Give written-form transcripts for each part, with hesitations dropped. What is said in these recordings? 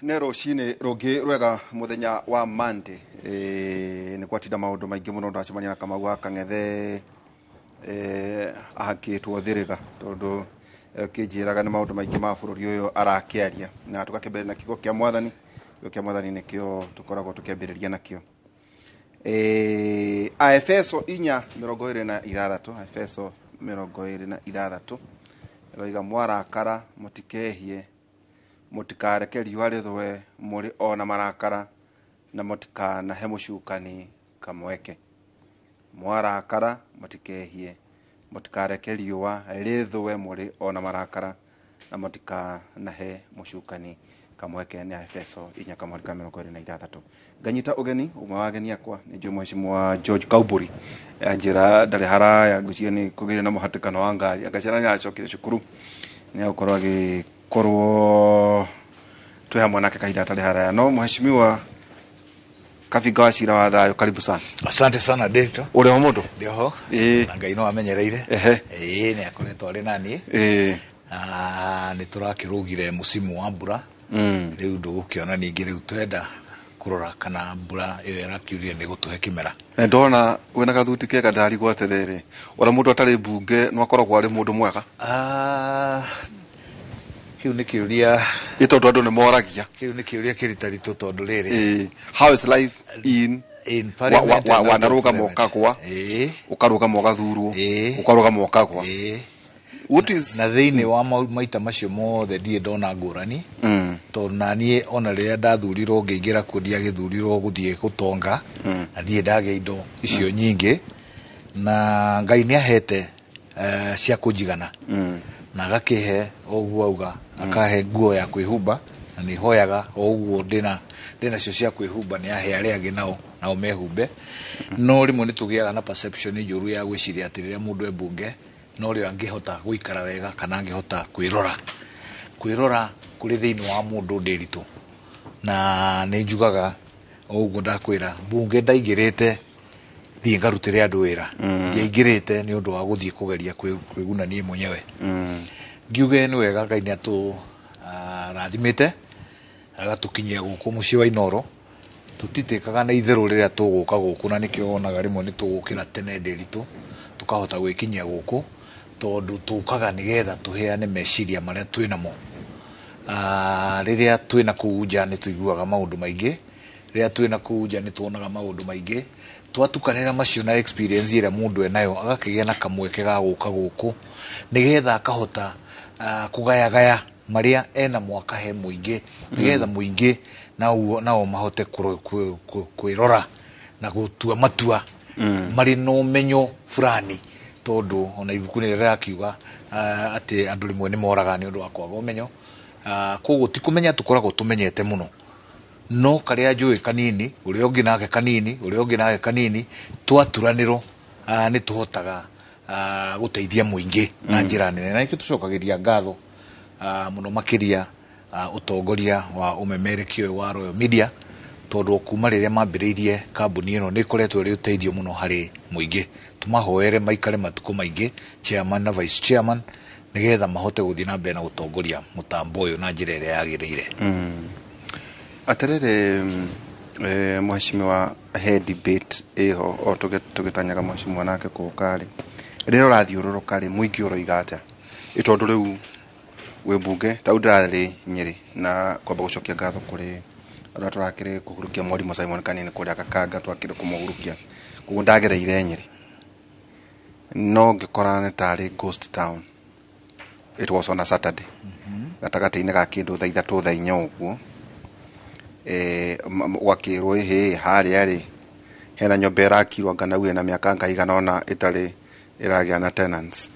Nĩ rũcinĩ rũngĩ rwega, mũthenya wa Monday. Nĩ gwatinda maũndũ maingĩ mũno. Ndacemania na Kamau wa Kang'ethe, ahakĩtwo thĩrĩga tondũ kĩnjĩraga nĩ maũndũ maingĩ ma bũrũri ũyũ arakĩaria, na tũgakĩambĩrĩria na kiugo kĩa Mwathani. Kiugo kĩa Mwathani nĩkĩo tũkoragwo tũkĩambĩrĩria nakĩo. Aefeso 4:26, Aefeso 26 ĩroiga, "Mwarakara, mũtikehie, mũtikareke riũa rĩthũe mũrĩ o na marakara, na mũtikanahe mũcukani kamweke." Mwarakara, mũtikehie, mũtikareke riũa rĩthũe mũrĩ o na marakara, na mũtikanahe mũcukani kamweke. Nĩ Efeso 4:26. Nganyita ũgeni ũmwe wa ageni akwa, nĩ njũĩ Mheshimiwa George Kauburi. Anjĩra ndarĩ haraya, ngwĩciria nĩ kũgĩire na mũhatĩkano wa ngari, anga ciana nĩ aracokire cukuru, nĩ agũkorwo agĩkorwo twĩ hamwe nake kahinda gatarĩ haraya. No Mheshimiwa Kabinga wa Cira wa Thayũ, karibu sana. Asante sana, Delto. Ũrĩ o mũndũ? Ndĩho. Ĩĩ. Na Ngai no amenyereire. Ĩĩ, nĩ akoretwo arĩ naniĩ. Na nĩ tũrakĩrũgire mũcimu wa mbura. Rĩu ndũgũkĩona ningĩ, rĩu twenda kũrora kana mbura ĩyo ĩrakiurire nĩ gũtũhe kĩmera. Na ndona wĩna gathuti kega, ndarigwo atĩrĩrĩ, ũrĩa mũndũ atarĩ mbunge no akoragwo arĩ mũndũ mwega? Ah, kĩu nĩ kĩũria. Ĩ tondũ andũ nĩ moragia. Kĩu nĩ kĩũria kĩritaritũ tondũ rĩrĩ, How is life in in parliament and out of wanarũgama parliament. ũkagwa, ũkarũgama ũgathurwo, ũkarũgama ũkagwa. What is Na thĩinĩ wa maita macio mothe ndirĩ ndona ngũrani, tondũ naniĩ ona rĩrĩa ndathurirwo ngĩingĩra kuo, ndiagĩthurirwo gũthiĩ gũtonga, na ndirĩ ndagĩa indo icio nyingĩ, na Ngai nĩ ahete cia kũnjigana, na agakĩhe o ũguo auga, akahe nguo ya kwĩhumba, na nĩ hoyaga o ũguo ndĩna cio cia kwĩhumba, nĩ ahe arĩa angĩ nao mehumbe. No rĩmwe nĩ tũgĩaga na perception njũru ya gwĩciria atĩ rĩrĩa mũndũ e mbunge no rĩo angĩhota gũikara wega kana angĩhota kwĩrora. Kwĩrora kũrĩ thĩinĩ wa mũndũ ndĩritũ, na nĩ njugaga o ũguo ndakwĩra, mbunge ndaingĩrĩte thiĩ ngarutĩre andũ wĩra, ndiaingĩrĩte nĩ ũndũ wa gũthiĩ kũgeria kwĩguna niĩ mwenyewe. Ngiuge nĩ wega Ngai nĩ atũ rathimĩte agatũkinyia gũkũ mũciĩ wa Inoro. Tũtitĩkaga na itherũ rĩrĩa tũgũka gũkũ, na nĩkĩo wonaga rĩmwe nĩ tũgũkĩra tene ndĩritũ tũkahota gwĩkinyia gũkũ, tondũ tũkaga nĩgetha tũheane meciria marĩa twĩnamo. Rĩrĩa twĩna kũu nja nĩ tũiguaga maũndũ maingĩ, rĩrĩa twĩna kũu nja nĩ tuonaga maũndũ maingĩ, twatukanĩra macio na experience ĩrĩa mũndũ enayo, agakĩgĩa na kamweke ga gũka gũkũ nĩgetha akahota kũgayagaya marĩa enamo, akahe mũingĩ nĩgetha mũingĩ nao mahote kwĩrora na gũtua matua marĩ na ũmenyo fulani, tondũ ona ibuku nĩ rĩrakiuga atĩ andũ rĩmwe nĩ moraga nĩ ũndũ wa kwaga ũmenyo. Koguo ti kũmenya tũkoragwo tũmenyete mũno, no karĩa njũĩ kanini, ũrĩa ũngĩ nake kanini, ũrĩa ũngĩ nake kanini, twaturanĩrwo nĩ tũhotaga gũteithia mũingĩ na njĩra nene. Na nĩkĩo tũcokagĩria ngatho mũno makĩria ũtongoria wa ũmemerekia ũyũ wa Royal Media, tondũ kuma rĩrĩa mambĩrĩirie kambuni ĩno nĩ ĩkoretwo ĩrĩ ũteithio mũno harĩ mũingĩ. Tũmahoere maikare matukũ maingĩ, chairman na vice chairman, nĩgetha mahote gũthiĩ na mbere na gũtongoria mũtambo ũyũ na njĩra ĩrĩa yagĩrĩire. Atĩrĩrĩ, mheshimiwa, he debate ĩho o tũgĩtanyaga mheshimiwa nake kũũka rĩ, rĩrĩa ũrathiũrũrũka rĩ, mũingĩ ũroiga atĩa? Ĩ tondũ rĩu wĩ mbunge, ta rĩu ndĩrarĩ Nyĩrĩ, na kwamba gũcokia ngatho kũrĩ arĩa tũrakĩrĩ kũhurukia mwarimũ Simon Kanini kũrĩa Gakanga, twakĩrĩ kũmũhurukia, koguo ndagereire Nyĩrĩ no ngĩkora nĩ tarĩ ghost town. It was on a Saturday, gatagatĩ-inĩ ga kĩndũ thaa 3, thaa 4 ũguo. Ũgakĩrwo ĩhĩ harĩa rĩ hena nyũmba ĩrakirwo anga nau ĩna mĩaka anga igana ũna ĩtarĩ ĩragĩa na tenants.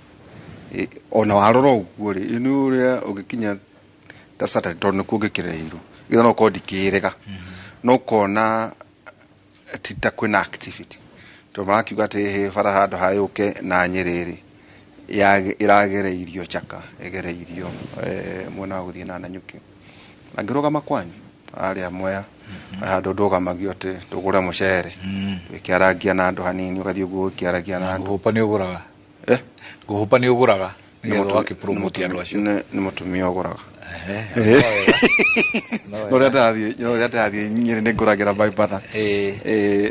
Ona warora ũguo rĩ, nĩ ũrĩa ũngĩkinya ta Saturday, tondũ nĩkuo ngĩkĩrĩirwo itha no korwo ndikĩrĩga, no ũkona ti ta kwĩna activity, tondũ marakiuga atĩ hĩ bara handũ hayũke na Nyĩrĩ rĩ ĩragereirio Chaka, ĩgereirio mwena wa gũthiĩ na Nanyuki, na ngĩrũgama kwanyu harĩa Mwea handũ ndũgamagio atĩ tũgũre mũcere, wĩkĩarangia na andũ hanini, ũgathiĩ ũguo ũkĩaragia na andũ. Ngũhũpa nĩ ũgũraga? Eh? Ngũhũpa nĩ ũgũraga nĩgetha ũgakĩpromote andũ acio? Nĩ mũtumia ũgũraga. No rĩrĩa ndĩrathiĩ no rĩrĩa ndĩrathiĩ Nyĩrĩ nĩ ngũragĩra bypass. He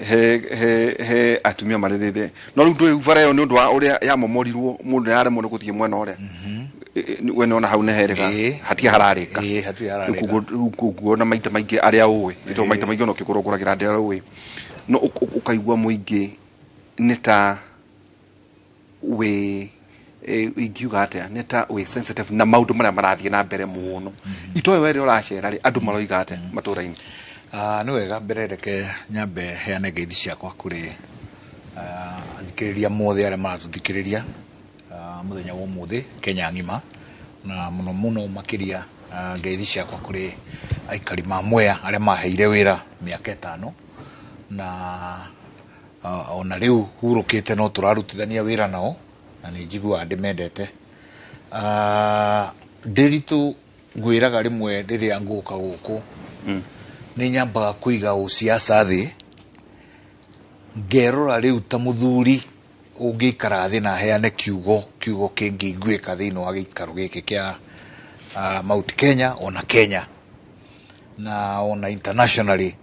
he he atumia marĩrĩre no rĩu ndũĩ bara ĩyo nĩ ũndũ wa ũrĩa yamomorirwo mũndũ nĩaremwo nĩ gũthiĩ mwena ũrĩa. We nĩwona hau nĩ herĩga. Hatirĩ hararĩka. Hatirĩ hararĩka. Rĩu kuona maita maingĩ arĩa ũĩ tondũ maita maingĩ ona ũkĩkorwo ũgũragĩra andũ arĩa ũĩ no ũkaigua mũingĩ nĩ ta wĩ ingiuga atĩa nĩ ta wĩ sensitive na maũndũ marĩa marathiĩ na mbere mũno. Itoĩ we rĩrĩa ũracera rĩ andũ maroiga atĩa matũra-inĩ? Nĩ wega mbere reke nyambe heane ngeithi ciakwa kũrĩ athikĩrĩria mothe arĩa maratũthikĩrĩria mũthenya wa ũmũthĩ Kenya ng'ima, na mũno mũno makĩria ngeithi ciakwa kũrĩ aikari ma Mwea arĩa maheire wĩra mĩaka 5 na ona rĩu hurũkĩte no tũrarutithania wĩra nao na nĩ njiguaga ndĩmendete. Ndĩritũ ngwĩraga rĩmwe rĩrĩa ngũka gũkũ nĩ nyambaga kũiga ũciaca thĩ ngerora rĩu ta mũthuri ũngĩikara thĩ na heane kiugo kĩngĩiguĩka thĩinĩ wa gĩikaro gĩkĩ kĩa Mount Kenya ona Kenya na ona internationally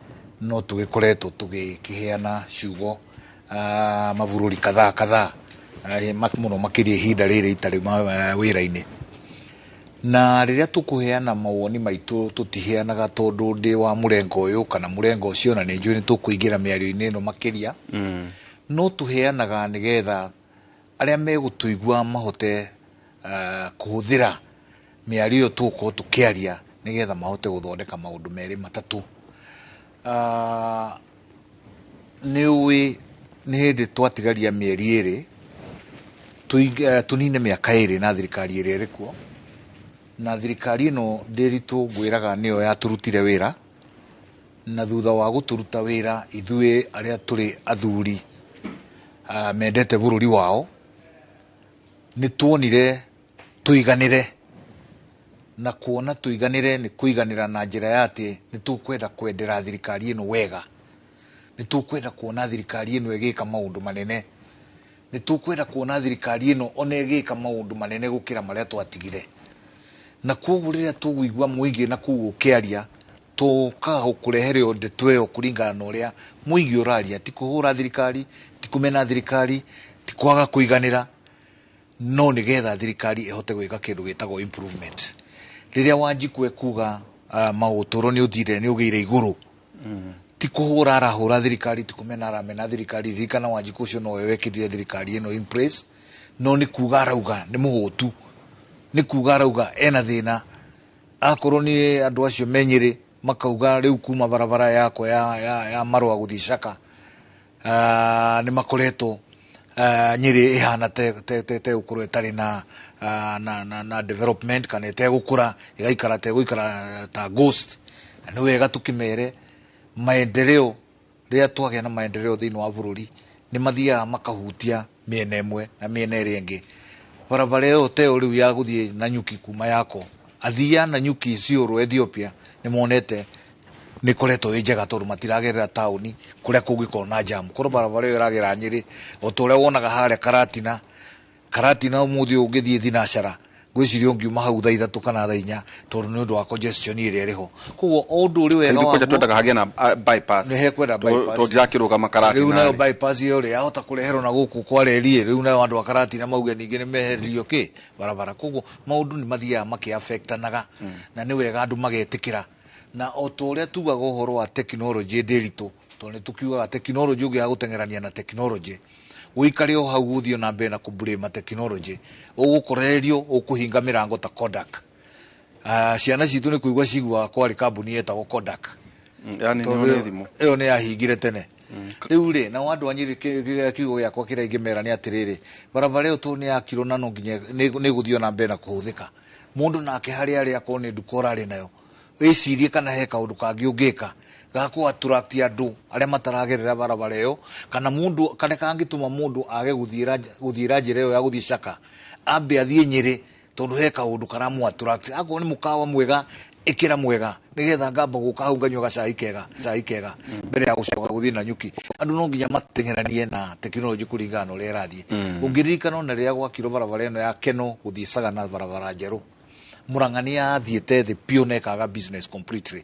no tũgĩkoretwo tũgĩkĩheana ciugo mabũrũri kadhaa kadhaa mũno makĩria ihinda rĩrĩ itarĩ wĩra-inĩ. Na rĩrĩa tũkũheana mawoni maitũ tũtiheanaga tondũ ndĩ wa mũrengo ũyũ kana mũrengo ũcio, na nĩ njũĩ nĩ tũkũingĩra mĩario-inĩ ĩno makĩria. No tũheanaga nĩgetha arĩa megũtũigua mahote kũhũthĩra mĩario ĩyo tũgũkorwo tũkĩaria nĩgetha mahote gũthondeka maũndũ merĩ matatũ. Nĩ ũĩ nĩ hĩndĩ twatigaria mĩeri 2 tũnine mĩaka 2 na thirikari ĩrĩa ĩrĩ kuo, na thirikari ĩno Ndĩritũ ngwĩraga nĩyo yatũrutire wĩra, na thutha wa gũtũruta wĩra ithuĩ arĩa tũrĩ athuri mendete bũrũri wao nĩ tuonire tũiganĩre, na kuona tũiganĩre nĩ kũiganĩra na njĩra ya atĩ nĩ tũkwenda kwendera thirikari ĩno wega, nĩ tũkwenda kuona thirikari ĩno ĩgĩka maũndũ manene, nĩ tũkwenda kuona thirikari ĩno ona ĩgĩka maũndũ manene gũkĩra marĩa twatigire. Na koguo rĩrĩa tũgũigua mũingĩ na kũu ũkĩaria tũkaga gũkũrehere ndeto ĩyo kũringana na ũrĩa mũingĩ ũraria, ti kũhũra thirikari, ti kũmena thirikari, ti kwaga kũiganĩra, no nĩgetha thirikari ĩhote gwĩka kĩndũ gĩtagwo improvement. Rĩrĩa Wanjikũ ekuga maũtũro nĩ ũthire nĩ ũgĩire igũrũ, ti kũhũra arahũra thirikari, ti kũmena aramena thirikari. Ririkana Wanjikũ ũcio nowe wekĩrire thirikari ĩno in place, no nĩ kuga arauga nĩ mũhũtu, nĩ kuga arauga ena thĩna. Akorwo nĩ andũ acio me Nyĩrĩ makauga rĩu kuma barabara yakwa ya Marũa gũthiĩ Caka, nĩ makoretwo Nyĩrĩ ĩhana te gũkorwo ĩtarĩ na development kana ĩtegũkũra, ĩgaikara tegũikara ta ghost. Na nĩ wega tũkĩmere maendeleo, rĩrĩa twagĩa na maendeleo thĩinĩ wa bũrũri nĩ mathiaga makahutia mĩena ĩmwe na mĩena ĩrĩa ĩngĩ. Barabara ĩyo teo rĩu ya gũthiĩ Nanyuki kuma yako, athii a Nanyuki Isiolo Ethiopia nĩ monete nĩ ĩkoretwo ĩ njega tondũ matiragerera taũni kũrĩa kũngĩkorwo na jam. Korwo barabara ĩyo ĩragera Nyĩrĩ o ta ũrĩa wonaga harĩa Karatina, Karatina ũmũthĩ ũngĩthiĩ Thinacara ngwĩciria ũngiuma hau thaa 3 kana thaa 4 tondũ nĩ ũndũ wa congestion ĩrĩa ĩrĩ ho. Koguo o ũndũ ũrĩ wega waguo, kwanja twendaga hagĩe na bypass. Nĩ hekwenda bypass. Tondũ ndirakĩrũgama Karatina. Rĩu nayo bypass ĩyo rĩ yahota kũreherwo na gũkũ kwa reri, rĩu nayo andũ a Karatina mauge ningĩ nĩ meheririo kĩ barabara. Koguo maũndũ nĩ mathiaga makĩaffectanaga, na nĩ wega andũ magetĩkĩra. Na o ta ũrĩa tugaga ũhoro wa tekinoronjĩ Ndĩritũ, tondũ nĩ tũkiugaga tekinoronjĩ ũngĩaga gũteng'erania na tekinoronjĩ ũikare o hau ũthiĩ na mbere na kũblame tekinoronjĩ, ũgũkorererio ũkũhinga mĩrango ta Kodak. Ciana citũ nĩ kũigua ciguaga kwarĩ kambuni yetagwo Kodak. Yani nĩ thimũ. Ĩyo nĩ yahingire tene. Rĩu rĩ, nao andũ a Nyĩrĩ kiugo gĩakwa kĩrĩa ingĩmera nĩ atĩrĩrĩ, barabara ĩyo tondũ nĩ yakirwo na no nginya nĩ ĩgũthiĩ na mbere na kũhũthĩka. Mũndũ nake harĩa arĩ akorwo nĩ nduka ũrarĩ nayo, wĩcirie kana he kaũndũ kangĩ ũngĩka ga kũ attract andũ arĩa mataragerera barabara ĩyo, kana mũndũ kana kangĩtũma mũndũ age gũthiĩra njĩra ĩyo ya gũthiĩ Caka, ambe athiĩ Nyĩrĩ tondũ he kaũndũ karamũ attract. Akorwo nĩ mũkawa mwega, ĩkĩra mwega nĩgetha ngamba gũka hau nganyua gacai kega, cai kega mbere ya gũcoka gũthiĩ Nanyuki. Andũ no nginya mateng'eranie na tekinoronjĩ kũringana na ũrĩa ĩrathiĩ. Ũngĩririkana ona rĩrĩa gwakirwo barabara ĩno ya Keno gũthiĩ Sagana, barabara njerũ, Murang'a nĩ yathiĩte thĩ biũ na ĩkaga business completely,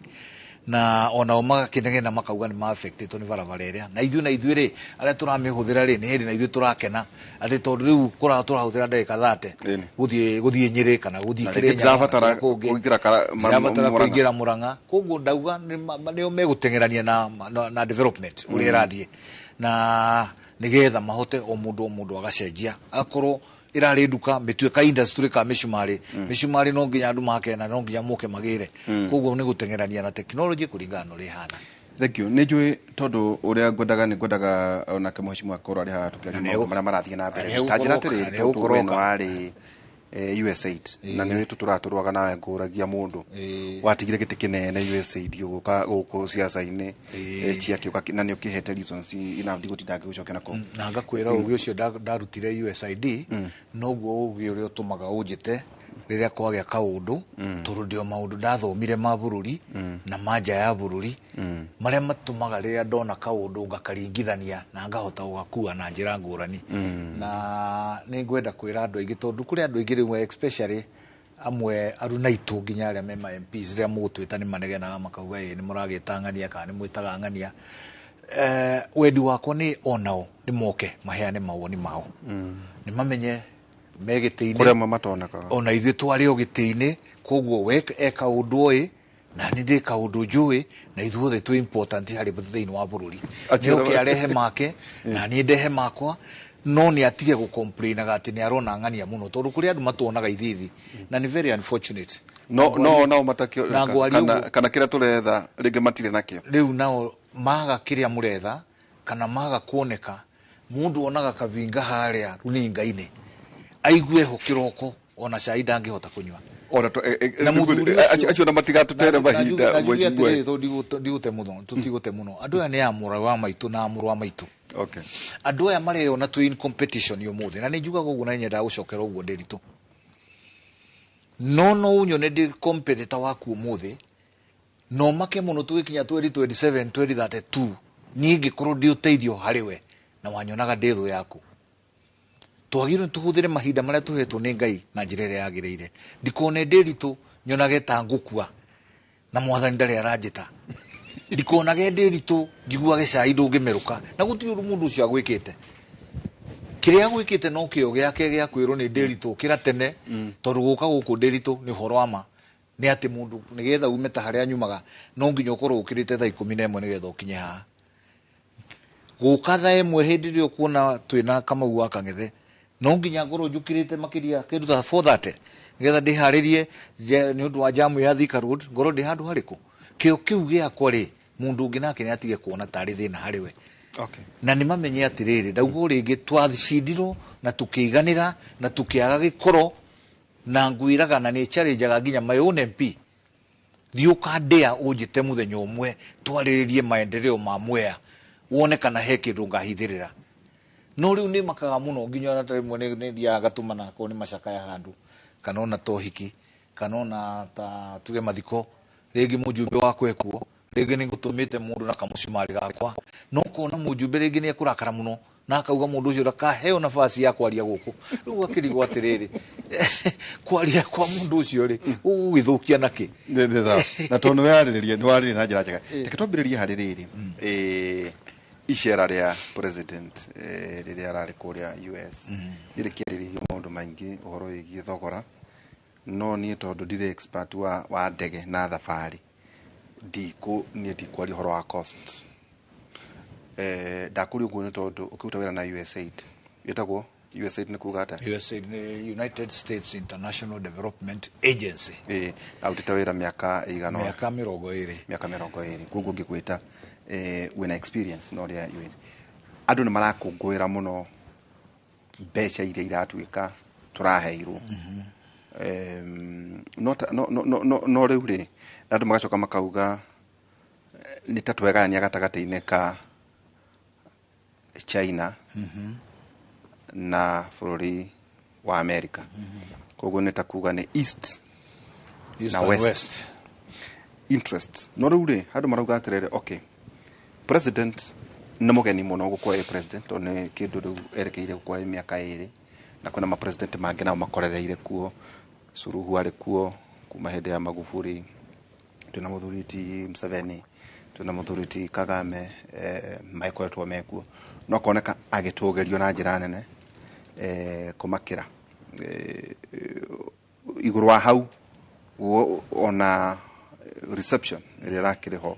na onao magakĩnegena makauga nĩ ma-affectĩtwo nĩ barabara ĩrĩa, na ithuĩ rĩ, arĩa tũramĩhũthĩra rĩ, nĩ hĩndĩ na ithuĩ tũrakena atĩ tondũ rĩu tũrahũthĩra ndagĩka 30 Ĩni. gũthiĩ Nyĩrĩ kana gũthiĩ Na rĩngĩ Kĩrĩnyaga kana ndirabatara kũrĩa kũngĩ. kũingĩra Ndirabatara Murang'a. kũingĩra Murang'a. Koguo ndauga nĩo megũteng'erania na development ũrĩa ĩrathiĩ, na nĩgetha mahote o mũndũ o mũndũ agacenjia, akorwo ĩrarĩ nduka mĩtuĩka industry ka mĩcumarĩ, mĩcumarĩ no nginya andũ makena, no nginya moke magĩre. Koguo nĩ gũteng'erania na technology kũringana na ũrĩa ĩhana. Thank you. Nĩ njũĩ tondũ ũrĩa ngwendaga, nĩ ngwendaga onake mheshimiwa akorwo arĩ haha tũkĩaria Na maũndũ marĩa marathiĩ na mbere. na Ta njĩra nĩegũkorwo atĩrĩrĩ, na tondũ we nĩegũkorwo nĩ warĩ USAID na nĩ tũtũratũrwaga nawe, ngũragia mũndũ watigire gĩtĩ kĩnene USAID gũka gũkũ ciaca-inĩ ciakĩũka, na nĩ ũkĩhete reasons enough, ndigũtinda ngĩgũcokia na kũu. Na ngakwĩra ũgĩ ũcio ndarutire USAID noguo ũgĩ ũrĩa ũtũmaga ũnjĩte rĩrĩa kwagĩa kaũndũ, tondũ ndĩ o maũndũ ndathomire ma bũrũri na ma nja ya bũrũri marĩa matũmaga rĩrĩa ndona kaũndũ ngakaringithania na ngahota gũgakua na njĩra ngũrani. Na nĩ ngwenda kwĩra andũ aingĩ, tondũ kũrĩ andũ aingĩ rĩu, especially amwe aruna aitũ, nginya arĩa me ma MPs, rĩrĩa mũgũtwĩta nĩ manegenaga makauga ĩ nĩ mũragĩta ng'ania kana nĩ mwĩtaga ng'ania. Wendi wakwa nĩ onao nĩ moke maheane mawoni mao, nĩ mamenye me gĩtĩ-inĩ. Kũrĩa amwe matonekaga. Ona ithuĩ twarĩ o gĩtĩ-inĩ, koguo we eka ũndũ ũĩ na nĩ ndĩ kaũndũ njũĩ, na ithuothe twĩ important harĩ thĩinĩ wa bũrũri. Nĩ oke arehe make na niĩ ndehe makwa, no nĩ atige gũcomplainaga atĩ nĩ arona ng'ania mũno, tondũ kũrĩ andũ matuonaga ithithi na nĩ very unfortunate. No no nao matakio Na ngwaria kana ũguo. Kana kĩrĩa tũretha rĩngĩ matirĩ nakĩo. Rĩu nao maga kĩrĩa mũretha kana maga kuoneka, mũndũ onaga kabinga harĩa runinga-inĩ aigue ho kĩroko, ona cai ndangĩhota kũnyua. Ona Na mũthuri ũcio- acio na matigatũtere mahinda. Na njuge mheshimiwa. atĩrĩrĩ, tondũ ndigũte mũno, tũtigũte mũno, andũ aya nĩ a mũrũ wa maitũ na mũrũ wa maitũ. Andũ aya mareyona twĩ in competition ũmũthĩ, na nĩ njugaga ũguo na nĩ nyendaga gũcokera ũguo ndĩritũ, no ũnyone ndĩ competitor waku ũmũthĩ, no make mũno tũgĩkinya 2027, 2032, niĩ ngĩkorwo ndĩ ũteithio harĩ we na wanyonaga ndĩ thũ yaku. Twagĩrĩirwo nĩ tũhũthĩre mahinda marĩa tũhetwo nĩ Ngai na njĩra ĩrĩa yagĩrĩire. Ndikone ndĩritũ nyonage ta ngũkua na mwathani ndarĩ aranjĩta, ndikonage ndĩritũ njiguage cai ndũngĩmerũka, na gũtirĩ ũndũ mũndũ ũcio agwĩkĩte. Kĩrĩa agwĩkĩte no kĩo gĩake gĩa kwĩrwo nĩ ndĩritũ ũkĩra tene, tondũ gũka gũkũ ndĩritũ nĩ ũhoro wa ma nĩ atĩ mũndũ nĩgetha ume ta harĩa nyumaga no nginya ũkorwo ũkĩrĩte thaa 11 nĩgetha ũkinye haha. Gũka thaa 1 hĩndĩ ĩrĩa ũkuona twĩna Kamau wa Kang'ethe, no nginya ngorwo njũkĩrĩte makĩria kĩndũ ta 4:30 nĩgetha ndĩharĩrie nĩ ũndũ wa jamu ya Thika Road, ngorwo ndĩ handũ harĩkũ. Kĩo kĩu gĩakwa rĩ, mũndũ ũngĩ nake nĩ atige kuona tarĩ thĩna harĩ we. Na nĩ mamenye atĩrĩrĩ, ndauga o rĩngĩ, twacindirwo na tũkĩiganĩra na tũkĩaga gĩkoro, na ngwĩraga na nĩ challengeaga nginya my own MP, thiĩ ũkandĩa ũnjĩte mũthenya ũmwe twarĩrĩrie maendeleo ma Mwea, wone kana he kĩndũ ngahithĩrĩra. No rĩu nĩ makaga mũno, nginya ona ta rĩmwe nĩ thiaga ngatũmana akorwo nĩ macakaya handũ, kana ona ta ũhiki, kana ona ta tuge mathiko, rĩngĩ mũjumbe wakwa ekuo, rĩngĩ nĩ ngũtũmĩte mũndũ na kamũcumarĩ gakwa, no kona mũjumbe rĩngĩ nĩ ekũrakara mũno na akauga mũndũ ũcio ndakaheo nafasi ya kwaria gũkũ. Rĩu gakĩrigwo atĩrĩrĩ, kwaria kwa mũndũ ũcio rĩ, ũgũgĩthũkia nakĩ? Nĩ sawa. Na tondũ nĩ warĩrĩria, nĩ warĩrĩria na njĩra njega, reke twambĩrĩrie harĩ rĩrĩ icera rĩa president rĩrĩa ararĩ kũrĩa US. Nĩ rĩkĩarĩrĩirio maũndũ maingĩ ũhoro wĩgiĩ thogora, no niĩ tondũ ndirĩ expert wa ndege na thabarĩ, ndikũ niĩ ndikwaria ũhoro wa cost. Ndakũria ũguo nĩ tondũ ũkĩruta wĩra na USAID, ĩtagwo USAID nĩ kuga atĩa? USAID nĩ United States International Development Agency. Arutĩte wĩra mĩaka ĩigana ũna? Mĩaka 20. Mĩaka 20. Koguo ngĩkwĩta wĩna experience na ũrĩa USAID, andũ nĩ marakũngũĩra mũno mbeca iria iratuĩka tũraheirwo. No no no no no rĩu rĩ, na andũ magacoka makauga nĩ ta twegayania gatagatĩ-inĩ ka China na bũrũri wa America. Koguo nĩ ta kuga nĩ East East na and West. West. Interest. No rĩu rĩ, andũ marauga atĩrĩrĩ, okay, president nĩ mũgeni mũno gũkorwo ĩ president, tondũ nĩ kĩndũ rĩu erekeire gũkorwo ĩ mĩaka 2, na kwĩna ma president mangĩ nao makorereire kuo. Suluhu arĩ kuo, Kuma hĩndĩ ya Magufuli, twĩna mũthuri ti Museveni, twĩna mũthuri ti Kagame, magĩkoretwo mekuo, no koneka agĩtũgĩrio na njĩra nene kũmakĩra. Igũrũ wa hau ona reception ĩrĩa ĩrakĩrĩ ho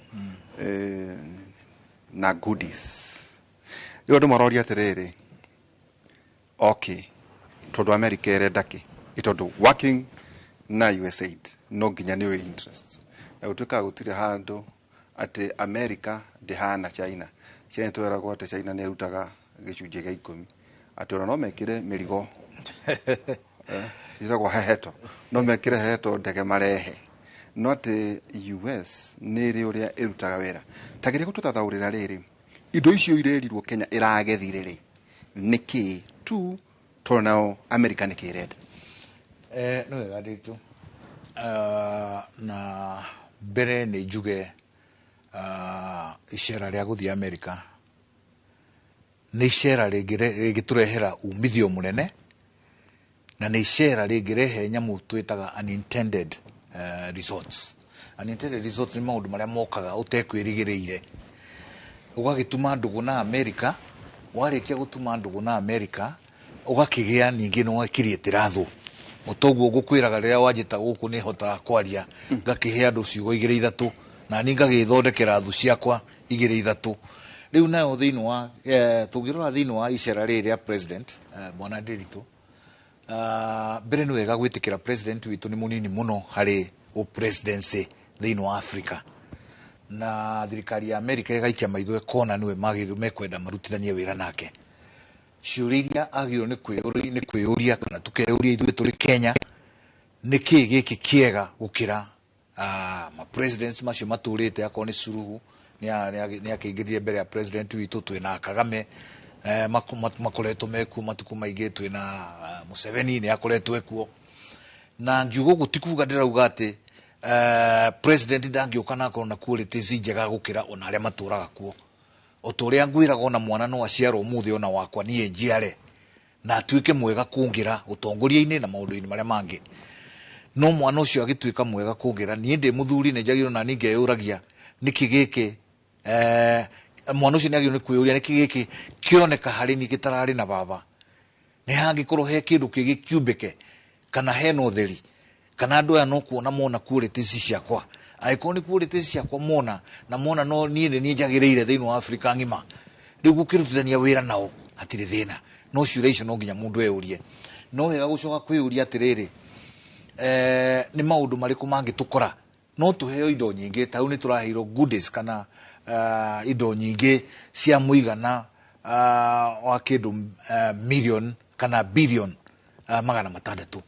na goodies. Rĩu andũ maroria atĩrĩrĩ, okay, tondũ America ĩrenda kĩ? Ĩ tondũ working na USAID no nginya nĩ ũĩ interest, na gũtuĩkaga gũtirĩ handũ atĩ America ndĩhana China. China tweragwo atĩ China nĩ ĩrutaga gĩcunjĩ gĩa 10, atĩ ona no mekĩre mĩrigo ĩtagwo heheto, no mekĩre heheto ndege marehe, no atĩ US nĩ ĩrĩ ũrĩa ĩrutaga wĩra. Ta geria gũtũthathaũrĩra rĩrĩ, indo icio irerirwo Kenya ĩragethire rĩ nĩkĩ tu, tondũ nao America nĩkĩ ĩrenda? Nĩ wega Nditũ. Na mbere nĩ njuge icera rĩa gũthiĩ America nĩ icera rĩngĩtũrehera umithio mũnene, na nĩ icera rĩngĩrehe nyamũ twĩtaga unintended results. Unintended results nĩ maũndũ marĩa mokaga ũtekwĩrĩgĩrĩire. Ũgagĩtuma ndũgũ na America, warĩkia gũtuma ndũgũ na America, ũgakĩgĩa ningĩ nĩ wakiriĩtĩra thũ. O toguo ngũkwĩraga rĩrĩa wanjĩta gũkũ nĩ hotaga kwaria, ngakĩhe andũ ciugo igĩrĩ ithatũ, na niĩ ngagĩthondekera thũ ciakwa igĩrĩ ithatũ. Rĩu nayo thĩinĩ wa tũngĩrora thĩinĩ wa icera rĩrĩ rĩa president, bwana Ndiritu, mbere nĩ wega gwĩtĩkĩra president witũ nĩ mũnini mũno harĩ presidency thĩinĩ wa Africa, na thirikari ya America ĩgaikia maitho ĩkona nĩwe magĩrĩirwo mekwenda marutithanie wĩra nake. Ciũria iria agĩrĩirwo nĩ kwĩyũria kana tũkeyũria ithuĩ tũrĩ Kenya, nĩ kĩĩ gĩkĩ kĩega gũkĩra ma presidents macio matũrĩte? Akorwo nĩ Suluhu nĩ akĩingĩrire mbere ya president witũ, twĩna Kagame, makoretwo mekuo matukũ maingĩ, twĩna Museveni nĩ akoretwo ekuo. Na ngiuga ũguo ti kuga ndĩrauga atĩ president ndangĩũka na akorwo na qualities njega gũkĩra ona arĩa matũraga kuo. O ta ũrĩa ngwĩraga, ona mwana no aciarwo ũmũthĩ, ona wakwa niĩ njiare, na atuĩke mwega kũngĩra ũtongoria-inĩ na maũndũ-inĩ marĩa mangĩ, no mwana ũcio agĩtuĩka mwega kũngĩra, niĩ ndĩ mũthuri nĩ njagĩrĩirwo na niĩ ngeyũragia nĩkĩ gĩkĩ mwana ũcio nĩ agĩrĩirwo nĩ kwĩyũria nĩkĩ gĩkĩ kĩoneka harĩ niĩ gĩtararĩ na baba. Nĩ hangĩkorwo he kĩndũ kĩngĩ kiumbĩke, kana hena ũtheri, kana andũ aya no kuona mona qualities ciakwa. Angĩkorwo nĩ qualities ciakwa mona, na mona no niĩ nĩ niĩ njagĩrĩire thĩinĩ wa Afrika ng'ima, rĩu gũkĩrutithania wĩra nao hatirĩ thĩna. No ciũria icio no nginya mũndũ eyũrie. No wega gũcoka kwĩyũria atĩrĩrĩ, nĩ maũndũ marĩkũ mangĩtũkora? No tũheo indo nyingĩ, ta rĩu nĩ tũraheirwo goodies kana indo nyingĩ cia mũigana wa kĩndũ million kana billion 600.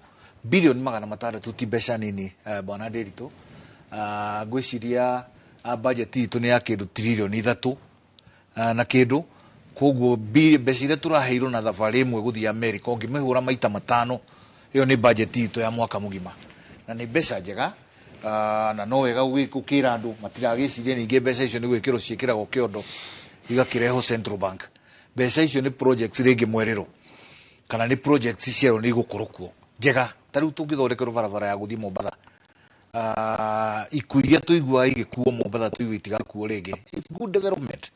Billion 600 ti mbeca nini, bwana Ndiritu. Ngwĩciria budget itũ nĩ ya kĩndũ 3 trillion na kĩndũ. Koguo mbeca iria tũraheirwo na thabarĩ ĩmwe gũthiĩ America, ũngĩmĩhũra maita 5, ĩyo nĩ budget itũ ya mwaka mũgima, na nĩ mbeca njega. Na no wega gũkĩra andũ matiragĩcirie ningĩ mbeca icio nĩ gwĩkĩrwo ciĩkĩragwo kĩondo igakĩrehwo Central Bank. Mbeca icio nĩ projects rĩngĩ mwerĩrwo, kana nĩ projects cierwo nĩ igũkorwo kuo njega. Ta rĩu tũngĩthondekerwo barabara ya gũthiĩ Mombatha, ikuũ iria tũiguaga igĩkuo Mombatha tũigue itigakuo rĩngĩ. It's good development.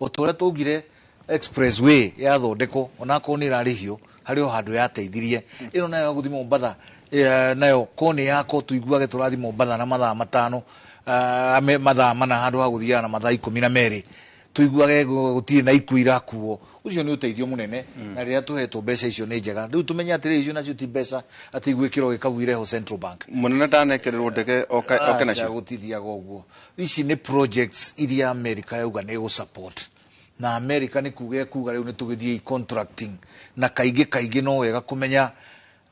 O ta ũrĩa twaugire expressway yathondekwo, onakorwo nĩ ĩrarĩhio, harĩ o handũ yateithirie. Ĩno nayo ya gũthiĩ Mombatha, nayo ko nĩ yako, tũiguage tũrathiĩ Mombatha na mathaa 5, mathaa 4 handũ ha gũthiaga na mathaa 12, tũiguage gũtirĩ na ikuũ irakuo. Ũcio nĩ ũteithio mũnene. Na rĩrĩa tũhetwo mbeca icio nĩ njega. Rĩu tũmenye atĩrĩrĩ, icio nacio ti mbeca atĩ igwĩkĩrwo gĩkabu irehwo Central Bank. Mũnene ndanekererwo ndege oke nacio. Gũtithiaga ũguo. Ici nĩ projects iria America yauga nĩ ĩgũ-support, na America nĩ kuga ĩkuga rĩu nĩ tũgĩthiĩ contracting. Na kaingĩ kaingĩ no wega kũmenya,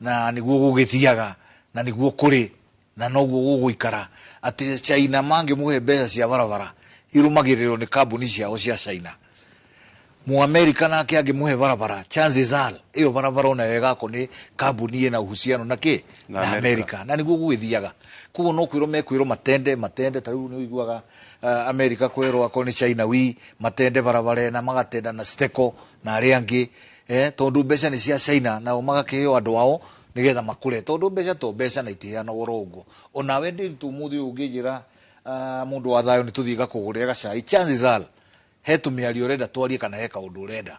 na nĩguo gũgĩthiaga, na nĩguo kũrĩ, na noguo gũgũikara, atĩ China mangĩmũhe mbeca cia barabara, irũmagĩrĩrwo nĩ kambuni ciao cia China. Muamerika nake angĩmũhe barabara, chances are ĩyo barabara onayo ĩgakwo nĩ kambuni ĩna uhusiano na kĩ? Na Na America. America. Na nĩguo gũgĩthiaga. Koguo no kwĩrwo mekwĩrwo matende matende. Ta rĩu nĩ ũiguaga America kwĩrwo akorwo nĩ China wi matende barabara ĩna, magatenda na Steco na arĩa angĩ, tondũ mbeca nĩ cia China, nao magakĩheo andũ ao Nĩgetha makũre, tondũ mbeca to mbeca na itiheanagwo oro ũguo. Onawe ndĩritũ ũmũthĩ ũyũ ũngĩnjĩra, mũndũ wa thayũ, nĩ tũthiĩ gakũgũrĩre gacai, chances are he tũmĩario ũrenda twarie kana he kaũndũ ũrenda.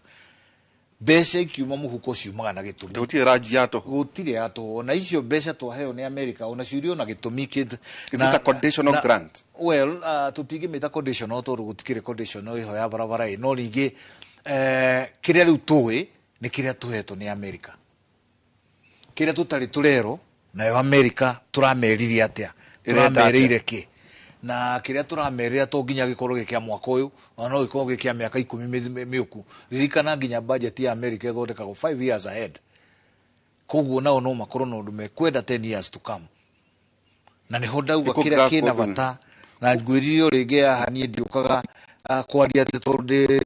Mbeca ikiuma mũhuko ciumaga na gĩtũmi. Gũtirĩ ranji ya tũhũ. Gũtirĩ ya tũhũ. Ona icio mbeca twaheo nĩ America, ona cio irĩ ona gĩtũmi. Is it a conditional grant? Well, tũtingĩmĩta conditional tondũ gũtikĩrĩ conditional ĩho ya barabara ĩ. No ningĩ kĩrĩa rĩu tũĩ nĩ kĩrĩa tũhetwo nĩ America, kĩrĩa tũtarĩ tũrerwo nayo America tũramerire atĩa. Ĩrenda atĩa? Tũramerĩire kĩ na kĩrĩa tũramerĩra to nginya gĩkorwo gĩ kĩa mwaka ũyũ, ona no gĩkorwo gĩ kĩa mĩaka 10 mĩũku. Ririkana nginya budget ya America ĩthondekagwo 5 years ahead, koguo nao no makorwo na ũndũ mekwenda 10 years to come. Na nĩho ndauga kĩrĩa kĩna bata na ngwĩrire o rĩngĩ haha, niĩ ndiũkaga kwaria atĩ tondũ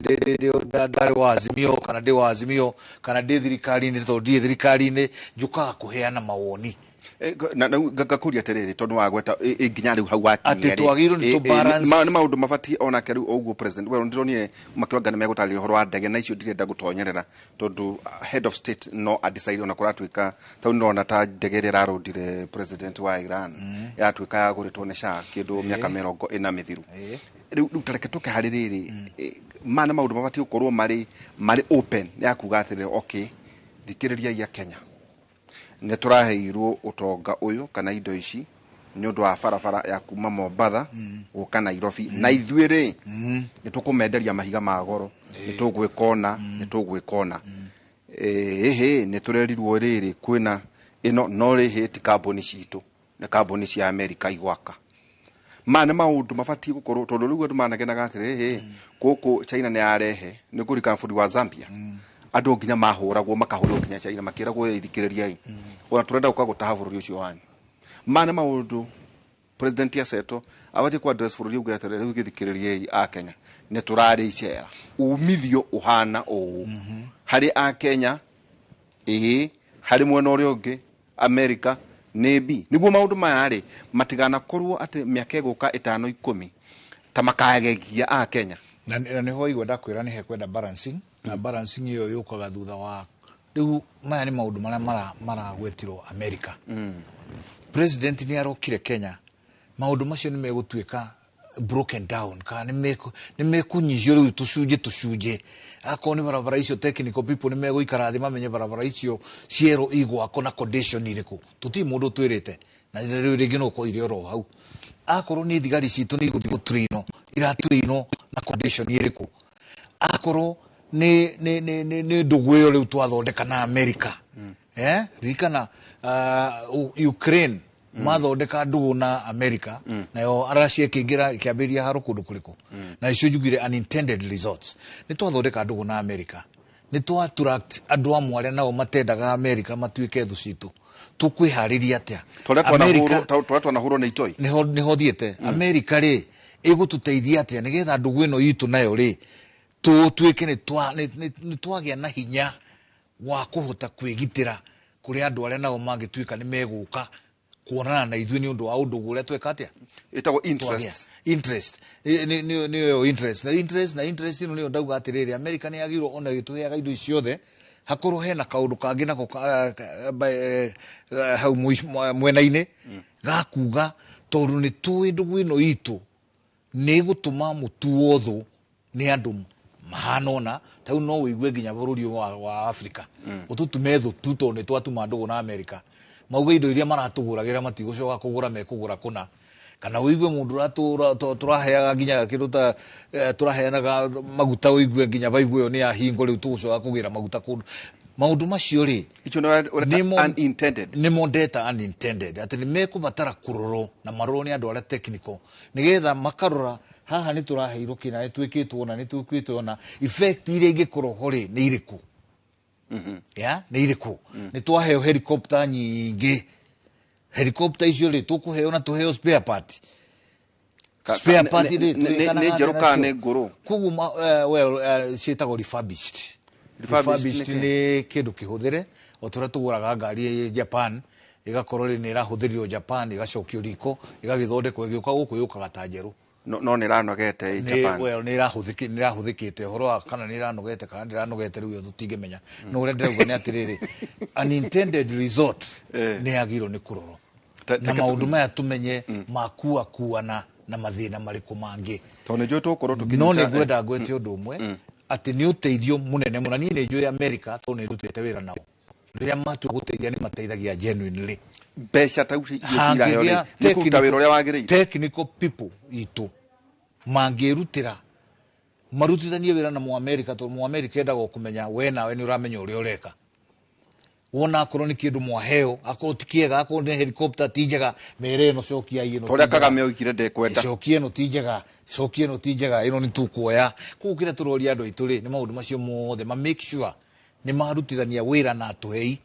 ndarĩ wa Azimio kana ndĩ wa Azimio kana ndĩ thirikari-inĩ, tondũ ndirĩ thirikari-inĩ. Njũkaga kũheana mawoni. Na ngakũria atĩrĩrĩ, tondũ wagweta nginya rĩu hau wakinyia Atĩ twagĩrĩirwo nĩ tũ-balance. Nĩ maũndũ mabatiĩ onake rĩu ũguo president, well, ndĩronire makĩranga nĩ megũtarĩria ũhoro wa ndege na icio ndirenda gũtonyerera tondũ head of state no adecide ona kũratuĩka tau nĩrona ta ndege ĩrĩa ĩrarũndire president wa Iran yatuĩka yagũrĩtwo nĩ SHA kĩndũ mĩaka 40 mĩthiru. Rĩu tareke tũke harĩ rĩrĩ, maya nĩ maũndũ mabatiĩ gũkorwo marĩ open ya kuga atĩrĩrĩ, okay, thikĩrĩriai a Kenya, nĩ tũraheirwo ũtonga ũyũ kana indo ici nĩ ũndũ wa barabara ya kuma Mombatha gũka Nairobi, na ithuĩ rĩ nĩ tũkũmenderia mahiga ma goro, nĩ tũgwĩka ũna, nĩ tũgwĩka ũna, ĩhĩ nĩ tũrerirwo rĩrĩ kwĩna ĩno, no rĩhĩ ti kambuni citũ, nĩ kambuni cia Amerika igwaka. Maya nĩ maũndũ mabatiĩ gũkorwo, tondũ rĩu andũ managenaga atĩrĩrĩ, gũkũ China nĩ yarehe nĩ kũririkana bũrũri wa Zambia, andũ nginya mahũragwo, makahũrwo nginya China makĩragwo, "Ĩ, thikĩrĩriai, ona tũrenda gũka gũtaha bũrũri ũcio wanyu." Maya nĩ maũndũ president aceto abatiĩ ku address bũrũri uge atĩrĩrĩ, rĩu gĩthikĩrĩriei a Kenya, nĩ tũrarĩ icera, umithio ũhana ũũ harĩ a Kenya, ĩĩ harĩ mwena ũrĩa ũngĩ America nĩ B, nĩguo maũndũ maya rĩ matiganakorwo atĩ mĩaka ĩgũka 5, 10 ta makagegia a Kenya. Na nĩho waigua ndakwĩra nĩ hekwenda balancing, na balancing ĩyo yũkaga thutha wa rĩu. Maya nĩ maũndũ marĩa maragwetirwo America. President nĩ arokire Kenya, maũndũ macio nĩ megũtuĩka broken down kana nĩ mekũnyihio rĩu tũcunjĩ tũcunjĩ. Akorwo nĩ barabara icio, technical people nĩ megũikara thĩ mamenye barabara icio cierũ igwakwo na condition irĩkũ. Tũtirĩ mũndũ ũtwĩrĩte na rĩu rĩngĩ no ũkorwo irĩ oro hau. Akorwo nĩ thigari citũ nĩ igũthiĩ gũtrainwo, iratrainwo na condition ĩrĩkũ? Akorwo nĩ ndũgũ ĩyo rĩu twathondeka na America, ririkana Ukraine mathondeka ndũgũ na America, nayo Russia ĩkĩingĩra ĩkĩambĩrĩria haro kũndũ kũrĩkũ, na icio njugire unintended results. Nĩ twathondeka ndũgũ na America, nĩ twa attract andũ amwe arĩa nao matendaga America matuĩke thũ citũ. Tũkwĩharĩria atĩa? Tũrĩa twanahũrwo nĩ itoi. Nĩho thiĩte. America rĩ ĩgũtũteithia atĩa nĩgetha ndũgũ ĩno itũ nayo rĩ tũtuĩke nĩ twagĩa na hinya wa kũhota kwĩgitĩra kũrĩ andũ arĩa nao mangĩtuĩka nĩ megũka kuonana na ithuĩ nĩ ũndũ wa ũndũgũ ũrĩa tweka atĩa? Ĩtagwo interest. Interest. Nĩyo interest na interest na interest ĩno nĩyo ndauga atĩrĩrĩ, America nĩ yagĩrĩirwo ona ĩgĩtũheaga indo ici ciothe hakorwo hena kaũndũ kangĩ nako hau mwena-inĩ gakuga, tondũ nĩ tũĩ ndũgũ ĩno itũ nĩ ĩgũtũma mũtuo thũ nĩ andũ mahana ũna. Ta rĩu no wĩigue nginya bũrũri ũyũ wa Africa ũtũtume thũ tu tondũ nĩ twatuma ndũgũ na America, mauge indo iria maratũgũragĩra matigũcoka kũgũra, mekũgũra kũna. Kana wĩigue mũndũ tũraheaga nginya kĩndũ ta tũraheanaga maguta, wĩigue nginya baibũ ĩyo nĩ yahingo, rĩu tũgũcoka kũgĩra maguta kũndũ. Maũndũ macio rĩ Icio nĩ ũreta unintended. Nĩmo ndeta unintended, atĩ nĩ mekũbatara kũrorwo na marorwo nĩ andũ arĩa technical nĩgetha makarora haha nĩ tũraheirwo kĩna, nĩ twĩkĩtwo na nĩ twĩkĩtwo na effect iria ingĩkorwo ho rĩ nĩ irĩkũ, ya nĩ irĩkũ. Nĩ twaheo helicopter nyingĩ, helicopter icio rĩ tũkũheo na tũheo spare part. Spare part rĩ tũrĩkanaga nĩ njerũ kana nĩ ngũrũ? Koguo well, ciĩtagwo refurbished. Refurbished nĩ nĩ kĩndũ kĩhũthĩre, o tũrĩa tũgũraga ngari Japan, ĩgakorwo rĩ nĩ ĩrahũthĩrirwo Japan, ĩgacokio riko, ĩgagĩthondekwo, ĩgĩũka gũkũ yũkaga ta njerũ. No nä ranogete Japan. Well, nä irahuthä kä te å horo wa kana nä iranogete kana ndĩranogete rĩu tũtingĩmenya. No ũrĩa ndĩrauga nĩ atĩrĩrĩ, unintended result nĩ yagĩrĩirwo nĩ kũrorwo na maũndũ maya tũmenye makuakuana na mathĩna marĩkũ mangĩ. Tondũ nĩ njũĩ tũgũkorwo tũkĩnyita. No nĩ ngwenda ngwete ũndũ ũmwe atĩ nĩ ũteithio mũnene mũno. Niĩ nĩ njũĩ America tondũ nĩ ndutĩte wĩra nao. Rĩrĩa matua gũteithia nĩ mateithagia genuinely. Mbeca ta icio ciraheo rĩ, nĩ kũruta wĩra ũrĩa wagĩrĩire. Technical people itũ mangĩrutĩra marutithanie wĩra na Mũamerika, tondũ Mũamerika endaga kũmenya we nawe nĩ ũramenya ũrĩa ũreka. Wona akorwo nĩ kĩndũ mwaheo, akorwo ti kĩega, akorwo nĩ helicopter ti njega, mere ĩno cokia ĩno. Torĩa Kagame oigire ndekwenda. Cokia ĩno ti njega, cokia ĩno ti njega, ĩno nĩ tũkuoya. Koguo kĩrĩa tũroria andũ aitũ rĩ, nĩ maũndũ macio mothe ma make sure nĩ marutithania wĩra na atũhei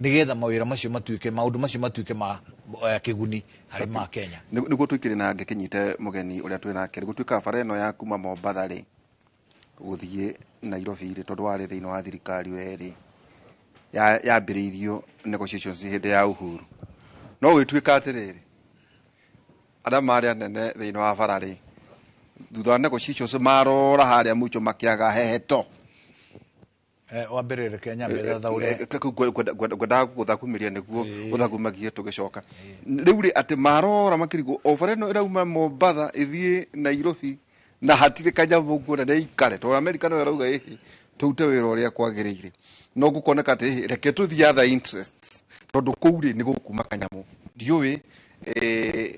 nĩgetha mawĩra macio matuĩke, maũndũ macio matuĩke ma kĩguni harĩ ma Kenya. Nĩguo tũikĩre na ngĩkĩnyite mũgeni ũrĩa twĩ nake, gũtuĩka bara ĩno ya kuma Mombatha rĩ gũthiĩ Nairobi rĩ, tondũ warĩ thĩinĩ wa thirikari we rĩ, yambĩrĩirio negotiations hĩndĩ ya Uhuru. No gwĩtuĩka atĩrĩrĩ, arĩa marĩ anene thĩinĩ wa bara rĩ, thutha wa negotiations marora harĩa mũico makĩaga heheto. Wa mbere reke nyambe thathaũre. Ngwendaga gũgũthakumĩria nĩguo ũthakumagie tũgĩcoka. Rĩu rĩ, atĩ marora makĩrigwo o bara ĩno ĩrauma Mombatha ĩthiĩ Nairobi na hatirĩ kanyamũ nguona nĩ ikare, tondũ Amerika no ĩrauga ĩhĩ tũrute wĩra ũrĩa kwagĩrĩire. No gũkoneka atĩ reke tũthiĩ other interests, tondũ kũu rĩ nĩ gũkuma kanyamũ. Ndiũĩ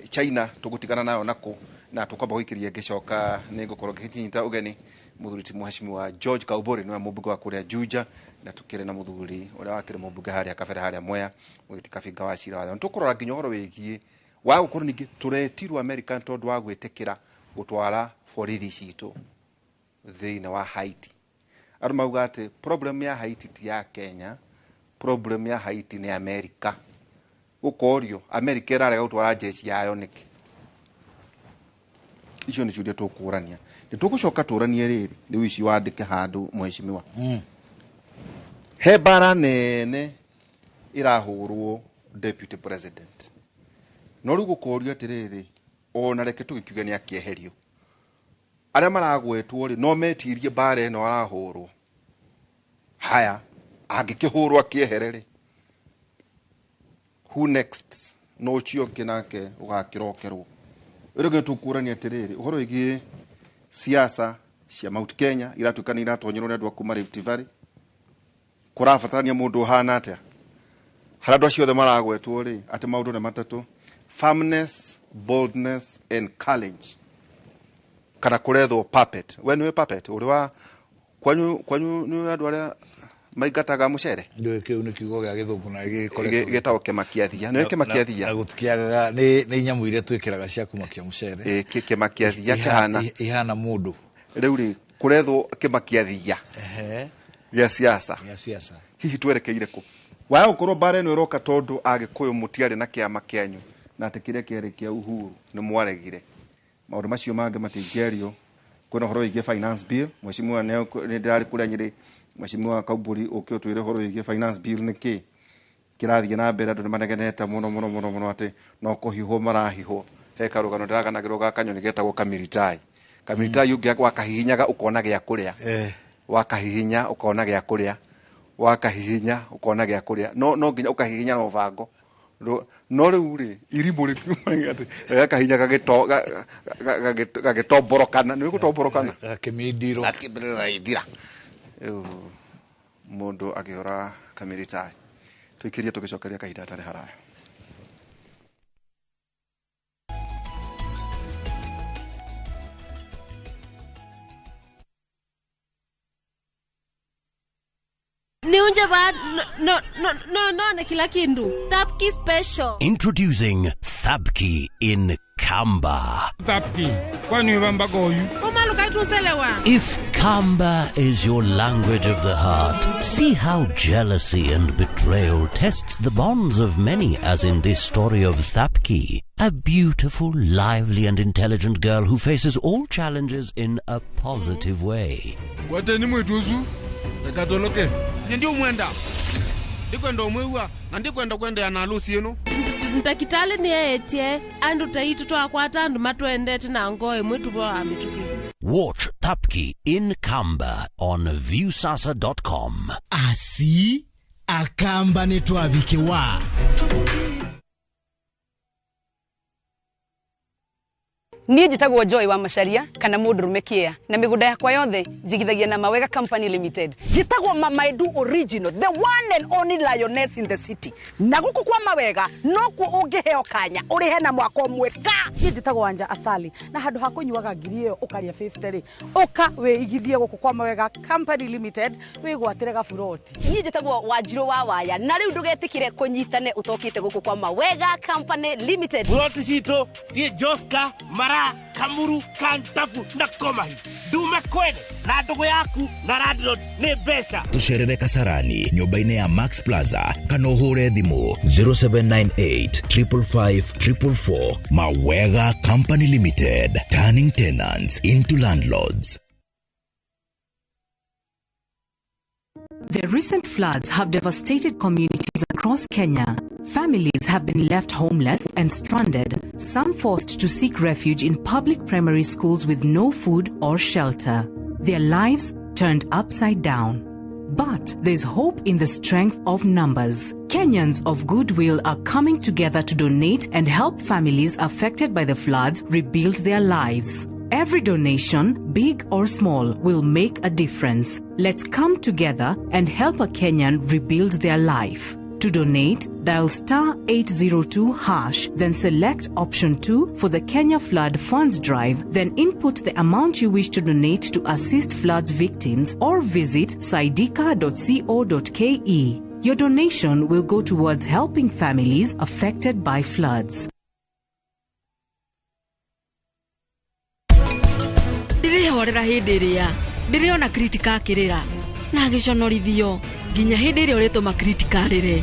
China tũgũtigana nayo nakũ, na tũkwamba gũikĩria ngĩcoka nĩ ngũkorwo ngĩkĩnyita ũgeni mũthuri ti mheshimiwa George Kauburi, nĩwe mũmbunge wa kũrĩa Juja, na tũkĩrĩ na mũthuri ũrĩa wakĩrĩ mũmbunge harĩa kabere harĩa Mwea, mũgĩti Kabinga wa Cira wa. Tũkũrora nginya ũhoro wĩgiĩ wa gũkorwo ningĩ tũretirwo America tondũ wa gwĩtĩkĩra gũtwara borithi citũ thĩinĩ wa Haiti. Andũ mauga atĩ problem ya Haiti ti ya Kenya, problem ya Haiti nĩ America. Gũkorio America ĩrarega gũtwara jeshi yayo nĩkĩ? Icio nĩ ciũria tũkũrania. Nĩ tũgũcoka tũranie rĩrĩ, rĩu ici wandĩke handũ mheshimiwa. He mbara nene ĩrahũrwo deputy president. No rĩu gũkorio atĩrĩrĩ, ona reke tũgĩkiuge nĩ akĩeherio. Arĩa maragwetwo rĩ, no metirie mbara ĩno arahũrwo. Haya, angĩkĩhũrwo akĩehere rĩ, who next? No ũcio ũngĩ nake ũgakĩrokerwo. Rĩu tũkũrania atĩrĩrĩ, ũhoro wĩgiĩ siasa cia Mount Kenya iratuĩka nĩ iratonyerwo nĩ andũ a kuma Rift Valley. Kũrabatarania mũndũ ũhana atĩa? Harĩa andũ acio othe maragwetwo rĩ, atĩ maũndũ nĩ matatũ: firmness, boldness and courage. Kana kũrethwo puppet. We nĩwe puppet ũrĩ wa kwanyu nĩ andũ arĩa maingataga mũcere? Ndũĩ kĩu nĩ kiugo gĩa gĩthũngũ na gĩkoretwo gĩtagwo kĩmakiathia. Nĩwe kĩmakiathia? Na gũtikĩagaga, nĩ nyamũ iria twĩkĩraga cia kũmakia mũcere. Kĩmakiathia kĩhana ihana mũndũ. Rĩu rĩ, kũrethwo kĩmakiathia gĩa siasa. Gĩa siasa. Hihi twerekeire kũ? Waga gũkorwo mbara ĩno ĩroka tondũ Agĩkũyũ mũtiarĩ na kĩama kĩanyu, na atĩ kĩrĩa kĩarĩ kĩa Uhuru nĩ mwaregire. Maũndũ macio mangĩ matingĩario. Kwĩna ũhoro wĩgiĩ finance bill. Mheshimiwa nĩ ndĩrarĩ kũrĩa Nyĩrĩ, Mheshimiwa Kauburi ũke ũtwĩre ũhoro wĩgiĩ finance bill nĩ kĩ kĩrathiĩ na mbere. Andũ nĩ manegenete mũno mũno mũno mũno atĩ no kũhihwo marahihwo. He karũgano ndĩraganagĩrwo ga kanyoni getagwo kamiritai. Kamiritai ũngĩ wakahihinyaga ũkona gĩa kũrĩa. Wakahihinya ũkona gĩa kũrĩa. Wakahihinya ũkona gĩa kũrĩa. No nginya ũkahihinya na mũbango. No rĩu rĩ, irimũ rĩkiuma atĩ gakahinya gagĩtomborokana. Nĩ gũtomborokana? Gakĩmindirwo. Gakĩmindirwo. Rĩu mũndũ akĩhũra kamiritai. Tũikĩrie tũgĩcokeria kahinda hatarĩ haraya. Niunje ba no no no no na kila kindu. Thapki special. Introducing Thapki in Kamba. Thapki. Kwani wamba goyu? If Kamba is your language of the heart, see how jealousy and betrayal tests the bonds of many, as in this story of Thapki, a beautiful, lively and intelligent girl who faces all challenges in a positive way. Ndio mwenda. Ndikwenda umwewa na ndikwenda kwenda na harusi yenu. Ndakitali ni etie andu taitu twakwata andu matwendete na ngoo imwe tuvoa mituki. Watch Thapki in Kamba on Viusasa.com. Asi akamba nitwavikiwa. Niĩ njĩtagwo Joy wa Macharia kana mũndũrũme kĩa na mĩgũnda yakwa yothe njigithagia na Mawega Company Limited. Njĩtagwo Mama Edu Original, the one and only lioness in the city. Na gũkũ kwa Mawega nokuo ũngĩheo kanya ũrĩhe na mwaka ũmwe ka. Niĩ njĩtagwo Anja Asali na handũ ha kũnyuaga ngiri ĩyo ũkarĩa 50 rĩ, ũka wĩigithie gũkũ kwa Mawega Company Limited wĩgwatĩre gaburoti. Niĩ njĩtagwo Wanjirũ wa Waya na rĩu ndũgetĩkĩre kũnyitane ũtokĩte gũkũ kwa Mawega Company Limited. Buroti citũ ciĩ Joska, Mara, Kamuru, Kantafu na Komahi. Ndume kwene na ndugu yaku na landlord nĩ mbeca. Tucerere Kasarani nyũmba-inĩ ya Max Plaza kana ũhũre thimũ 0798 555 444. Mawega Company Limited, turning tenants into landlords. The recent floods have devastated communities across Kenya. Families have been left homeless and stranded, some forced to seek refuge in public primary schools with no food or shelter. Their lives turned upside down. But there's hope in the strength of numbers. Kenyans of goodwill are coming together to donate and help families affected by the floods rebuild their lives. Every donation, big or small, will make a difference. Let's come together and help a Kenyan rebuild their life. To donate, dial star 802#, then select option 2 for the Kenya Flood Funds Drive, then input the amount you wish to donate to assist floods victims or visit saidika.co.ke. Your donation will go towards helping families affected by floods. Ndĩrĩhorera hĩndĩ ĩrĩa ndĩrĩona Kritika akĩrĩra na agĩconorithio nginya hĩndĩ ĩrĩa ũrĩtũma Kritika arĩre.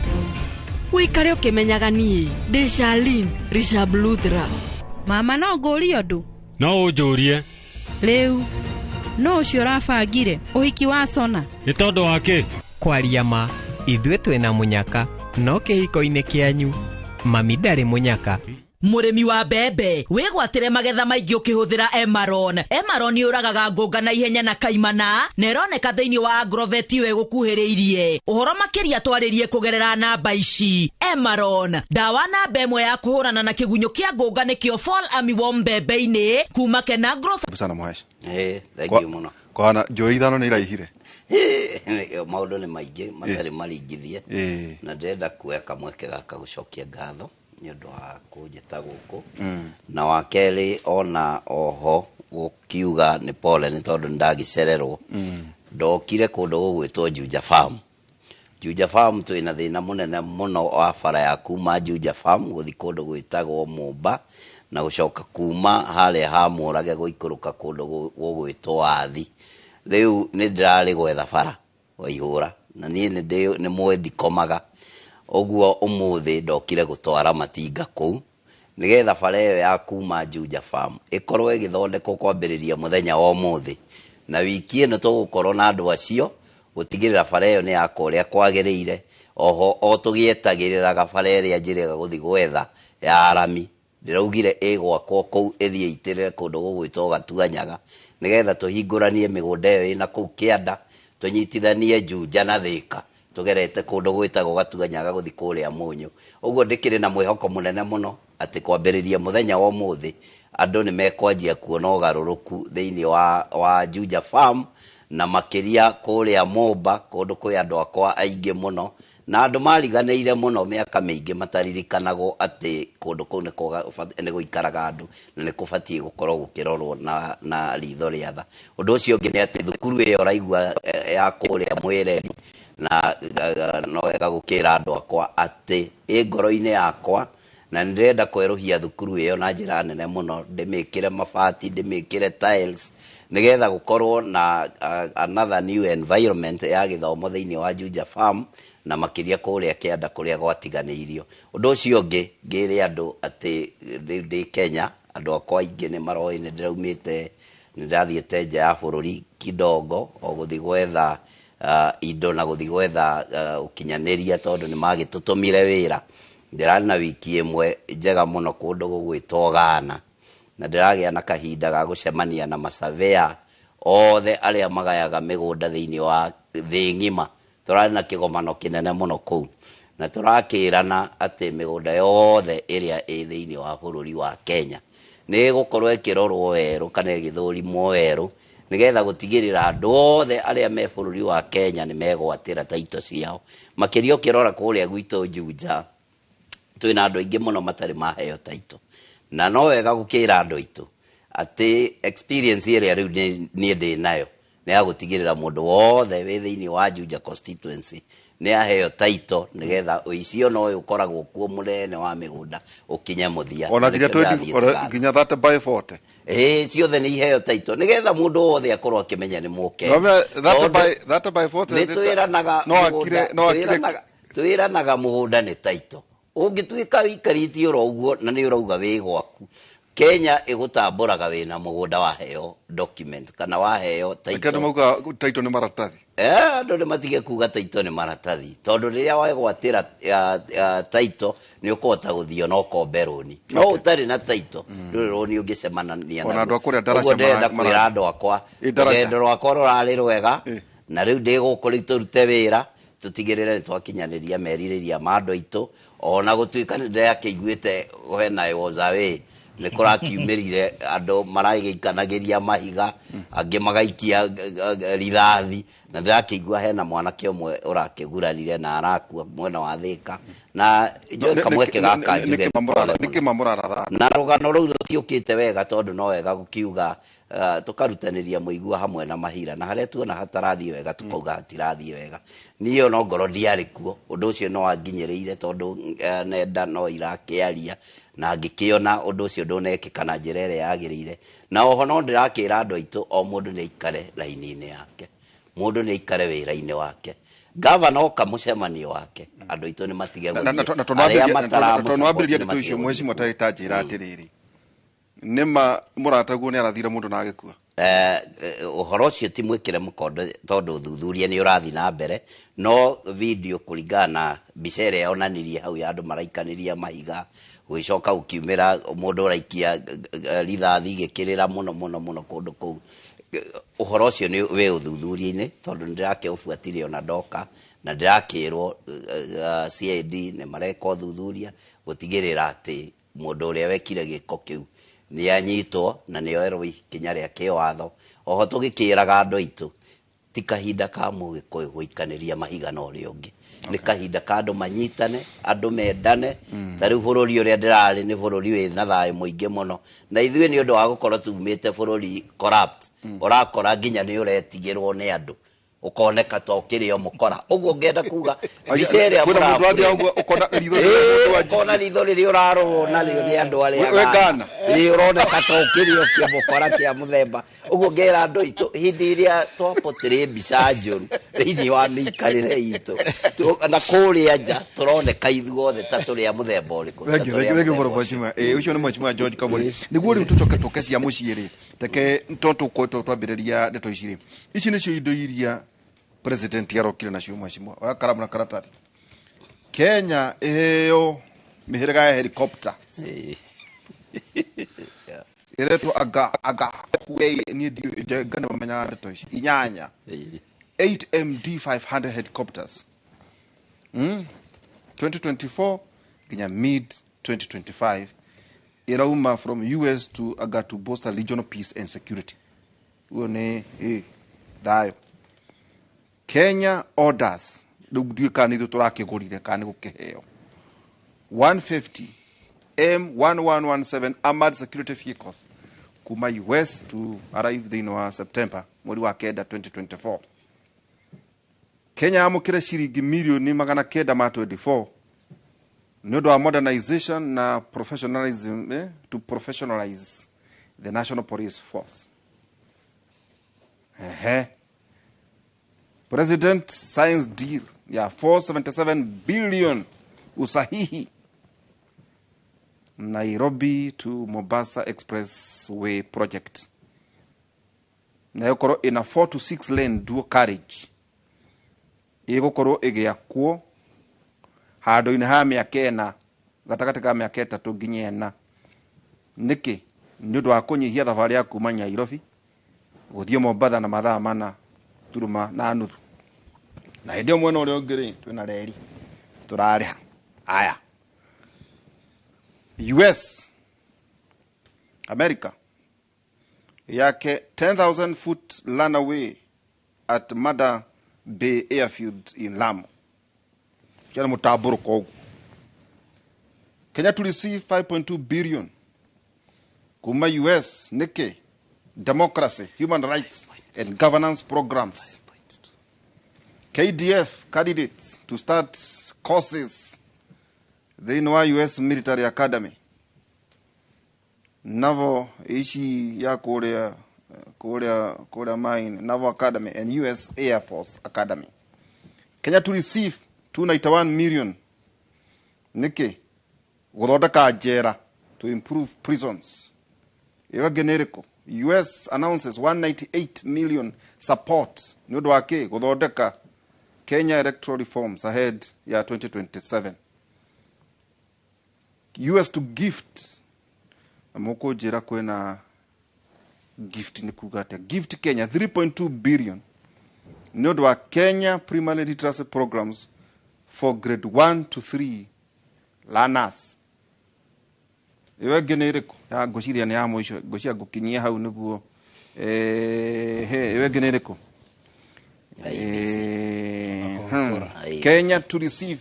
Wĩikare ũkĩmenyaga niĩ ndĩ Charlene Rishabh Luthra. Mama no ngũrie ũndũ? No ũnjũrie. Rĩu no ũcio ũrabangire ũhiki wa Sona? Nĩ tondũ wa kĩ? Kwaria ma ithuĩ twĩna mũnyaka no kĩhiko-inĩ kĩanyu mami ndarĩ mũnyaka. Mũrĩmi wa mbembe wĩgwatĩre magetha maingĩ ũkĩhũthĩra Emaron. Emaron yũragaga ngũnga na ihenya na kaimana na ĩroneka thĩinĩ wa Agrovet ĩyo ĩgũkuhĩrĩirie. Ũhoro makĩria twarĩrie kũgerera namba ici. Emaron, ndawa namba ĩmwe ya kũhũrana na kĩgunyũ kĩa ngũnga nĩkĩo Fall Armyworm mbembe-inĩ kuma Kenagro. Sana Mũhaica. Thank you mũno. Kwana njũĩ ithano nĩ iraihire. Maũndũ nĩ maingĩ matarĩ maringithie na ndĩrenda kuoya kamweke gaka gũcokia ngatho nĩ ũndũ wa kũnjĩta gũkũ. Na wa kerĩ ona oho gũkiuga nĩ pole nĩ tondũ nĩndagĩcererwo. Ndokire kũndũ gũgwĩtwo Juja Farm. Juja Farm twĩna thĩna mũnene mũno wa bara ya kuma Juja Farm gũthiĩ kũndũ gwĩtagwo Mũmba na gũcoka kuma harĩa ha Mũrage gũikũrũka kũndũ gũgwĩtwo Wathi. Rĩu nĩ ndĩrarĩ gwetha bara Waihũra na niĩ nĩ mũĩ ndikomaga. Ũguo ũmũthĩ ndokire gũtwara matinga kũu nĩgetha bara ĩyo ya kuma Juja Farm ĩkorwo ĩgĩthondekwo kwambĩrĩria mũthenya wa ũmũthĩ, na wiki ĩno tũgũkorwo na andũ acio gũtigĩrĩra bara ĩyo nĩ yakwa ũrĩa kwagĩrĩire. Oho o tũgĩetagĩrĩraga bara ĩrĩa njĩrĩga gũthiĩ gwetha ya arami ndĩraugire ĩgwakwo kũu ĩthiĩ ĩitĩrĩre kũndũ gũgwĩtwo Gatuanyaga nĩgetha tũhingũranie mĩgũnda ĩyo ĩna kũu kĩanda tũnyitithanie Juja na Thĩka tugerete kũndũ gwĩtagwo Gatuanyaga gũthiĩ kũrĩa Mũnyũ. Ũguo ndĩkĩrĩ na mwĩhoko mũnene mũno atĩ kwambĩrĩria mũthenya wa ũmũthĩ andũ nĩ mekwanjia kuona ũgarũrũku thĩinĩ wa Juja Farm na makĩria kũrĩa Mũmba kũndũ kwĩ andũ akwa aingĩ mũno na andũ mariganĩire mũno mĩaka mĩingĩ mataririkanagwo atĩ kũndũ kũu nĩ gũikaraga andũ na nĩ kũbatiĩ gũkorwo gũkĩrorwo na ritho rĩa tha. Ũndũ ũcio ũngĩ nĩ atĩ thukuru ĩyo ũraigua ya kũrĩa Mwĩreri na no wega gũkĩra andũ akwa atĩ ĩ ngoro-inĩ yakwa na nĩndĩrenda kwerũhia thukuru ĩyo na njĩra nene mũno, ndĩmĩkĩre mabati, ndĩmĩkĩre tiles nĩgetha gũkorwo na another new environment ya gĩthomo thĩinĩ wa Juja Farm na makĩria kũrĩa kĩanda kũrĩa gwatiganĩirio. Ũndũ ũcio ũngĩ ngĩre andũ atĩ rĩu ndĩ Kenya andũ akwa aingĩ nĩ maroĩ nĩ ndĩraumĩte nĩ ndathiĩte nja ya bũrũri kidogo o gũthiĩ gwetha indo na gũthiĩ gwetha ũkinyanĩria tondũ nĩ magĩtũtũmire wĩra. Ndĩrarĩ na wiki ĩmwe njega mũno kũndũ gũgwĩtwo Ghana, na ndĩragĩa na kahinda ga gũcemania na masavea othe arĩa magayaga mĩgũnda thĩinĩ wa thĩ ng'ima. Tũrarĩ na kĩgomano kĩnene mũno kũu, na tũrakĩrana atĩ mĩgũnda yothe ĩrĩa ĩ thĩinĩ wa bũrũri wa Kenya nĩ ĩgũkorwo ĩkĩrorwo werũ kana ĩgĩthũrimwo werũ, nĩgetha gũtigĩrĩra andũ othe arĩa me bũrũri wa Kenya nĩ megwatĩra taito ciao. Makĩria ũkĩrora kũrĩa gwitũ Juja, twĩna andũ aingĩ mũno matarĩ maheo taito, na no wega gũkĩra andũ aitũ atĩ experience ĩrĩa rĩu niĩ ndĩ nayo nĩ ya gũtigĩrĩra mũndũ wothe wĩ thĩinĩ wa Juja constituency nĩ aheo taito, nĩgetha ũici ona ũyũ ũkoragwo kuo mũnene wa mĩgũnda ũkinye mũthia. Ona Na nginya nĩkĩo 20 ndĩrathiĩ ona tũgathiĩ. Nginya 30 by 40. Ĩĩ, ciothe nĩ iheo taito, nĩgetha mũndũ wothe akorwo akĩmenya nĩ mũkenya. No, 30 Tondũ by 30 by 40. Nĩ twĩranaga no akire mũgũnda- no akire. Twĩranaga mũgũnda nĩ taito. Ũngĩtuĩka wĩikarĩtie oro ũguo na nĩ ũrauga wĩ gwaku, Kenya ĩgũtambũraga wĩna mũgũnda waheo document kana waheo Reke andũ taito. mauga taito nĩ maratathi. Andũ nĩ matige kuga taito nĩ maratathi, tondũ rĩrĩa wegwatĩra taito nĩ ũkũhota gũthiĩ na ũkombe rũni, no ũtarĩ na taito ndũrĩ rũni ũngĩcemanania Ona naruo. andũ a kũrĩa Ndaraca Ũguo ndĩrenda kwĩra andũ akwa Ĩ, Ndaraca. rũgendo rwakwa rũrarĩ rwega, na rĩu ndĩ gũkũ rĩu tũrute wĩra tũtigĩrĩre nĩ twakinyanĩria merirĩria ma andũ aitũ, ona gũtuĩka nĩ ndĩrakĩiguĩte when I was away nĩ kũrakiumĩrire andũ maragĩikanagĩria mahiga, angĩ magaikia rithathi, na ndĩrakĩigua hena mwanake ũmwe ũrakĩgurarire na arakua mwena wa Thĩka, na njoe kamweke gaka njuge pole mũno. Nĩkĩ mamũraratha? Na rũgano rũu rũtiũkĩte wega, tondũ no wega gũkiuga tũkarutanĩria mũigua hamwe na mahira, na harĩa tuona hatarathiĩ wega tũkauga hatirathiĩ wega. Niĩ no ngorwo ndiarĩ kuo, ũndũ ũcio no wanginyĩrĩire, tondũ nenda no irakĩaria na ngĩkĩona ũndũ ũcio ndũnekĩka na njĩra ĩrĩa yagĩrĩire. Na oho no ndĩrakĩra andũ aitũ o mũndũ nĩ aikare raini-inĩ yake, mũndũ nĩ aikare wĩra-inĩ wake, gavana oka mũcemanio wake, andũ aitũ nĩ matige gũthiĩ. Na Arĩa tondũ wambĩrĩria mataramũsupport nĩ ndeto matige icio, gũthiĩ. Mheshimiwa, ta njĩra atĩrĩrĩ, nĩma mũrataguo nĩ arathire mũndũ na agĩkua? Ũhoro ũcio ti mwĩkĩre mũkondo, tondũ ũthuthuria nĩ ũrathiĩ na mbere, no video kũringana na mbica ĩrĩa yonanirie hau ya andũ maraikanĩria mahiga, gũgĩcoka gũkiumĩra mũndũ ũraikia rithathi igĩkĩrĩra mũno mũno mũno kũndũ kũu. Ũhoro ũcio nĩ wĩ ũthuthuria-inĩ, tondũ nĩ ndĩrakĩũbuatirie ona ndoka, na ndĩrakĩrwo CID nĩ mareka ũthuthuria gũtigĩrĩra atĩ mũndũ ũrĩa wekire gĩko kĩu nĩ anyitwo na nĩ oerwo ikinya rĩa kĩwatho. Oho tũgĩkĩraga andũ aitũ, ti kahinda ka mũgĩkũyũ gũikanĩria mahiga na ũrĩa ũngĩ, nĩ kahinda ka andũ manyitane, andũ mendane. Ta rĩu bũrũri ũrĩa ndĩrarĩ nĩ bũrũri wĩna thayũ mũingĩ mũno, na ithuĩ nĩ ũndũ wa gũkorwo tumĩte bũrũri corrupt, ũrakora nginya nĩ ũretigĩrwo nĩ andũ, ũkoneka ta ũkĩrĩ o mũkora. Ũguo ngenda kuga mbica ĩrĩa Kwĩna mũndũ wathiĩ ũguo ũkona ritho rĩrĩa mũndũ Ĩĩ, ũkona ritho rĩrĩa ũrarorwo narĩo nĩ andũ arĩa We Ghana. Ĩĩ, ũroneka ta ũkĩrĩ o kĩmũkora kĩa mũthemba ũguo. Ngera andũ aitũ, hĩndĩ ĩrĩa twapotire mbica njũru thĩinĩ wa mĩikarĩre itũ na kũrĩa nja, tũroneka ithuothe ta tũrĩ a mũthemba ũrĩkũ, ta Thank you, tũrĩ thank a you, thank you mũthemba mũno, mheshimiwa. Ũcio nĩ Mheshimiwa George Kamori. Nĩguo rĩu tũcoke tũke cia mũciĩ rĩ, teke to tũkoretwo twambĩrĩria ndeto ici rĩ, ici nĩcio indo iria president arokire nacio. Mheshimiwa, oya karamu na karatathi. Kenya ĩheo mĩhĩrĩga ya helicopter ĩretwo aga Huey. Niĩ ndiũĩ ngane mamenyaga ndeto ici inyanya, 8 MD 500 helicopters 2024 nginya mid 2025, irauma from US to aga to bolster regional peace and security. Huo nĩ thayũ. Kenya orders, rĩu ndiũĩ kana nĩ ithuĩ tũrakĩgũrire kana nĩ gũkĩheo, 150 M1117 armored security vehicles kuma US to arrive thĩinĩ wa September, mweri wa kenda 2024. Kenya yamũkĩre ciringi mirioni 924 nĩ ũndũ wa modernization na professionalism, to professionalize the national police force. Ehe. President signs deal ya 477 billion usahihi Nairobi to Mombasa Expressway project, nayo korwo ina 4 to 6 lane dual carriage, ĩgũkorwo ĩgĩakwo handũ-inĩ ha mĩaka 4. gatagatĩ ka mĩaka 3 nginya 4. Nĩkĩ? Nĩ ũndũ wa kũnyihia thabarĩ ya kuma Nairobi gũthiĩ Mombatha na mathaa 4.5. Na hĩndĩ ĩyo mwena ũrĩa ũngĩ rĩ, twĩna reri tũrarĩha. Aya, US America yake 10,000 foot runway at Mada Bay Airfield in Lamu. Chana mutambũrũko ũguo. Kenya to receive 5.2 billion kuma US nĩkĩ? Democracy, human rights and governance programs. KDF candidates to start courses thĩinĩ wa US Military Academy. Naval ici ya kũrĩa kũrĩa kũrĩa mine Naval Academy and US Air Force Academy. Kenya to receive 291 million nĩkĩ? Gũthondeka njera to improve prisons. Ĩyo ĩngĩ nĩ ĩrĩkũ? US announces 198 million support nĩ ũndũ wa kĩ? Gũthondeka Kenya electoral reforms ahead ya 2027. US to gift, na mũkũnjĩra kwĩna gift nĩ kuga atĩa? Gift Kenya 3.2 billion nĩ ũndũ wa Kenya primary literacy programs for grade 1 to 3 learners. Ĩyo ĩngĩ nĩ ĩrĩkũ? Ya ngwĩciria nĩ ya mũico, ngwĩciria ngũkinyia hau nĩguo. Ĩyo ĩngĩ nĩ ĩrĩkũ? Kenya to receive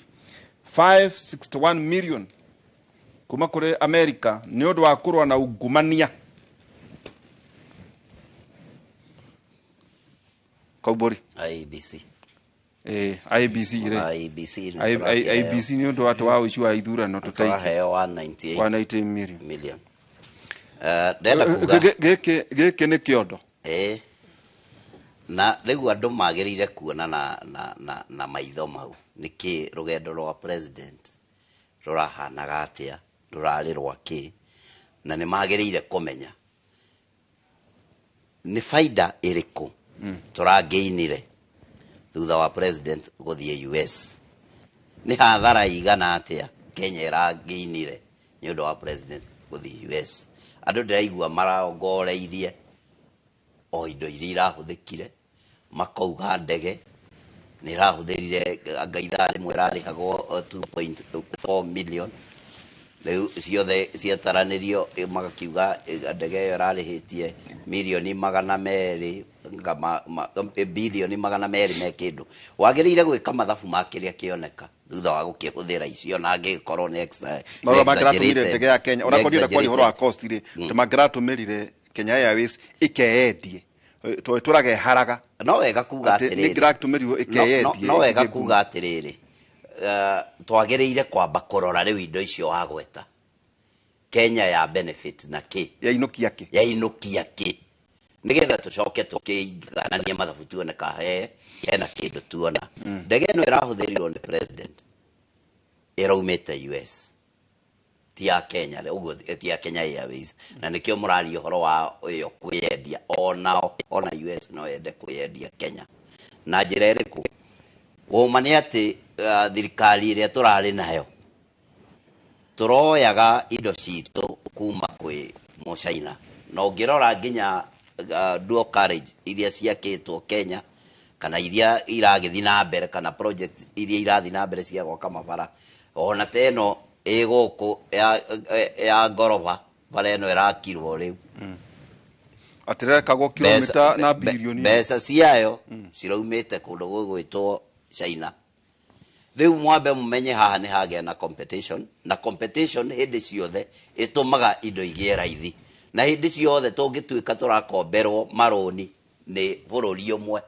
561 million kuma kũrĩ America nĩ ũndũ wa kũrũa na ungumania. Kaubori. IEBC. IEBC rĩ. IEBC. IEBC nĩ ũndũ wa wa ũici wa ithurano tũtaiki. Tũraheo 198 198 million. Million. Ndĩrenda kuga gĩkĩ nĩ kĩondo. Na rĩu andũ magĩrĩire kuona na maitho mau nĩkĩ rũgendo rwa president rũrahanaga atĩa, rũrarĩ rwa kĩ, na nĩ magĩrĩire kũmenya nĩ faida ĩrĩkũ tũrangĩinire thutha wa president gũthiĩ US, nĩ hathara igana atĩa Kenya ĩrangĩinire nĩ ũndũ wa president gũthiĩ US. Andũ ndĩraigua marongoreirie o indo iria irahũthĩkire, makauga ndege nĩ ĩrahũthĩrire anga ithaa rĩmwe ĩrarĩhagwo 2.4 million, rĩu ciothe ciataranĩrio magakiuga ndege ĩyo ĩrarĩhĩtie mirioni 200, bilioni 200 me kĩndũ. Wagĩrĩire gwĩka mathabu ma kĩrĩa kĩoneka thutha wa gũkĩhũthĩra icio, na angĩkorwo nĩ mangĩratũmĩrire ndege ya Kenya, ona korwo ndĩrenda kwaria ũhoro wa cost rĩ, mangĩratũmĩrire Kenya Airways ĩkeyendie, tũrageharaga. No wega kuga atĩrĩrĩ, no wega kuga atĩrĩrĩ, twagĩrĩire kwamba kũrora rĩu indo icio wagweta Kenya ya benefit na kĩ, yainũkia kĩ, yainũkia kĩ, nĩgetha tũcoke tũkĩigananie mathabu tuone ka hena kĩndũ tuona. Ndege ĩno ĩrahũthĩrirwo nĩ president ĩraumĩte US, ti ya Kenya, ũguo ti ya Kenya Airways, na nĩkĩo mũraria ũhoro wa ĩyo kwĩyendia. Onao ona US no yende kwĩyendia Kenya na njĩra ĩrĩkũ? Ũma nĩ atĩ thirikari ĩrĩa tũrarĩ nayo tũroyaga indo citũ kuma kwĩ Mũcaina, na ũngĩrora nginya dual carriage iria ciakĩtwo Kenya kana iria iragĩthiĩ na mbere, kana project iria irathiĩ na mbere cia gwaka mabara, ona ta ĩno ĩ gũkũ ya ngoroba bara ĩno ĩrakirwo rĩu atĩrekagwo kilomita na bilioni, mbeca ciayo ciraumĩte kũndũ gũgwĩtwo China. Rĩu mwambe mũmenye haha nĩ hagĩa na competition, na competition hĩndĩ ciothe ĩtũmaga indo igĩe raithi, na hĩndĩ ciothe tũngĩtuĩka tũrakomberwo marũni nĩ bũrũri ũmwe,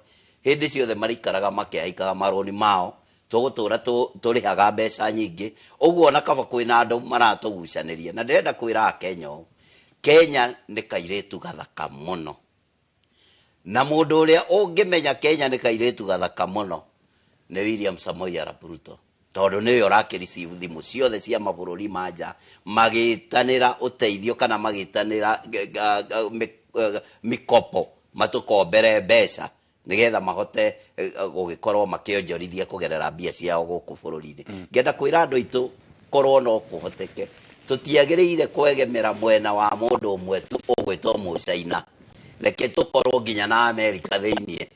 hĩndĩ ciothe marĩikaraga makĩhaikaga marũni mao, tũgũtũra tũrĩhaga mbeca nyingĩ. Ũguo ona kaba kwĩna andũ maratũgucanĩria. Na ndĩrenda kwĩra Akenya ũũ, Kenya nĩ kairĩtu gathaka mũno, na mũndũ ũrĩa ũngĩmenya Kenya nĩ kairĩtu gathaka mũno nĩ William Samoei Arap Ruto, tondũ nĩwe ũrakĩreceive thimũ ciothe cia mabũrũri ma nja magĩtanĩra ũteithio kana magĩtanĩra mĩkopo matũkombere mbeca nĩgetha mahote gũgĩkorwo makĩonjorithia kũgerera mbia ciao gũkũ bũrũri-inĩ. Ngenda kwĩra andũ aitũ Korwo no kũhoteke tũtiagĩrĩire kwegemera mwena wa mũndũ ũmwe tu ũgwĩtwo Mũcaina, reke tũkorwo nginya na Amerika thĩiniĩ,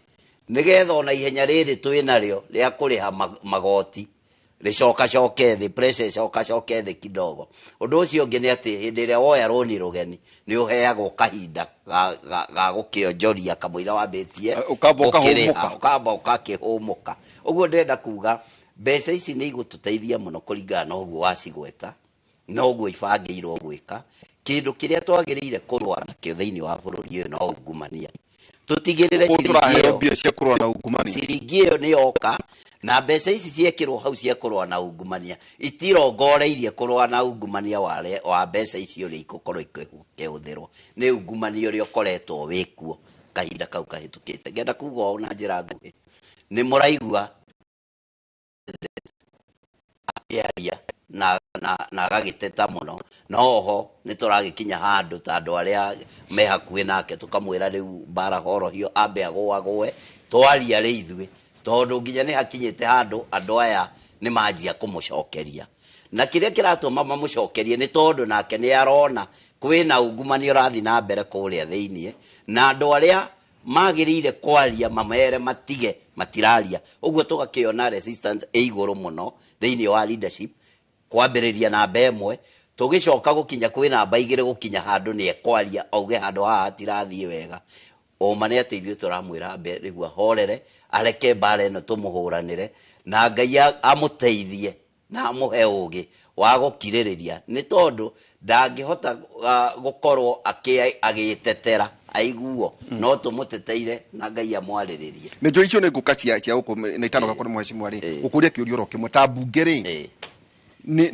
nĩgetha ona ihenya rĩrĩ twĩ narĩo rĩa kũrĩha magoti rĩcokacoke thĩ, pressure ĩcokacoke thĩ kidogo. Ũndũ ũcio ũngĩ nĩ atĩ hĩndĩ ĩrĩa woya rũni rũgeni nĩ ũheagwo kahinda ga gũkĩonjoria kamũira wambĩtie Ũkamba ũkĩrĩha, ũkahũmũka. Ũkamba ũkakĩhũmũka. Ũguo ndĩrenda kuga mbeca ici nĩ igũtũteithia mũno kũringana na ũguo wacigweta na ũguo ibangĩirwo gwĩka. Kĩndũ kĩrĩa twagĩrĩire kũrũa nakĩo thĩinĩ wa bũrũri ũyũ no ungumania. Tũtigĩrĩre Ũguo ciringi tũraheo ĩyo mbia cia kũrũa na ungumania. Ciringi ĩyo nĩ yoka na mbeca ici ciekĩrwo hau cia kũrũa na ungumania itirongoreirie kũrũa na ungumania wa mbeca icio ũrĩa igũkorwo ikĩhũthĩrwo nĩ ungumania ũrĩa ũkoretwo wĩkuo kahinda kau kahĩtũkĩte. Ngenda kuga ũũ na njĩra nguhĩ, nĩ mũraigua akĩaria na agagĩteta mũno, no oho nĩ tũragĩkinya handũ ta andũ arĩa me hakuhĩ nake tũkamwĩra rĩu mbara horohio ambe agũagũe twaria rĩ ithuĩ, tondũ nginya nĩ hakinyĩte handũ andũ aya nĩ manjia kũmũcokeria, na kĩrĩa kĩratũma mamũcokerie nĩ tondũ nake nĩ arona kwĩna ungumania ũrathiĩ na mbere kũrĩa thĩiniĩ, na andũ arĩa magĩrĩire kwaria mamere matige matiraria. Ũguo tũgakĩona resistance ĩ igũrũ mũno thĩiniĩ wa leadership, kwambĩrĩria namba ĩmwe tũgĩcoka gũkinya kwĩ namba igĩrĩ, gũkinya handũ nĩ ekwaria auge handũ haha hatirathiĩ wega. Ũma nĩ atĩ ithuĩ tũramwĩra ambe rĩu ahorere, areke mbara ĩno tũmũhũranĩre, na Ngai amũteithie na amũhe ũgĩ wa gũkirĩrĩria, nĩ tondũ ndangĩhota gũkorwo agĩtetera aiguo, no tũmũteteire na Ngai amwarĩrĩrie. Nĩ njũĩ icio nĩ ngũka cia gũkũ na itanoka kũrĩ mheshimiwa rĩ, gũkũria kĩũria oro kĩmwe ta mbunge rĩ, nĩ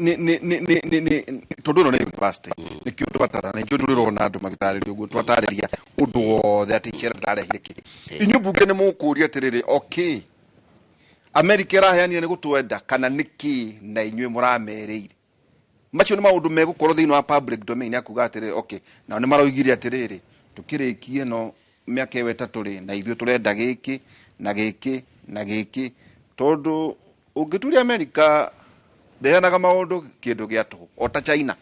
tondũ ĩno nĩ university nĩkĩo twatara na njũĩ ndũrĩrona andũ magĩtarĩria ũguo twatarĩria ũndũ wothe atĩ icera ndarehire kĩ. Inyuĩ mbunge nĩ mũkũria atĩrĩrĩ, okay, Amerika ĩraheanire nĩ gũtwenda kana nĩkĩ na inyuĩ mũramerĩire? Macio nĩ maũndũ megũkorwo thĩinĩ wa public domain ya kuga atĩrĩrĩ, okay, nao nĩ maroigire atĩrĩrĩ, tũkĩrĩkie no mĩaka ĩyo ĩtatũ rĩ, na ithuĩ tũrenda gĩkĩ na gĩkĩ na gĩkĩ, tondũ ũngĩturia Amerika ndĩheanaga maũndũ kĩndũ gĩa tũhũ o ta China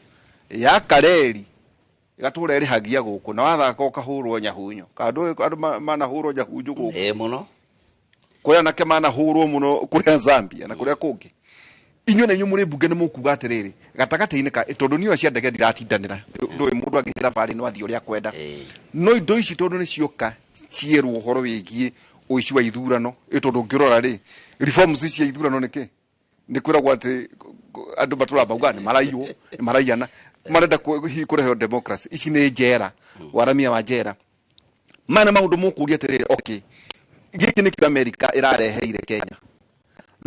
ya kareri ĩgatũra ĩrĩhagia gũkũ na wathaka ũkahũrwo nyahunyo, kana ndũĩ andũ manahũrwo nyahunyo gũkũ? Ĩĩ mũno. Kũrĩa anake manahũrwo mũno kũrĩa Zambia na kũrĩa kũngĩ. Inyuĩ na inyuĩ mũrĩ mbunge nĩ mũkuga atĩrĩrĩ, gatagatĩ-inĩ ka tondũ niĩ cia ndege ndiratindanĩra, ndũĩ mũndũ angĩthiĩ thabarĩ no athiĩ ũrĩa akwenda, no indo ici tondũ nĩ cioka cierwo ũhoro wĩgiĩ ũici wa ithurano, ĩ tondũ ũngĩrora rĩ, reforms cia ithurano nĩ kĩ? Nĩ kwĩragwo atĩ andũ matũraga maugaga nĩ maraiywo, nĩ maraiyana, marenda hihi kũrehwo democracy. Ici nĩ njera, waramia wa njera. Maya nĩ maũndũ mũkũria atĩrĩrĩ, okay, gĩkĩ nĩkĩo Amerika ĩrareheire Kenya,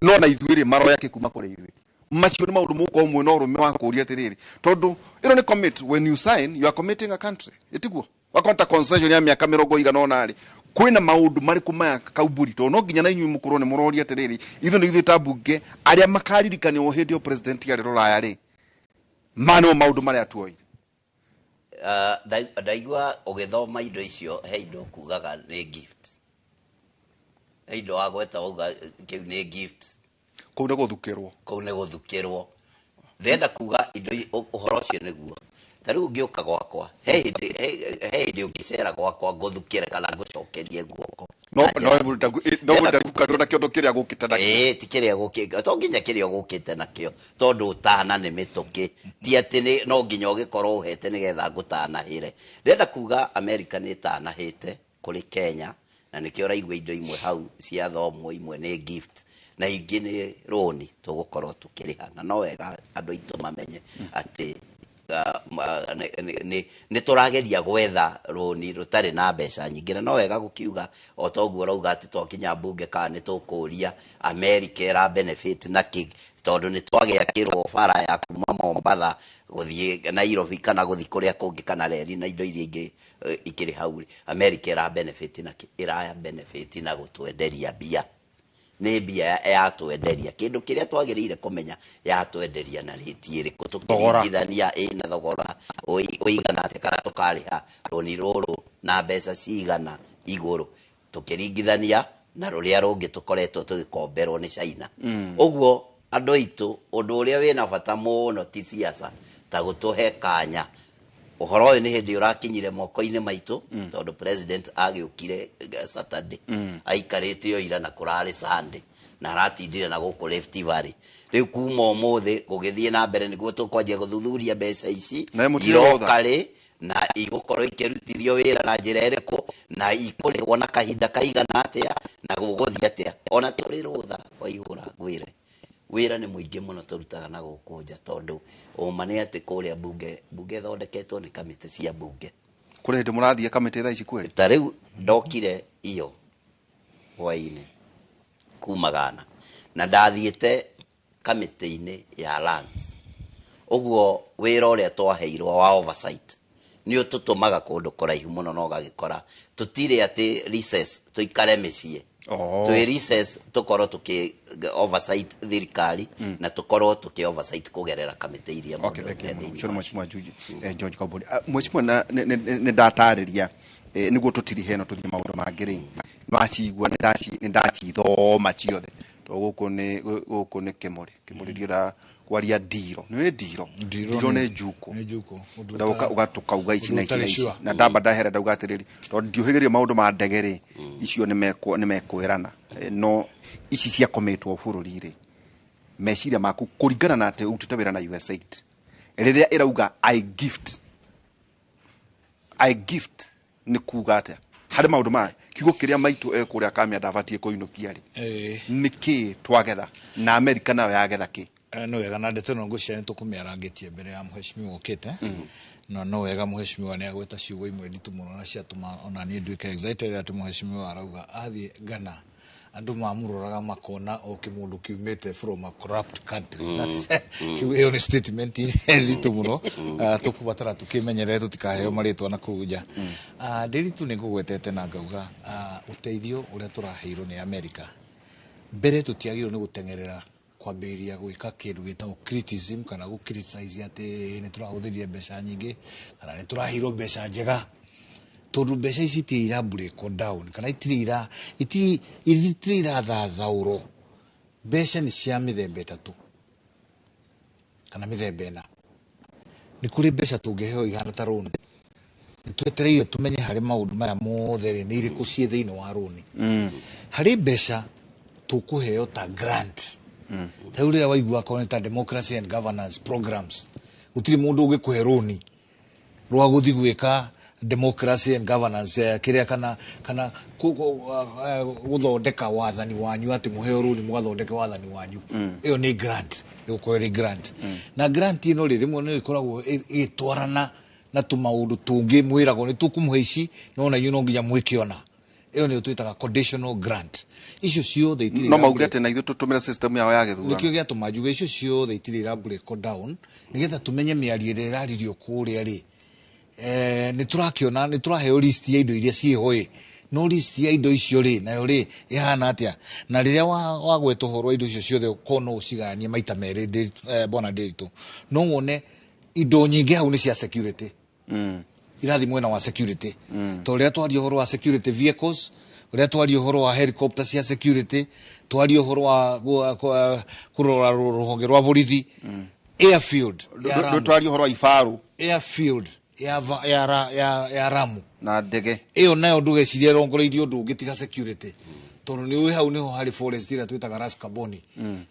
no na ithuĩ rĩ maroya kĩ kuma kũrĩ ithuĩ? Macio nĩ maũndũ mũgũkorwo mwĩna ũrũme wa kũria atĩrĩrĩ, tondũ ĩno nĩ commit, when you sign you are committing a country, ĩtiguo? Wakorwo ta concession ya mĩaka mĩrongo ĩigana ũna rĩ, kwĩna maũndũ marĩkũ maya kaumbũri? Tondũ no nginya na inyuĩ mũkorwo nĩ mũroria atĩrĩrĩ, ithuĩ nĩ ithuĩ ta mbunge arĩa makaririkanwo hĩndĩ ĩyo president arĩ rũraya rĩ, maya nĩmo maũndũ marĩa tuoire. Ndaigua ũgĩthoma indo icio, he indo kugaga nĩ gift, he indo wagweta wauga kĩu nĩ gift. Kũu nĩ gũthukĩrwo. Kũu nĩ gũthukĩrwo. Ndĩrenda kuga indo ũhoro ũcio nĩguo ta rĩu ũngĩũka gwakwa, he hĩndĩ ũngĩcera gwakwa ngũthukĩre kana ngũcokerie guoko. No, no, no, mũndũ na kĩondo kĩrĩa gũkĩte nakĩo. Ĩĩ, ti kĩrĩa gũkĩte, to nginya kĩrĩa ũgũkĩte nakĩo, tondũ ũtana nĩ mĩtũkĩ, ti atĩ no nginya ũgĩkorwo ũhete nĩgetha ngũtanahĩre. Ndĩrenda kuga Amerika nĩ ĩtanahĩte kũrĩ Kenya, na nĩkĩo ũraigua indo imwe hau ciathomwo, imwe nĩ gift na ingĩ nĩ rũni tũgũkorwo tũkĩrĩha, na no wega andũ aitũ mamenye atĩ nĩ tũrageria gwetha rũni rũtarĩ na mbeca nyingĩ, na no wega gũkiuga o ta ũguo ũrauga atĩ twakinya mbunge kana nĩ tũkũria America ĩra benefit na kĩ, tondũ nĩ twagĩakĩrwo bara ya kuma Mombatha gũthiĩ Nairobi kana gũthiĩ kũrĩa kũngĩ kana reri na indo iria ingĩ ikĩrĩ hau rĩ, America ĩra benefit na kĩ? Ĩra benefit na gũtwenderia mbia. Nĩ mbia yatwenderia. Kĩndũ kĩrĩa twagĩrĩire kũmenya yatwenderia na rĩti ĩrĩkũ, tũkĩringithania ĩna thogora ũigana atĩa, kana tũkarĩha rũni rũrũ na mbeca cigana igũrũ, tũkĩringithania na rũrĩa rũngĩ tũkoretwo tũgĩkomberwo nĩ China. Ũguo Andũ aitũ, ũndũ ũrĩa wĩna bata mũno ti siasa ta gũtũhe kanya. Ũhoro ũyũ nĩ hĩndĩ ũrakinyire moko-inĩ maitũ, tondũ president agĩũkire Saturday, aikarĩte o ira na kũrarĩ Sunday, na aratindire na gũkũ Rift Valley. Rĩu kuma ũmũthĩ gũgĩthiĩ na mbere nĩguo tũkwanjia gũthuthuria mbeca ici Na mũtirĩ iroka rũtha. rĩ, na igũkorwo ikĩrutithio wĩra na njĩra ĩrĩkũ, na ikũrĩhwo na kahinda kaigana atĩa, na gũgũthiĩ atĩa. Ona tũrĩ rũtha waihũra ngwĩre, wĩra nĩ mũingĩ mũno tũrutaga na gũkũ nja, tondũ ũma nĩ atĩ kũrĩa bunge ĩthondeketwo nĩ kamĩtĩ cia bunge. Kũrĩ hĩndĩ mũrathiĩ kamĩtĩ thaa ici kweri? Ta rĩu ndokire iyo hwainĩ kuma Ghana, na ndathiĩte kamĩtĩ-inĩ ya lands. Ũguo wĩra ũrĩa twaheirwo wa oversight nĩ ũtũtũmaga kũndũ kũraihu mũno, na ũgagĩkora tũtirĩ atĩ recess tũikare mĩciĩ. Twĩ recess tũkorwo tũkĩ oversight thirikari, na tũkorwo tũkĩ oversight kũgerera kamĩtĩ iria Okay, mũndũ thank you e mũno. thĩinĩ Ũcio nĩ wacio. Mheshimiwa George Koimburi. Mheshimiwa, na nĩ ndatarĩria, nĩguo tũtirihe no tũthiĩ maũndũ mangĩ rĩ, nĩwacigua, nĩ ndacithoma ciothe, tondũ gũkũ nĩ kĩmũrĩ kĩmũrĩ, ndienda kwaria ndiro. Nĩ ndiro, ndiro nĩ njuko. Nĩ njuko. Ũgoka ũgatũkauga ici na ici na Ũndũ ici ũtarĩ sure. Na ndamba ndahera ndauga atĩrĩrĩ, tondũ ndiũhĩgĩria maũndũ ma ndege rĩ, icio nĩ mekwĩrana. No ici ciakometwo bũrũri rĩ, meciria maku kũringana na atĩ ũrutĩte wĩra na USAID rĩrĩa ĩrauga I gift, I gift nĩ kuga atĩa harĩ maũndũ maya? Kiugo kĩrĩa maitũ ekũrĩa kamĩa ndabatiĩ kũinũkia rĩ, nĩ kĩ twagetha na Amerika nayo yagetha kĩ? Nĩ wega, na ndeto ĩno ngwĩciria nĩ tũkũmĩarangĩtie mbere ya mheshimiwa ũkĩte, na no wega mheshimiwa nĩ agweta ciugo imwe nditũ mũno na ciatũma ona niĩ nduĩke excited, atĩ mheshimiwa arauga athiĩ Ghana andũ mamũroraga makona o kĩmũndũ kiumĩte from a corrupt country. Ĩyo nĩ statement nditũ mũno. Tũkũbatara tũkĩmenyerere tũtikaheo marĩtwa na kũu nja. Ndĩritũ nĩ ngũgwetete na ngauga, ũteithio ũrĩa tũraheirwo nĩ America, mbere tũtiagĩrĩirwo nĩ gũteng'erera kwambĩrĩria gwĩka kĩndũ gĩtagwo criticism kana gũ criticize atĩ nĩ tũrahũthĩrire mbeca nyingĩ kana nĩ tũraheirwo mbeca njega, tondũ mbeca ici itirĩ ira break down kana itirĩ irathathaũrwo. Mbeca nĩ cia mĩthemba ĩtatũ kana mĩthemba ĩna. Nĩ kũrĩ mbeca tũngĩheo ihana ta rũni. Nĩ twetereire tũmenye harĩ maũndũ maya mothe rĩ, nĩ irĩkũ ciĩ thĩinĩ wa rũni. Harĩ mbeca tũkũheo ta grant, ta rĩu rĩrĩa waigua akorwo nĩ ta democracy and governance programs, gũtirĩ mũndũ ũngĩkũhe rũni rwa gũthiĩ gwĩka democracy and governance, kĩrĩa kana gũthondeka wathani wanyu, atĩ mũheo rũni mũgathondeke wathani wanyu. Ĩyo nĩ grant, ĩgũkorwo ĩrĩ grant. Na grant ĩno rĩ, rĩmwe nĩ ĩkoragwo ĩgĩtwarana na tũmaũndũ tũngĩ mwĩragwo nĩ tũkũmũhe ici, no na inyuĩ no nginya mwĩke ona. Ĩyo nĩyo twĩtaga conditional grant. Icio ciothe itirĩ No mauge atĩ na ithuĩ tũtũmĩre system yao ya gĩthurano. Nĩkĩo gĩatũma njuge icio ciothe itirĩ ira break down, nĩgetha tũmenye mĩario ĩrĩa ĩraririo kũrĩa rĩ. Nĩ tũrakĩona nĩ tũraheo list ya indo iria ciĩho ĩ, no list ya indo icio rĩ, nayo rĩ ĩhana atĩa? Na rĩrĩa wagweta ũhoro wa indo icio ciothe, ko no ũcigayanie maita merĩ, bwana Ndiritu, no wone indo nyingĩ hau nĩ cia security, irathi mwena wa security, tondũ rĩrĩa twaria ũhoro wa security vehicles, ũrĩa twaria ũhoro wa helicopter cia security, twaria ũhoro wa kũrora rũhonge rwa borithi, airfield ya Ramu. Twaria ũhoro wa ibaru. Airfield ya Ramu na ndege. Ĩyo nayo ndũgecirie ĩrongoreirie ũndũ ũngĩ tiga security, tondũ nĩ ũĩ hau nĩho harĩ forest ĩrĩa twĩtaga Ras Kaboni,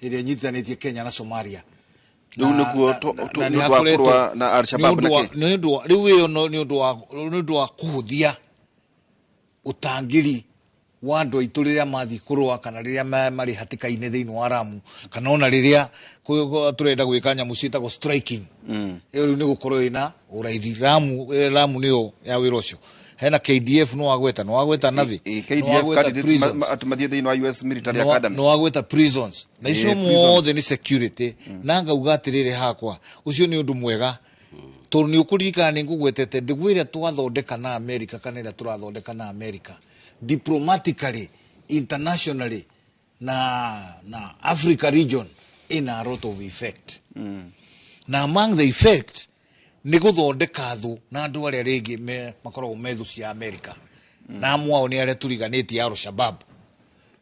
ĩrĩa ĩnyitithanĩtie Kenya na Somalia. Rĩu nĩguo Na nĩ nĩ ũndũ wa hakoretwo- kũrũa na Al-Shabaab nĩ ũndũ wa- na kĩ? nĩ ũndũ wa- rĩu ĩyo nĩ ũndũ wa kũhũthia ũtangĩri wa andũ aitũ rĩrĩa mathiĩ kũrũa kana rĩrĩa marĩ hatĩka-inĩ thĩinĩ wa Ramu, kana ona rĩrĩa tũrenda gwĩka nyamũ ciĩtagwo striking. Ĩyo rĩu nĩ gũkorwo ĩna ũraithi. Ramu nĩyo ya wĩra ũcio. Hena KDF, nĩ wagweta Navy, nĩ KDF wagweta candidates prisons. atĩ mathiĩ thĩinĩ wa US Military Academy. Nĩ wagweta prisons na icio Prison. mothe nĩ security. Na ngauga atĩrĩrĩ, hakwa ũcio nĩ ũndũ mwega, tondũ nĩ ũkũririkana nĩ ngũgwetete ndĩgũ ĩrĩa twathondeka na America kana ĩrĩa tũrathondeka na America diplomatically, internationally na Africa region, ina a lot of effect. Na among the effect nĩ gũthondeka thũ na andũ arĩa rĩngĩ makoragwo me thũ cia America, na amwe ao nĩ arĩa tũriganĩtie, Al-Shabaab.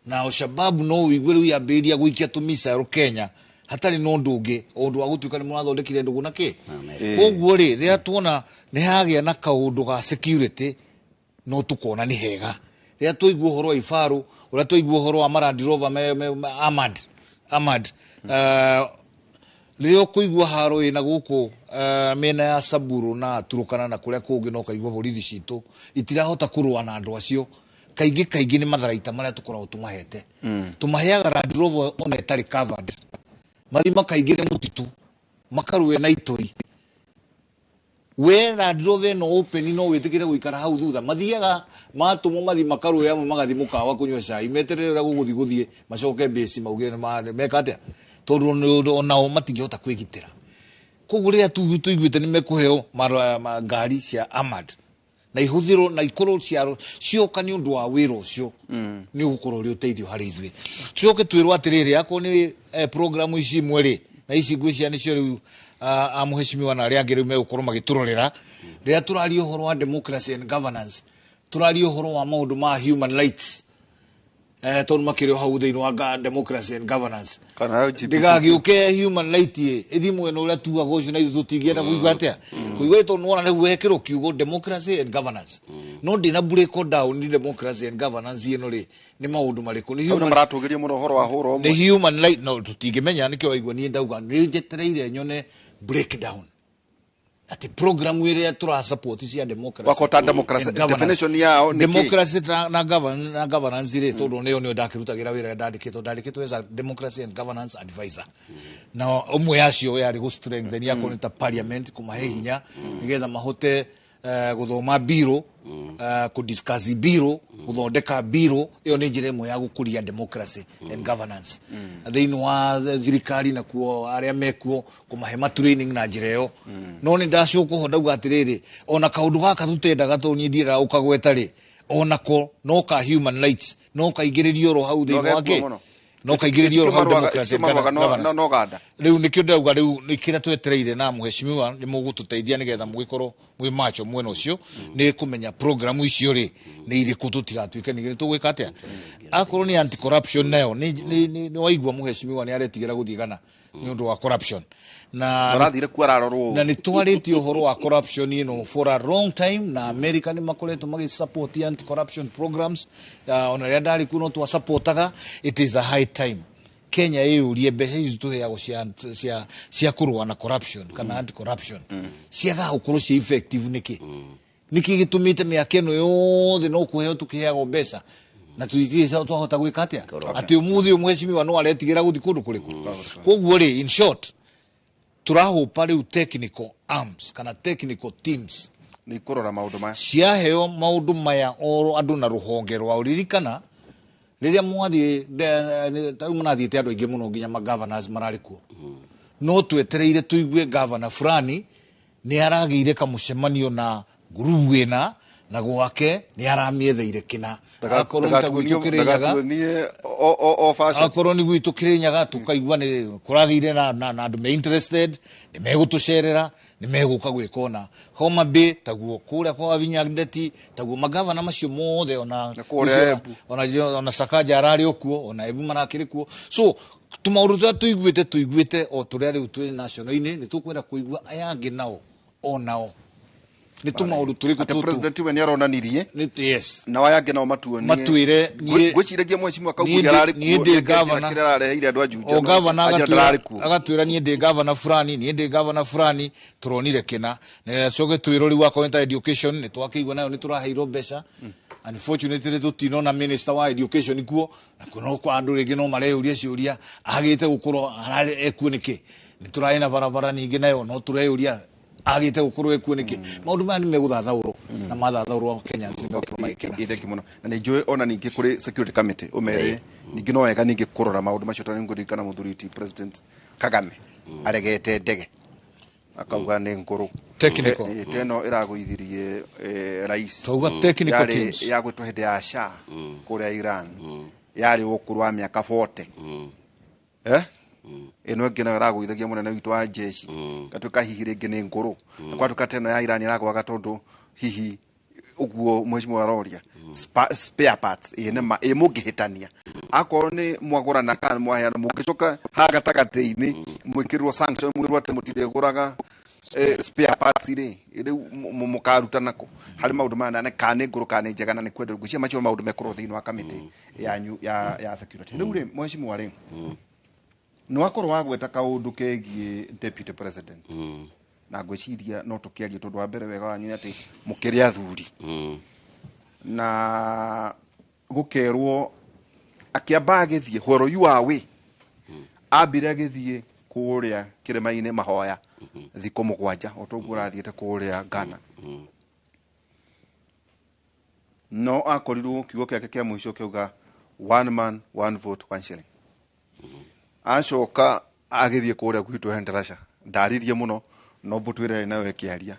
Na Al-Shabaab no ũigue rĩu yambĩrĩria gũikia tũmisairo Kenya. Hatarĩ na ũndũ ũngĩ, o ũndũ wa gũtuĩka nĩ mũrathondekire ndũgũ na kĩ. Koguo rĩ, rĩrĩa tuona nĩ hagĩa na kaũndũ ga security, no tukona nĩ hega. Rĩrĩa twaigua ũhoro wa ibaru, ũrĩa twaigua ũhoro wa Land Rover armored, rĩrĩa ũkũigua haro ĩna gũkũ mĩena ya Samburu na Turukana na kũrĩa kũngĩ, no kaigua borithi citũ itirahota kũrũa na andũ acio. Kaingĩ kaingĩ nĩ matharaita marĩa tũkoragwo tũmahete. Tũmaheaga Land Rover ona ĩtarĩ covered, mathi makaingĩre mũtitũ makarũe na itoi. We Land Rover ĩno open, no wĩtĩkĩre gũikara hau thutha? Mathiaga matũmwo mathi makarũe, amwe magathi mũkawa kũnyua cai, meterere ũrĩa gũgũthi gũthiĩ, macoke base mauge meka atĩa, tondũ onao matingĩhota kwĩgitĩra. Koguo rĩrĩa tũiguĩte nĩ mekũheo ngari cia armored na ihũthĩrwo na ikorwo cioka nĩ ũndũ wa wĩra ũcio, nĩ ũgũkorwo ũrĩ ũteithio harĩ ithuĩ. Tucoke twĩrwo atĩrĩrĩ, akorwo nĩ programu ici imwe rĩ, na ici ngwĩciria nĩcio rĩu a mũhecimiwa na arĩa angĩ rĩu megũkorwo magĩtũrorera. Rĩrĩa tũraria ũhoro wa democracy and governance, tũraria ũhoro wa maũndũ ma human rights, tondũ makĩrĩ o hau thĩinĩ wa democracy and governance. Kana LGBTQ. Ndĩgagĩũke human right ĩ ĩthiĩ mwena ũrĩa tugaga ũcio, na ithuĩ tũtingĩenda kũigua atĩa kũigua, tondũ nĩwona nĩguo hekĩrwo kiugo democracy and governance, no ndĩna break down nĩ democracy and governance ĩno rĩ, nĩ maũndũ marĩkũ? Nĩ Hau nĩ maratũgĩria mũno ũhoro wa hũra nĩ ũmwe. Human right no tũtingĩmenya. Nĩkĩo waigua niĩ ndauga nĩ njetereire nyone breakdown atĩ program ĩrĩa tũra support cia democracy Wakota democracy and governance. Definition yao nĩ kĩ? Democracy na governance rĩ, tondũ nĩyo ndakĩrutagĩra wĩra, ndandĩkĩtwo as a democracy and governance advisor, na ũmwe yacio yarĩ gũ strengthen akorwo nĩ ta parliament, kũmahe hinya nĩgetha mahote gũthoma biro, kũ discuss biro, gũthondeka biro. Ĩyo nĩ njĩra ĩmwe ya gũkũria democracy and governance thĩinĩ wa thirikari, na kuo arĩa mekuo kũmahe ma training na njĩra ĩyo. No nĩ ndacoka ho ndauga atĩrĩrĩ, ona kaũndũ gaka tũtendaga, tondũ niĩ ndiendaga gũkagweta rĩ, onako no ka human rights, no kaingĩrĩrio oro hau thĩinĩ No wa gekuo kĩ mũno. No kaingĩrĩrio oro hau democracy and Marũaga governance. no ganda. Rĩu nĩkĩo ndauga rĩu nĩ kĩrĩa twetereire na mũheshimiwa nĩ mũgũtũteithia nĩgetha mũgĩkorwo mwĩ macho mwena ũcio, nĩ kũmenya programu icio rĩ nĩ irĩkũ, tũtigatuĩke ningĩ nĩ tũgwĩka atĩa. Akorwo nĩ anti corruption nayo nĩ waigua mũheshimiwa nĩ aretigĩra gũthiĩ gana nĩ ũndũ wa corruption na Arathire kuo ararorwo. Na nĩ twarĩtie ũhoro wa corruption ĩno for a long time, na America nĩ makoretwo magĩ support anti corruption programs. Ona rĩrĩa ndarĩ kuo no twasupportaga. It is a high time Kenya ĩyũrie mbeca ici tũheagwo cia kũrũa na corruption kana anti corruption ciagaga gũkorwo ci effective nĩkĩ. Nĩkĩ gĩtũmĩte mĩaka ĩno yothe no kũheo tũkĩheagwo mbeca na tũtirĩ twahota gwĩka atĩa, atĩ ũmũthĩ ũyũ mheshimiwa no aretigĩra gũthiĩ kũndũ kũrĩkũ? Koguo rĩ, in short, tũrahũpa rĩu technical arms kana technical teams nĩ ikũrora maũndũ maya. Ciaheo maũndũ maya oro andũ na rũhonge rwao. Ririkana rĩrĩa mwathiĩ ta rĩu marathiĩte andũ aingĩ mũno, nginya magovernors mararĩ kuo, no twetereire tũigue governor fulani nĩ aragĩire kamũcemanio na ngurubu ĩna na gwake nĩ aramĩetheire kĩna. Akorwo nĩ ta gwitũ Kĩrĩnyaga, Ndagatuonie o fashion. Akorwo nĩ gwitũ Kĩrĩnyaga, tũkaigua nĩ kũragĩire na andũ me interested, nĩ megũtũcerera, nĩ megũka gwĩka. Ona Homa Bay taguo, kũrĩa kwa Wavinya Ndeti taguo, magavana macio mothe ona kũrĩa Embu. Ona Sakaja ararĩ o kuo, ona Embu marakĩrĩ kuo. So tũmaũndũ tũrĩa tũiguĩte o tũrĩa rĩu twĩ national-inĩ, nĩ tũkwenda kũigua aya angĩ nao onao nĩ tũmaũndũ tũrĩkũ Atĩ tũtũ. President we nĩ aronanirie. Yes. Na aya angĩ nao matuonie. Matwĩre. Ngwĩciragia mheshimiwa Kaumburia ararĩ niĩ kuo, ndĩ nĩ kĩrĩa governor. kĩrĩa arareheire andũ a Juja, O gavana anjĩra ndararĩ kuo. Agatwĩra niĩ ndĩ gavana fulani, niĩ ndĩ gavana fulani, tũronire kĩna. Na coke twĩrwo rĩu akorwo nĩ ta education, nĩ twakĩigua nayo nĩ tũraheirwo mbeca. Unfortunately tũtinona minister wa education kuo, na kuno kwa andũ rĩngĩ no mareyũria ciũria agĩte gũkorwo ararĩ ekuo nĩkĩ. Nĩ tũrarĩ na barabara ningĩ, nayo no tũreyũria agĩte gũkorwo ekuo nĩkĩ. Maũndũ maya nĩ megũthathaũrwo, na mathathaũrwo Kenyans nĩ megũkorwo magĩkena. Thank you mũno. Na nĩ njũĩ ona ningĩ kũrĩ security committee, ũmere ningĩ no wega ningĩ kũrora maũndũ macio, tondũ nĩngũririkana mũthuri ti President Kagame aregete ndege akauga nĩ ngũrũ. Technical. Ta ĩno ĩragũithirie rais Twauga technical yarĩ teams. ya gwĩtwo hĩndĩ ya Shah kũrĩa Iran, yarĩ ũkũrũ wa mĩaka 40. Ĩno ĩngĩ nayo ĩragũithagia mũnene witũ wa jeshi, gatuĩka hihi rĩngĩ nĩ ngũrũ, na gwatuĩka ta ĩno ya Iran ĩragwaga tondũ hihi Ũguo mheshimiwa aroria spare parts, ĩ nĩ ma ĩ mũngĩhĩtania, akorwo nĩ mwagũrana kana mwaheana, mũngĩcoka haha gatagatĩ-inĩ mwĩkĩrwo sanction, mwĩrwo atĩ mũtirĩgũraga spare parts rĩ, rĩu mũkarutana kũ harĩ maũndũ maya? Na kana nĩ ngũrũ kana nĩ njega na nĩ kwenda ngwĩciria macio maũndũ mekorwo thĩinĩ wa kamĩtĩ yanyu ya security. Rĩu rĩ, mheshimiwa rĩ, nĩ wakorwo wagweta kaũndũ kegiĩ deputy president, na ngwĩciria no tũkĩarie tondũ wa mbere wega wanyu nĩ atĩ mũkĩrĩ athuri, na gũkerwo akĩamba agĩthiĩ while you are away, ambire agĩthiĩ kũrĩa kĩrĩma-inĩ mahoya thikũ 7, o toguo ũrathiĩte kũrĩa Ghana, no akorirwo kiugo kĩake kĩa mũico kĩauga "One man, one vote, one shilling". Acoka agĩthiĩ kũrĩa gwitũ Endarasha, ndaririe mũno no mbũtũ ĩrĩa nayo ĩkĩaria.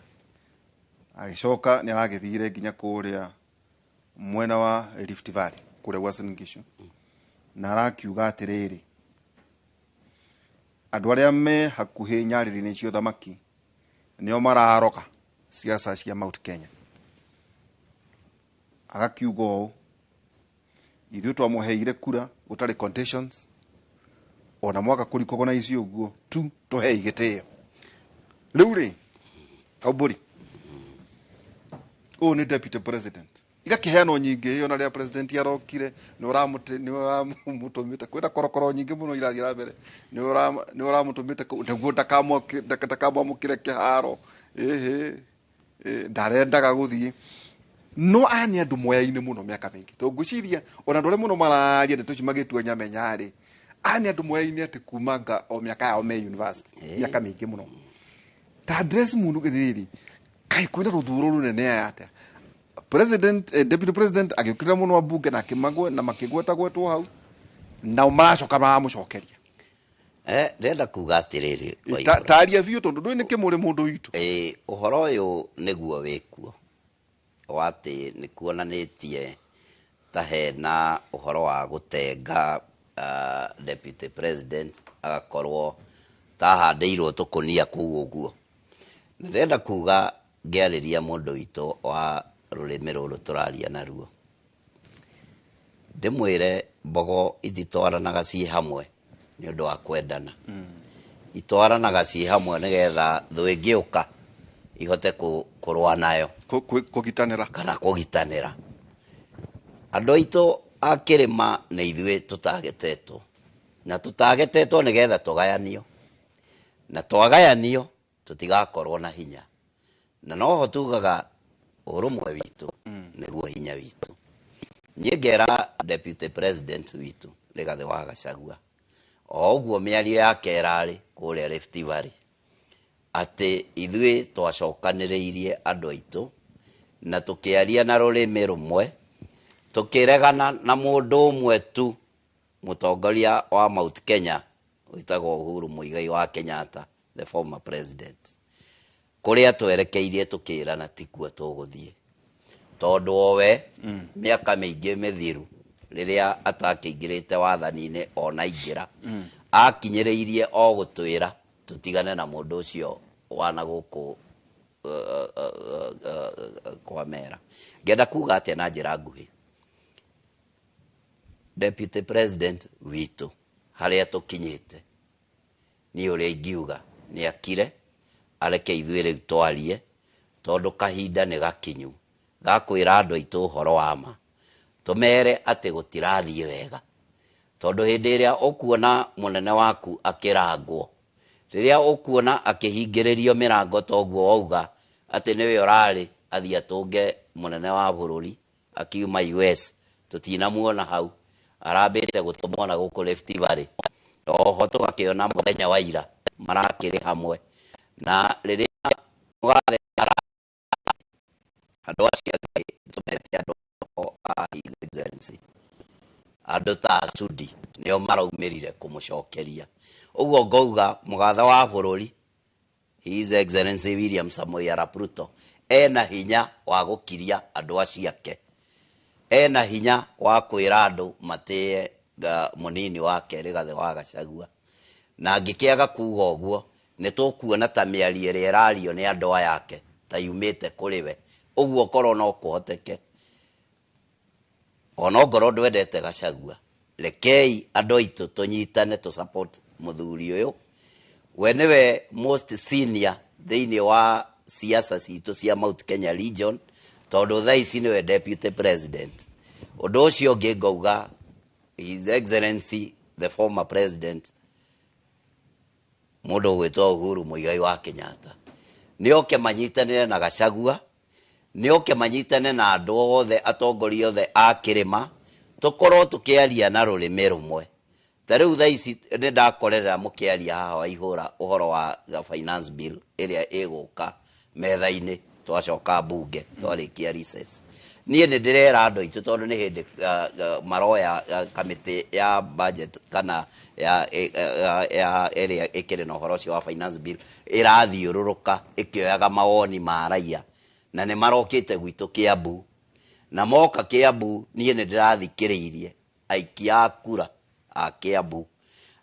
Agĩcoka nĩ aragĩthire nginya kũrĩa mwena wa Rift Valley, kũrĩa Uasin Gishu, na arakiuga atĩrĩrĩ, andũ arĩa me hakuhĩ nyarĩrĩ-inĩ cia ũthamaki nĩo mararoga siasa cia Mount Kenya. Agakiuga ũũ, ithuĩ twamũheire kura gũtarĩ conditions, ona mwaka kũrecognize ũguo tu tũhei gĩtĩo. Rĩu rĩ, Kaumbũri, ũyũ nĩ deputy president, igakĩheanwo nyingĩ ĩyo, na rĩrĩa president arokire nĩ ũramũtũmĩte kwĩna korokoro nyingĩ mũno irathiĩ na mbere, nĩ ũramũtũmĩte kũu nĩguo ndakamwamũkĩre kĩharo, ĩhĩ ndarendaga gũthiĩ. No aya nĩ andũ moyaine mũno mĩaka mĩingĩ, tondũ ngwĩciria ona andũ arĩa mũno mararia ndeto ici magĩtua nyamenya rĩ, aya nĩ andũ moyaine atĩ kumanga o mĩaka yao me university, mĩaka mĩingĩ mũno. Ta address mũndũ rĩrĩ, kaĩ kwĩna rũthuro rũnene aya atĩa? President, deputy president agĩũkĩrĩra mũno ambunge na akĩmagwe na makĩgwetagwetwo hau, nao maracoka maramũcokeria. Ndĩrenda kuga atĩrĩrĩ, Taria biũ tondũ ndũĩ nĩ kĩmũrĩ mũndũ witũ. Ũhoro ũyũ nĩguo wĩkuo wa atĩ nĩ kuonanĩtie ta hena ũhoro wa gũtenga deputy president, agakorwo ta ahandĩirwo tũkũnia kũu ũguo. Na ndĩrenda kuga, ngĩarĩria mũndũ witũ wa rũrĩmĩ rũrũ tũraria naruo, ndĩmwĩre mbogo ititwaranaga ciĩ hamwe nĩ ũndũ wa kwendana, itwaranaga ciĩ hamwe nĩgetha thũ ĩngĩũka ihote kũrũa nayo. Kũgitanĩra. Kana kũgitanĩra. Andũ aitũ a kĩrĩma nĩ ithuĩ tũtagetetwo, na tũtagetetwo nĩgetha tũgayanio, na twagayanio tũtigakorwo na hinya, na noho tugaga ũrũmwe witũ nĩguo hinya witũ. Niĩ ngera deputy president witũ Rigathĩ wa Gachagua, o ũguo mĩario yake ĩrarĩ kũrĩa Rift Valley, atĩ ithuĩ twacokanĩrĩirie andũ aitũ na tũkĩaria na rũrĩmĩ rũmwe, tũkĩregana na mũndũ ũmwe tu, mũtongoria wa Mount Kenya wĩtagwo Uhuru Muigai wa Kenyatta, the former president. Kũrĩa twerekeirie tũkĩrana tikuo tũgũthiĩ, tondũ owe mĩaka mĩingĩ mĩthiru rĩrĩa atakĩingĩrĩte wathani-inĩ, ona aingĩra akinyĩrĩirie o gũtwĩra tũtigane na mũndũ ũcio wana gũkũ kwa mera. Ngenda kuga atĩa na njĩra nguhĩ, deputy president witũ harĩa tũkinyĩte, niĩ ũrĩa ingiuga nĩ akire, areke ithuĩ rĩu twarie, tondũ kahinda nĩ gakinyu ga kwĩra andũ aitũ ũhoro wa ma, tũmere atĩ gũtirathiĩ wega, tondũ hĩndĩ ĩrĩa ũkuona mũnene waku akĩrangwo, rĩrĩa ũkuona akĩhingĩrĩrio mĩrango, toguo wauga atĩ nĩwe ũrarĩ athiĩ atũnge mũnene wa bũrũri akiuma US, tũtinamuona hau, arambĩte gũtũmwo na gũkũ Rift Valley. Oho tũgakĩona mũthenya wa ira marakĩrĩ hamwe, na rĩrĩa mũgathe andũ acio angĩ tũmete andũ a His Excellency, andũ ta Sudi nĩo maraumĩrire kũmũcokeria. Ũguo ngauga mũgathe wa bũrũri His Excellency William Samoei Arap Ruto ena hinya wa gũkiria andũ acio ake, ena hinya wa kwĩra andũ matĩe mũnini wake Rigathĩ wa Gachagua. Na angĩkĩaga kuga ũguo, nĩ tũkuona ta mĩario ĩrĩa ĩrario nĩ andũ aya ake ta yumĩte kũrĩ we. Ũguo korwo no kũhoteke, ona ongorwo ndwendete Gachagua, rekei andũ aitũ tũnyitane tũ support mũthuri ũyũ. We nĩwe most senior thĩinĩ wa siasa citũ cia Mount Kenya region, tondũ thaa ici nĩwe deputy president. Ũndũ ũcio ũngĩ ngauga, His Excellency the former president, mũndũ ũgwĩtwo Uhuru Muigai wa Kenyatta, nĩ oke manyitanĩre na Gachagua, nĩ oke manyitane na andũ othe, atongoria othe a kĩrĩma, tũkorwo tũkĩaria na rũrĩmĩ rũmwe. Ta rĩu thaa ici nĩ ndakorerera mũkĩaria haha Waihũra ũhoro wa finance bill ĩrĩa ĩgũka metha-inĩ twacoka mbunge twarĩkia recess. Niĩ nĩ ndĩrera andũ aitũ, tondũ nĩ hĩndĩ maroya kamĩtĩ ya budget kana ya ĩrĩa ĩkĩrĩ na ũhoro ũcio wa finance bill ĩrathiũrũrũka ĩkĩoyaga mawoni ma raia, na nĩ marokĩte gwitũ Kiambu, na moka Kiambu niĩ nĩ ndĩrathikĩrĩirie aikia a kura a Kiambu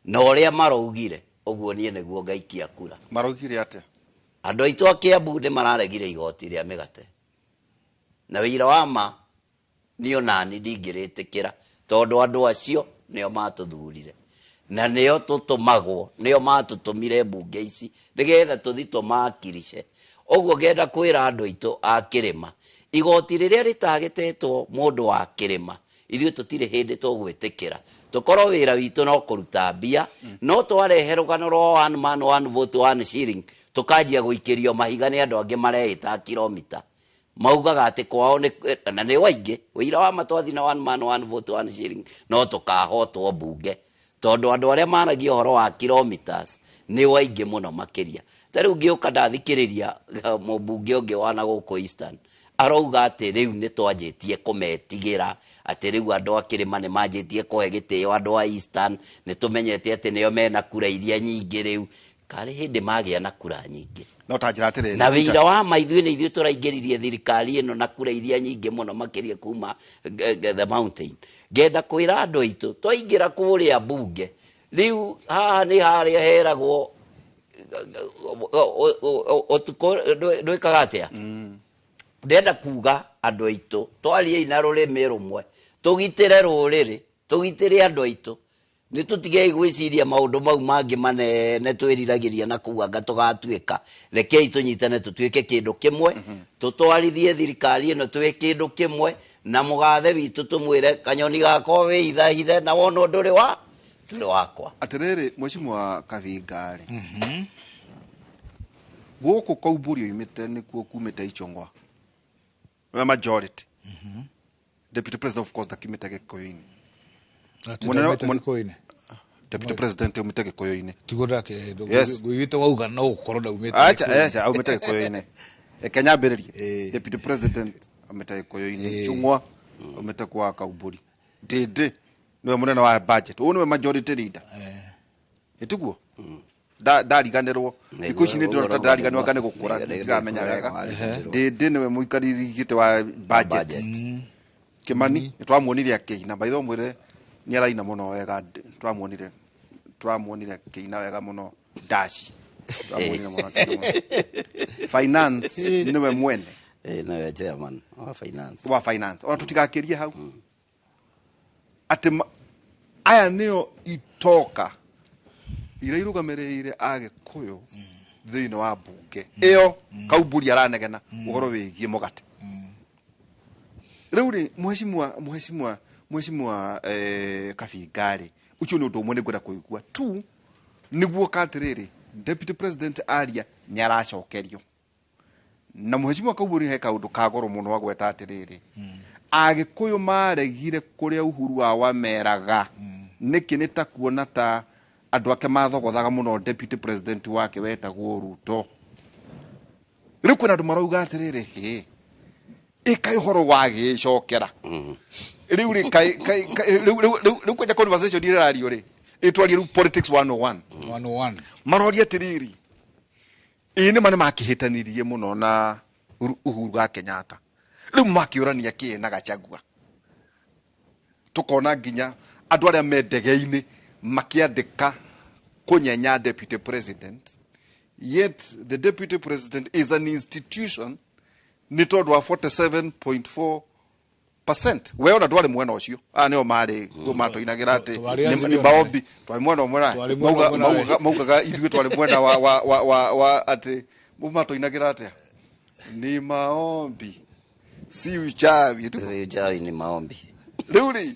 na ũrĩa maraugire, ũguo niĩ nĩguo ngaikia kura. Maraugire atĩa? Andũ aitũ a Kiambu nĩ mararegire igoti rĩa mĩgate, na wĩira wa ma niĩ onani ndingĩrĩtĩkĩra, tondũ andũ acio nĩo matũthurire na nĩo tũtũmagwo, nĩo matũtũmire mbunge ici nĩgetha tũthi tũmakirice. Ũguo ngenda kwĩra andũ aitũ a kĩrĩma, igoti rĩrĩa rĩtagĩtetwo mũndũ wa kĩrĩma, ithuĩ tũtirĩ hĩndĩ tũgwĩtĩkĩra. Tũkorwo wĩra witũ no kũruta mbia, no twarehe rũgano rwa one man one vote one shilling, tũkanjia gũikĩrio mahiga nĩ andũ angĩ mareĩta kilomita, maugaga atĩ kwao nĩ na nĩ waingĩ. Wĩira wa matwathi na one man one vote one shilling no tũkahotwo mbunge, tondũ andũ arĩa maragia ũhoro wa kilometers nĩ waingĩ mũno makĩria. Ta rĩu ngĩũka ndathikĩrĩria mũmbunge ũngĩ wa na gũkũ Eastern arauga atĩ rĩu nĩ twanjĩtie kũmetigĩra, atĩ rĩu andũ a kĩrĩma nĩ manjĩtie kũhe gĩtĩo andũ a Eastern, nĩ tũmenyete atĩ nĩo mena kura iria nyingĩ rĩu. Karĩ hĩndĩ magĩa na kura nyingĩ? No ta njĩra atĩrĩrĩ, na wĩira wa ma ithuĩ nĩ ithuĩ tũraingĩririe thirikari ĩno na kura iria nyingĩ mũno makĩria kuma the mountain. Ngenda kwĩra andũ aitũ twaingĩra kũrĩa mbunge rĩu, haha nĩ harĩa heragwo ũtukũ ndwĩkaga atĩa. Ndĩrenda kuga andũ aitũ twariei na rũrĩmĩ rũmwe, tũgitĩre rũrĩrĩ, tũgitĩre andũ aitũ, nĩ tũtigei gwĩciria maũndũ mau mangĩ manene twĩriragĩria na kũu anga tũgatuĩka. Rekei tũnyitane tũtuĩke kĩndũ kĩmwe, tũtwarithie thirikari ĩno twĩ kĩndũ kĩmwe, na mũgathe witũ tũmwĩre kanyoni gakwa wĩhithahithe na wona ndũrĩ wa ndũrĩ wakwa. Atĩrĩrĩ, Mheshimiwa Kavinga rĩ, gũkũ Kaumbũri oimĩte nĩkuo kumĩte Ichung'wa, we majority. Deputy president of course ndakiumĩte Gĩkũyũ-inĩ. Gĩkũyũ-inĩ? Deputy president aumĩte Gĩkũyũ-inĩ. Tiguo ndake. Yes. Ngũigĩte wauga no ũkorwo ndaumĩte Acha. Gĩkũyũ-inĩ. Acha, aumĩte Gĩkũyũ-inĩ. Reke nyambĩrĩrie. Deputy president aumĩte Gĩkũyũ-inĩ, Ichung'wa aumĩte kwa Kaumbũri, Ndĩndĩ nĩwe mũnene wa budget, ũyũ nĩwe majority leader, ĩtiguo ndariganĩrwo thikũ ici nĩ ndĩrona ta ndĩrariganĩrwo anga nĩ gũkũra ndiramenya wega. Ndĩndĩ nĩwe mũikarĩri gĩtĩ wa budget. Kimani nĩ twamuonire akĩina, by the way mwĩre nĩ araina mũno wega. Twamuonire akĩina wega mũno ndaci, twamuonire mũno akĩina mũno. Finance nĩwe mwene. Nĩwe chairman wa finance. Wa finance. Ona tũtigakĩrie hau atĩ aya nĩo itoka iria irũgamĩrĩire Agĩkũyũ thĩinĩ wa mbunge ĩyo Kaumbũri aranegena ũhoro wĩgiĩ mũgate. Rĩu rĩ, mheshimiwa Kabinga rĩ, ũcio nĩ ũndũ ũmwe nĩngwenda kũigua tu nĩguo ka atĩrĩrĩ, deputy president aria nĩ aracokerio, na mheshimiwa Kaumbũri he kaũndũ ka goro mũno agweta atĩrĩrĩ, Agĩkũyũ maregire kũrĩa Uhuru wa wameraga nĩkĩ? Nĩ ta kuona ta andũ ake mathogothaga mũno deputy president wake wetagwo Ruto. Rĩu kwĩna andũ marauga atĩrĩrĩ, hĩ ĩkaĩ ũhoro wa gĩcokera rĩu rĩ, rĩu kwanja conversation ĩrario rĩ, ĩtwarie rĩu politics 101. 101. Maroria atĩrĩrĩ, ĩĩ nĩ ma nĩ makĩhĩtanirie mũno na Uhuru wa Kenyatta, rĩu makĩũrania kĩ na Gachagua? Tũkona nginya andũ arĩa me ndege-inĩ makĩandĩka kũnyenya deputy president, yet the deputy president is an institution. Nĩ tondũ wa 47.4%. We ona ndwarĩ mwena ũcio, aya nĩo marĩ matũinagĩra atĩ Twarĩ nĩ Azimio maombi, twarĩ mwena ũmwe na Twarĩ mwena ũmwe nawe. Maugaga ithuĩ twarĩ mwena wa atĩ matũinagĩra atĩa, ni maombi si uchawi tu. Si uchawi ni maombi. Rĩu rĩ,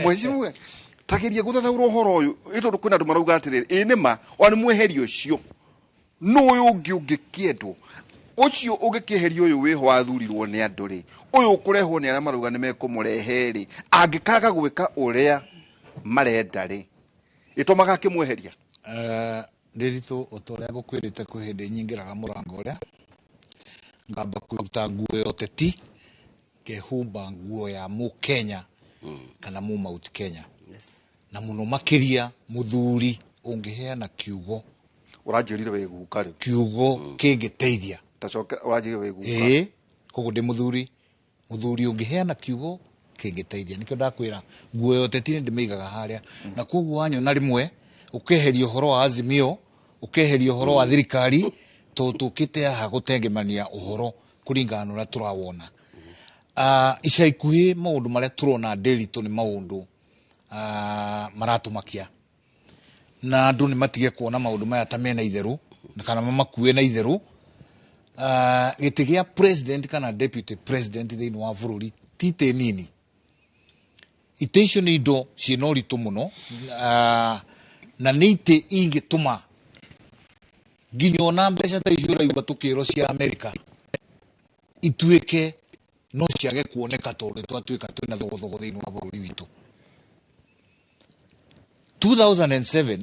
mheshimiwa, tageria gũthathaũra ũhoro ũyũ, ĩ tondũ kwĩna andũ marauga atĩrĩrĩ, ĩ nĩ ma ona nĩ mweheria ũcio, no ũyũ ũngĩ ũngĩkĩendwo ũcio ũngĩkĩeheria ũyũ wĩho wathurirwo nĩ andũ rĩ, ũyũ ũkũrehwo nĩ arĩa marauga nĩ mekũmũrehe rĩ, angĩkaga gwĩka ũrĩa marenda rĩ, ĩtũmaga akĩmweheria? Ndĩritũ, o ta ũrĩa ngũkwĩrĩte, kwĩ hĩndĩ nyingĩraga mũrango ũrĩa ngamba kũruta nguo ya ũteti, ngehumba nguo ya mũkenya kana mũ Mount Kenya, na mũno makĩria mũthuri ũngĩheana kiugo. Ũranjĩrire wĩ guka rĩu. Kiugo kĩngĩteithia. Tacoke, ũranjĩrire wĩ guka. Ĩĩ, koguo ndĩ mũthuri, mũthuri ũngĩheana kiugo kĩngĩteithia. Nĩkĩo ndakwĩra nguo ya ũteti nĩ ndĩmĩigaga harĩa, na koguo wanyona rĩmwe ũkeheria ũhoro wa Azimio, ũkeheria ũhoro wa thirikari, tondũ tũkĩte haha gũtengemania ũhoro kũringana na ũrĩa tũrawona. Ica ikuhĩ maũndũ marĩa tũrona ndĩritũ nĩ maũndũ maratũmakia, na andũ nĩ matige kuona maũndũ maya ta mena itherũ na kana mamakue na itherũ. Gĩtĩ gĩa president kana deputy president thĩinĩ wa bũrũri ti itĩ nini. Itĩ icio nĩ indo ciĩna ũritũ mũno, na nĩ itĩ ingĩtũma nginya ona mbeca ta icio ũraigua tũkĩrwo cia Amerika ituĩke no ciage kuoneka, tondũ nĩ twatuĩka twĩna thogothogo thĩinĩ wa bũrũri witũ. 2007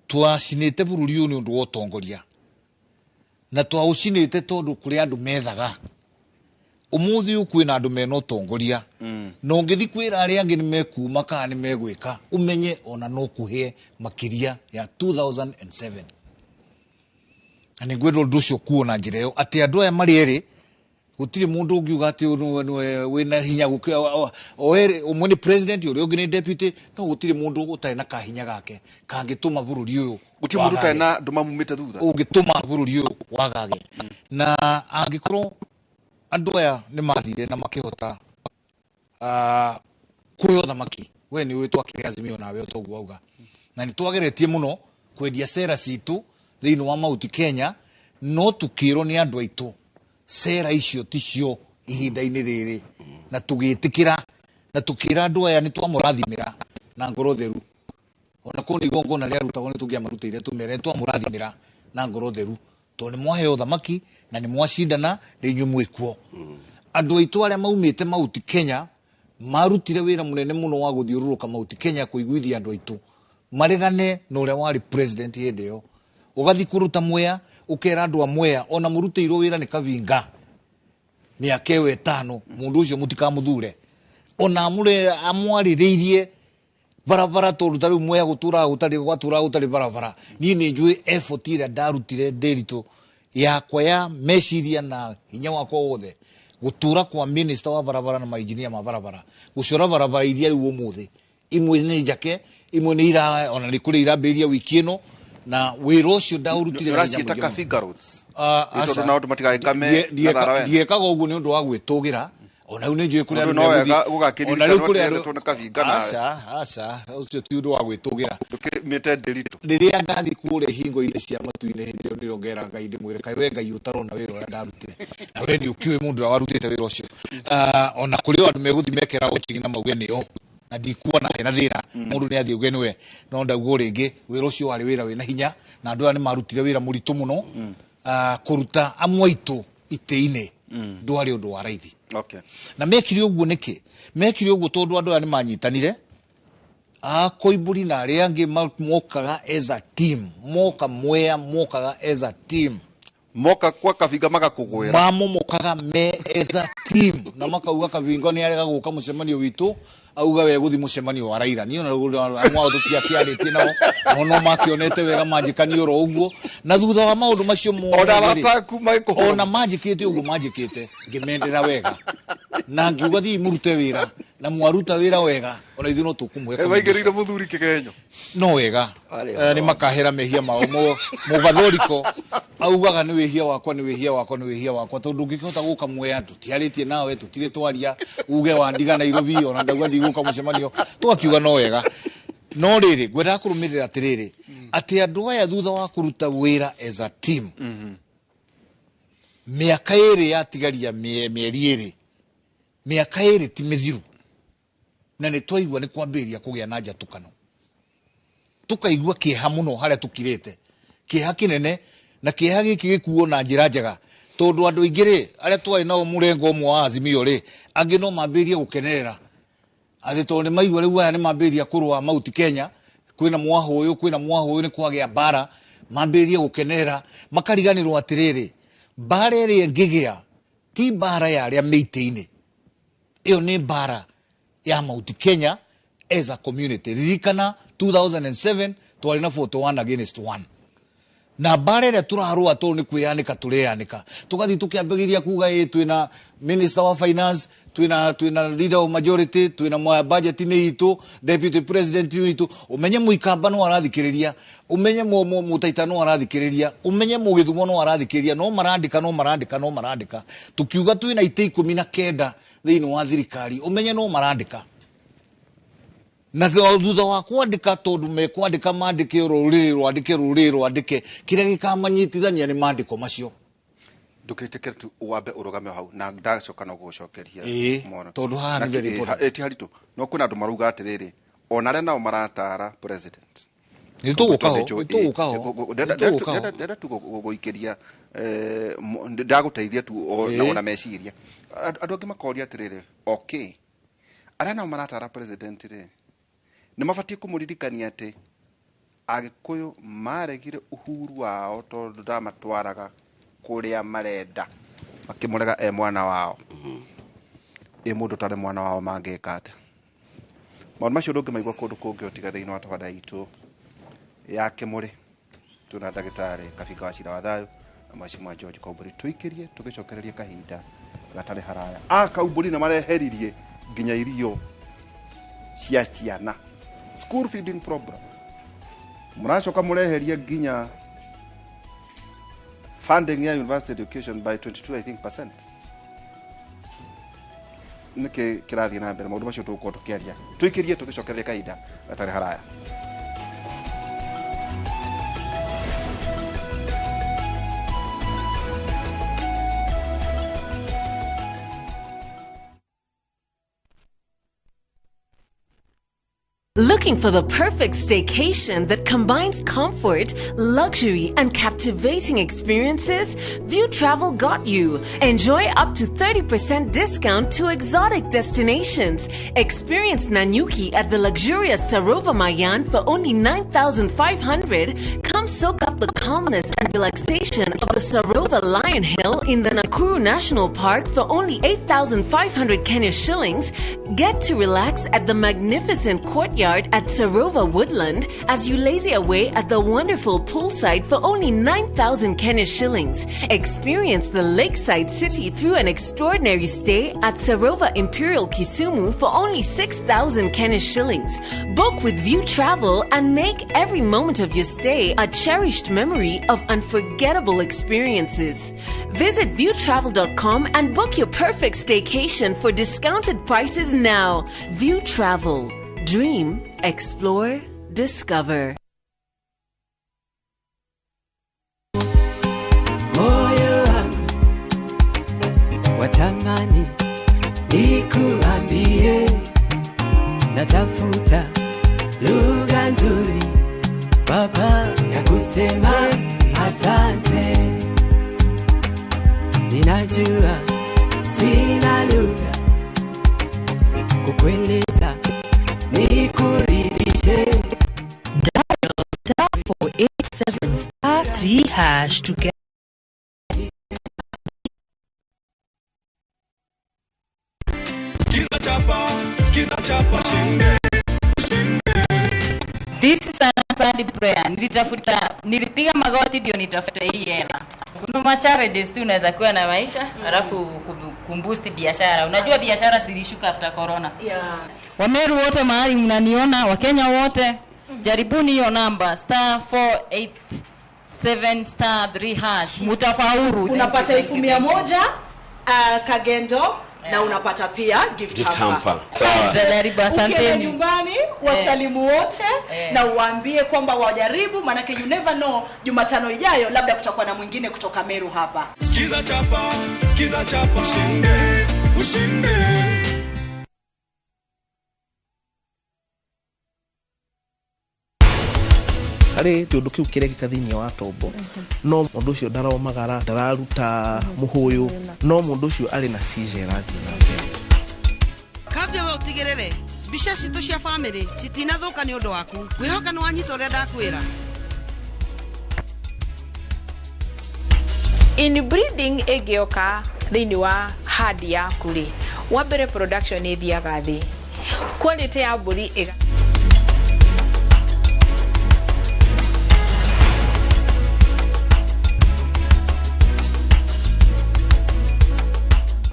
twacinĩte bũrũri ũyũ nĩ ũndũ wa ũtongoria, na twaũcinĩte tondũ kũrĩ andũ methaga. Ũmũthĩ ũyũ kwĩna andũ mena ũtongoria, na ũngĩthiĩ kwĩra arĩa angĩ nĩ mekuma kana nĩ megwĩka, ũmenye ona no kũhĩe makĩria ya 2007. Na nĩ ngwenda ũndũ ũcio kuona njĩra ĩyo, atĩ andũ aya marĩ erĩ gũtirĩ mũndũ ũngiuga atĩ ũyũ nĩwe wĩna hinya gũkĩra o erĩ. Ũmwe nĩ president, ũrĩa ũngĩ nĩ deputy, no gũtirĩ mũndũ ũtarĩ na kahinya gake kangĩtũma bũrũri ũyũ Gũtirĩ mũndũ ũtarĩ wagage. Na andũ mamumĩte thutha. Ũngĩtũma bũrũri ũyũ wagage. Na angĩkorwo andũ aya nĩ mathire na makĩhota kuoya ũthamaki, we nĩ ũĩ twakĩrĩ Azimio nawe toguo wauga, na nĩ twageretie mũno kwendia cera citũ thĩinĩ wa Mount Kenya, no tukĩrwo nĩ andũ aitũ cera icio ticio ihinda-inĩ rĩrĩ, na tũgĩtĩkĩra na tũkĩra andũ aya nĩ twamũrathimĩra na ngoro theru. Ona korwo nĩ igongona rĩarutagwo, nĩ tũngĩamarutĩire tũmere twamũrathimĩra na ngoro theru, tondũ nĩ mwaheo ũthamaki na nĩ mwacindana, rĩ inyuĩ mwĩkuo. Andũ aitũ arĩa maumĩte Mount Kenya marutire wĩra mũnene mũno wa gũthiũrũrũka Mount Kenya kũiguithia andũ aitũ maregane na ũrĩa warĩ president hĩndĩ ĩyo. Ũgathiĩ kũruta Mwea, ũkera andũ a Mwea ona mũrutĩirwo wĩra nĩ Kabinga mĩaka ĩyo 5, mũndũ ũcio mũtikamũthure, ona amwarĩrĩirie barabara, tondũ ta rĩu Mwea gũtũraga gũtarĩ, gwatũraga gũtarĩ barabara. Niĩ nĩ njũĩ effort ĩrĩa ndarutire ndĩritũ yakwa ya meciria na hinya wakwa wothe gũtũra kwa minister wa barabara na mainjinia ma barabara, gũcora barabara iria rĩu ũmũthĩ imwe nĩ njake, imwe nĩ ira ona nĩ kũrĩ irambĩrĩria wiki ĩno, na wĩra ũcio ndaũrutire na hinya Ũraciĩta mũingĩ mũno. Kabinga roads? Ah, Ĩ tondũ aca. nao andũ matigagĩkame gathara wene. Ndiekaga ũguo nĩ ũndũ wa gwĩtũgĩra. Ona rĩu nĩ njũĩ kũrĩa Mũndũ andũ no wega megũthiĩ. gũgakĩririkana Ona rĩu kũrĩ atĩ andũ ethetwo nĩ Kabinga nawe. Aca, aca, ũcio ti ũndũ wa gwĩtũgĩra. Ndũkĩmĩte ndĩritũ. Rĩrĩa ngathiĩ kũrĩa ihingo-inĩ cia matu-inĩ, hĩndĩ ĩyo nĩrĩo ngera Ngai ndĩmwĩre, kaĩ we Ngai ũtarona wĩra ũrĩa ndarutire, na we nĩ ũkĩũĩ mũndũ ũrĩa warutĩte wĩra ũcio. Ona kũrĩ o andũ megũthiĩ mekera watching na mauge nĩo, na ndikuona hena thĩna, mũndũ nĩ athiĩ auge nĩwe, no ndauga rĩngĩ wĩra ũcio warĩ wĩra wĩna hinya, na andũ aya nĩ marutire wĩra mũritũ mũno. Kũruta amwe aitũ itĩ-inĩ ndwarĩ ũndũ wa raithi. Na mekire ũguo nĩkĩ? Mekire ũguo tondũ andũ aya nĩ manyitanire, a Koimbũri na arĩa angĩ mokaga as a team, moka Mwea mokaga as a team, Moka kwa Kabinga magakũgwĩra. Mamomokaga me as a team, na makauga Kabinga nĩ arega gũka mũcemanio witũ, auga we gũthi mũcemanio wa Raila. Niĩ ona amwe ao tũtiakĩarĩtie nao, no no makĩonete wega manjĩkanie oro ũguo. Na thutha wa maũndũ macio mothe Ona rĩ, arata aku magĩkũhũra. Ona manjĩkĩte ũguo manjĩkĩte, ngĩmendera wega na ngiuga thiĩ mũrute wĩra. Na mwaruta wĩra wega, ona ithuĩ no tũkũmũhe. Waigĩrĩire mũthuri kĩgenyo. No wega. Nĩ makahera mehia mao. Mũgathoriko augaga nĩ wĩhia wakwa, nĩ wĩhia wakwa, nĩ wĩhia wakwa, tondũ ndũngĩkĩhota gũka Mwea tũtiarĩtie nawe, tũtirĩ twaria, uge wandiga Nairobi, ona ndauga ndigũka mũcemanio, tũgakiuga no wega. No rĩrĩ, ngwendaga kũrũmĩrĩra atĩrĩrĩ, atĩ andũ aya thutha wa kũruta wĩra as a team, mĩaka 2 yatigaria mĩeri 2, mĩaka 2 ti mĩthiru, na nĩ twaigua nĩ kwambĩrĩria kũgĩa na njatũkano, tũkaigua kĩeha mũno harĩa tũkirĩte, kĩeha kĩnene, na kĩeha gĩkĩ gĩkuo na njĩra njega, tondũ andũ aingĩ rĩ, arĩa twarĩ nao mũrengo ũmwe wa Azimio rĩ, angĩ no mambĩrĩrie gũkenerera atĩ tondũ nĩ maigua rĩu aya nĩ mambĩrĩria kũrũa Mount Kenya, kwĩna mwahũ ũyũ, kwĩna mwahũ ũyũ, nĩ kwagĩa mbara, mambĩrĩrie gũkenerera, makariganĩrwo atĩrĩrĩ, mbara ĩrĩa ĩngĩgĩa ti mbara ya arĩa mĩitĩ-inĩ, ĩyo nĩ mbara ya Mount Kenya as a community. Ririkana 2007 twarĩ na 41 against 1, na mbara ĩrĩa tũrarũa tondũ nĩ kwĩyanĩka tũreyanĩka, tũgathiĩ tũkĩambĩrĩria kuga ĩ twĩna minister wa finance, twĩna leader of majority, twĩna budget nĩ itũ, deputy president nĩ itũ. Ũmenye Mũikamba no arathikĩrĩria, ũmenye Mũtaita no arathikĩrĩria, ũmenye Mũgĩthumo no arathikĩrĩria, no marandĩka, no marandĩka, no marandĩka. Tũkiuga twĩna itĩ 19 thĩinĩ wa thirikari, ũmenye no marandĩka. Na thutha wa kwandĩka, tondũ mekwandĩka mandĩke rũrĩrĩ rwandĩke, rũrĩrĩ rwandĩke, kĩrĩa gĩkamanyitithania nĩ mandĩko macio. Ndũkĩtĩkĩre tu wambe ũrũgame hau na ndacoka no gũgũcokeria mono. Tondũ haha nĩ very important. Ti haritũ, no kwĩna andũ marauga atĩrĩrĩ, ona arĩa nao maratara president, nĩ tũgũka ho. Ndenda tu gũikĩria, ndagũteithia tu ona meciria. Andũ angĩ makoria atĩrĩrĩ, okay, arĩa nao maratara president rĩ, nĩ mabatiĩ kũmũririkania atĩ Agĩkũyũ maregire uhuru wao tondũ ndamatwaraga kũrĩa marenda, makĩmũrega e mwana wao. Ĩ mũndũ ũtarĩ mwana wao mangĩka atĩa? Maũndũ macio ndũngĩmaigua kũndũ kũngĩ tiga thĩinĩ wa tabarĩra itũ ya Kĩmũrĩ. Twĩna ndagĩtarĩ Kabinga wa Cira wa Thayũ na Mheshimiwa George Kaumbũri. Tũikĩrie tũgĩcokererie kahinda gatarĩ haraya. A Kaumbũri nĩ mareheririe nginya irio cia ciana, school feeding program, mũracoka mũreherie nginya funding ya university education by 22, I think, percent. Nĩkĩ kĩrathiĩ na mbere? Maũndũ macio tũgũkorwo tũkĩaria. Tũikĩrie tũgĩcokererie kahinda gatarĩ haraya. Looking for the perfect staycation that combines comfort, luxury, and captivating experiences? View Travel got you. Enjoy up to 30% discount to exotic destinations. Experience Nanyuki at the luxurious Sarova Mayan for only 9,500. Come soak up the calmness and relaxation of the Sarova Lion Hill in the Nakuru National Park for only 8,500 Kenya shillings. Get to relax at the magnificent courtyard at Sarova Woodland as you lazy away at the wonderful poolside for only 9,000 Kenya shillings. Experience the lakeside city through an extraordinary stay at Sarova Imperial Kisumu for only 6,000 Kenya shillings. Book with View Travel and make every moment of your stay a cherished memory of unforgettable experiences. Visit viewtravel.com and book your perfect staycation for discounted prices now. View Travel. Dream, explore, discover. Moyo wangu watamani nikuambie, natafuta lugha nzuri Baba ya kusema asante. Ninajua sina lugha kukueleza nikuridhishe. Dial *487 *3# to get. Skiza chapa, skiza chapa, shinde, shinde. This is an answered prayer. Nilitafuta, nilipiga magoti ndio nitafute hii hela. Kuna ma challenges tu unaweza kuwa na maisha, alafu Kumboost biashara. Unajua biashara zilishuka after corona. Yeah. Wameru wote mahali mnaniona, Wakenya wote, jaribuni hiyo namba *487*3# mutafaulu. Unapata 100,000 kagendo na unapata pia gift hamper. Jaribu, Ukienda asanteni. nyumbani wasalimu wote na uwaambie kwamba wajaribu, maanake you never know, Jumatano ijayo labda kutakuwa na mwingine kutoka Meru hapa. Sikiza chapa, sikiza chapa, ushinde, ushinde. Harĩ kĩũndũ kĩu kĩrekĩka thĩinĩ wa tombo, no mũndũ ũcio ndaromagara, ndararuta mũhũyũ, no mũndũ ũcio arĩ na seizure ĩrathiĩ na mbere. Kambia we ũtigĩrĩre mbica citũ cia bamĩrĩ citinathũka nĩ ũndũ waku. Ngwĩhoka nĩ wanyita ũrĩa ndakwĩra. Inbreeding ĩngĩoka thĩinĩ wa herd yaku rĩ, wa mbere production ĩthiaga thĩ, quality ya mbũri ĩga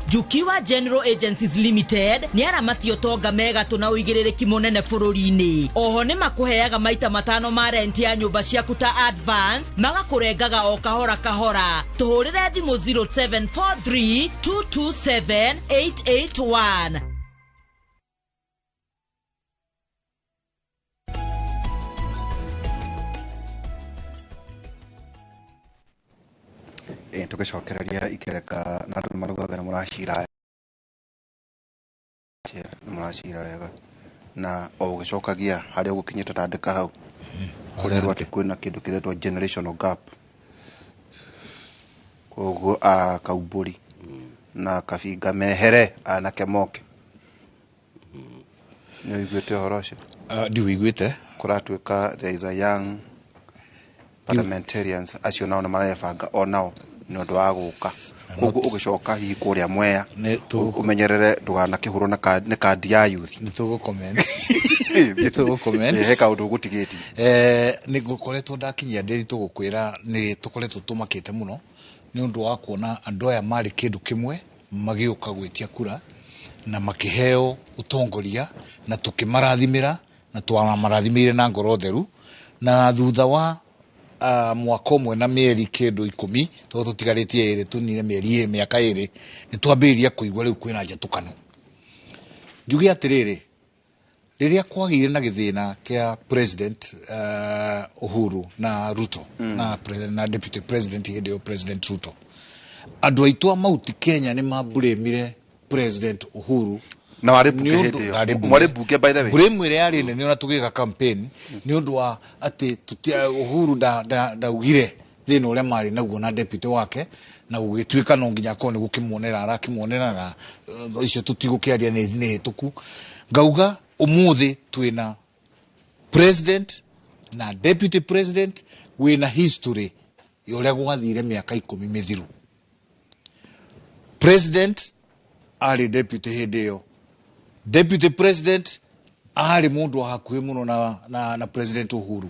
Jukiwa General Agencies Limited nĩ aramati ũtonga megatũ na ũigĩrĩrĩki mũnene bũrũri-inĩ. Oho nĩ makũheaga maita 5 ma rent ya nyũmba ciaku ta advance, magakũrengaga o kahora kahora. Tũhũrĩre thimũ 0743 227 881. Tũgĩcokereria ikereka na andũ nĩ maraugaga nĩ mũracira nĩ mũracira wega na o ũgĩcokagia harĩa ũgũkinyĩte tandĩka hau kũrerwo atĩ kwĩna kĩndũ kĩretwo generational gap, koguo a Kaumbũri na Kabinga mehere anake moke. Nĩ ũiguĩte ũhoro ũcio? Ndiũiguĩte. Kũratuĩka there is a young parliamentarians acio nao nĩ marebanga onao nĩ ũndũ wa gũka, koguo ũgĩcoka hihi kũrĩa Mwea ũmenyerere ndũganakĩhũrwo nĩ kandi ya youth. Nĩ tũgũ comment. Nĩ tũgũ comment. He kaũndũ ũgũtigĩtie. Nĩ ngũkoretwo ndakinyia ndĩri tũgũkwĩra nĩ tũkoretwo tũmakĩte mũno nĩ ũndũ wa kuona andũ aya marĩ kĩndũ kĩmwe magĩũka gwĩtia kura na makĩheo ũtongoria na tũkĩmarathimĩra na twamarathimĩire na ngoro theru, na thutha wa mwaka ũmwe na mĩeri kĩndũ 10 tondũ tũtigarĩtie ĩrĩ tũnine mĩeri mĩaka ĩrĩ nĩ twambĩrĩria kũigua rĩu kwĩna njatũkano. Njuge atĩrĩrĩ, rĩrĩa kwagĩire na gĩthĩna kĩa President Uhuru na Ruto na Deputy President hĩndĩ ĩyo President Ruto, andũ aitũ a Mount Kenya nĩ mamburĩmire President Uhuru na warĩ bunge hĩndĩ ĩyo. Mwarĩ bunge by the way. Blame ĩrĩa yarĩ nene ona tũgĩka campaign nĩ ũndũ wa atĩ Uhuru ndaugire thĩna ũrĩa marĩ naguo na deputy wake, na gũgĩtuĩka no nginya akorwo nĩ gũkĩmuonera arakĩmuonera na icio tũtigũkĩaria nĩ hĩtũku. Ngauga ũmũthĩ twĩna president na deputy president wĩna history ya ũrĩa gwathire mĩaka 10 mĩthiru. President arĩ deputy hĩndĩ ĩyo, deputy president arĩ mũndũ wa hakuhĩ mũno na President Uhuru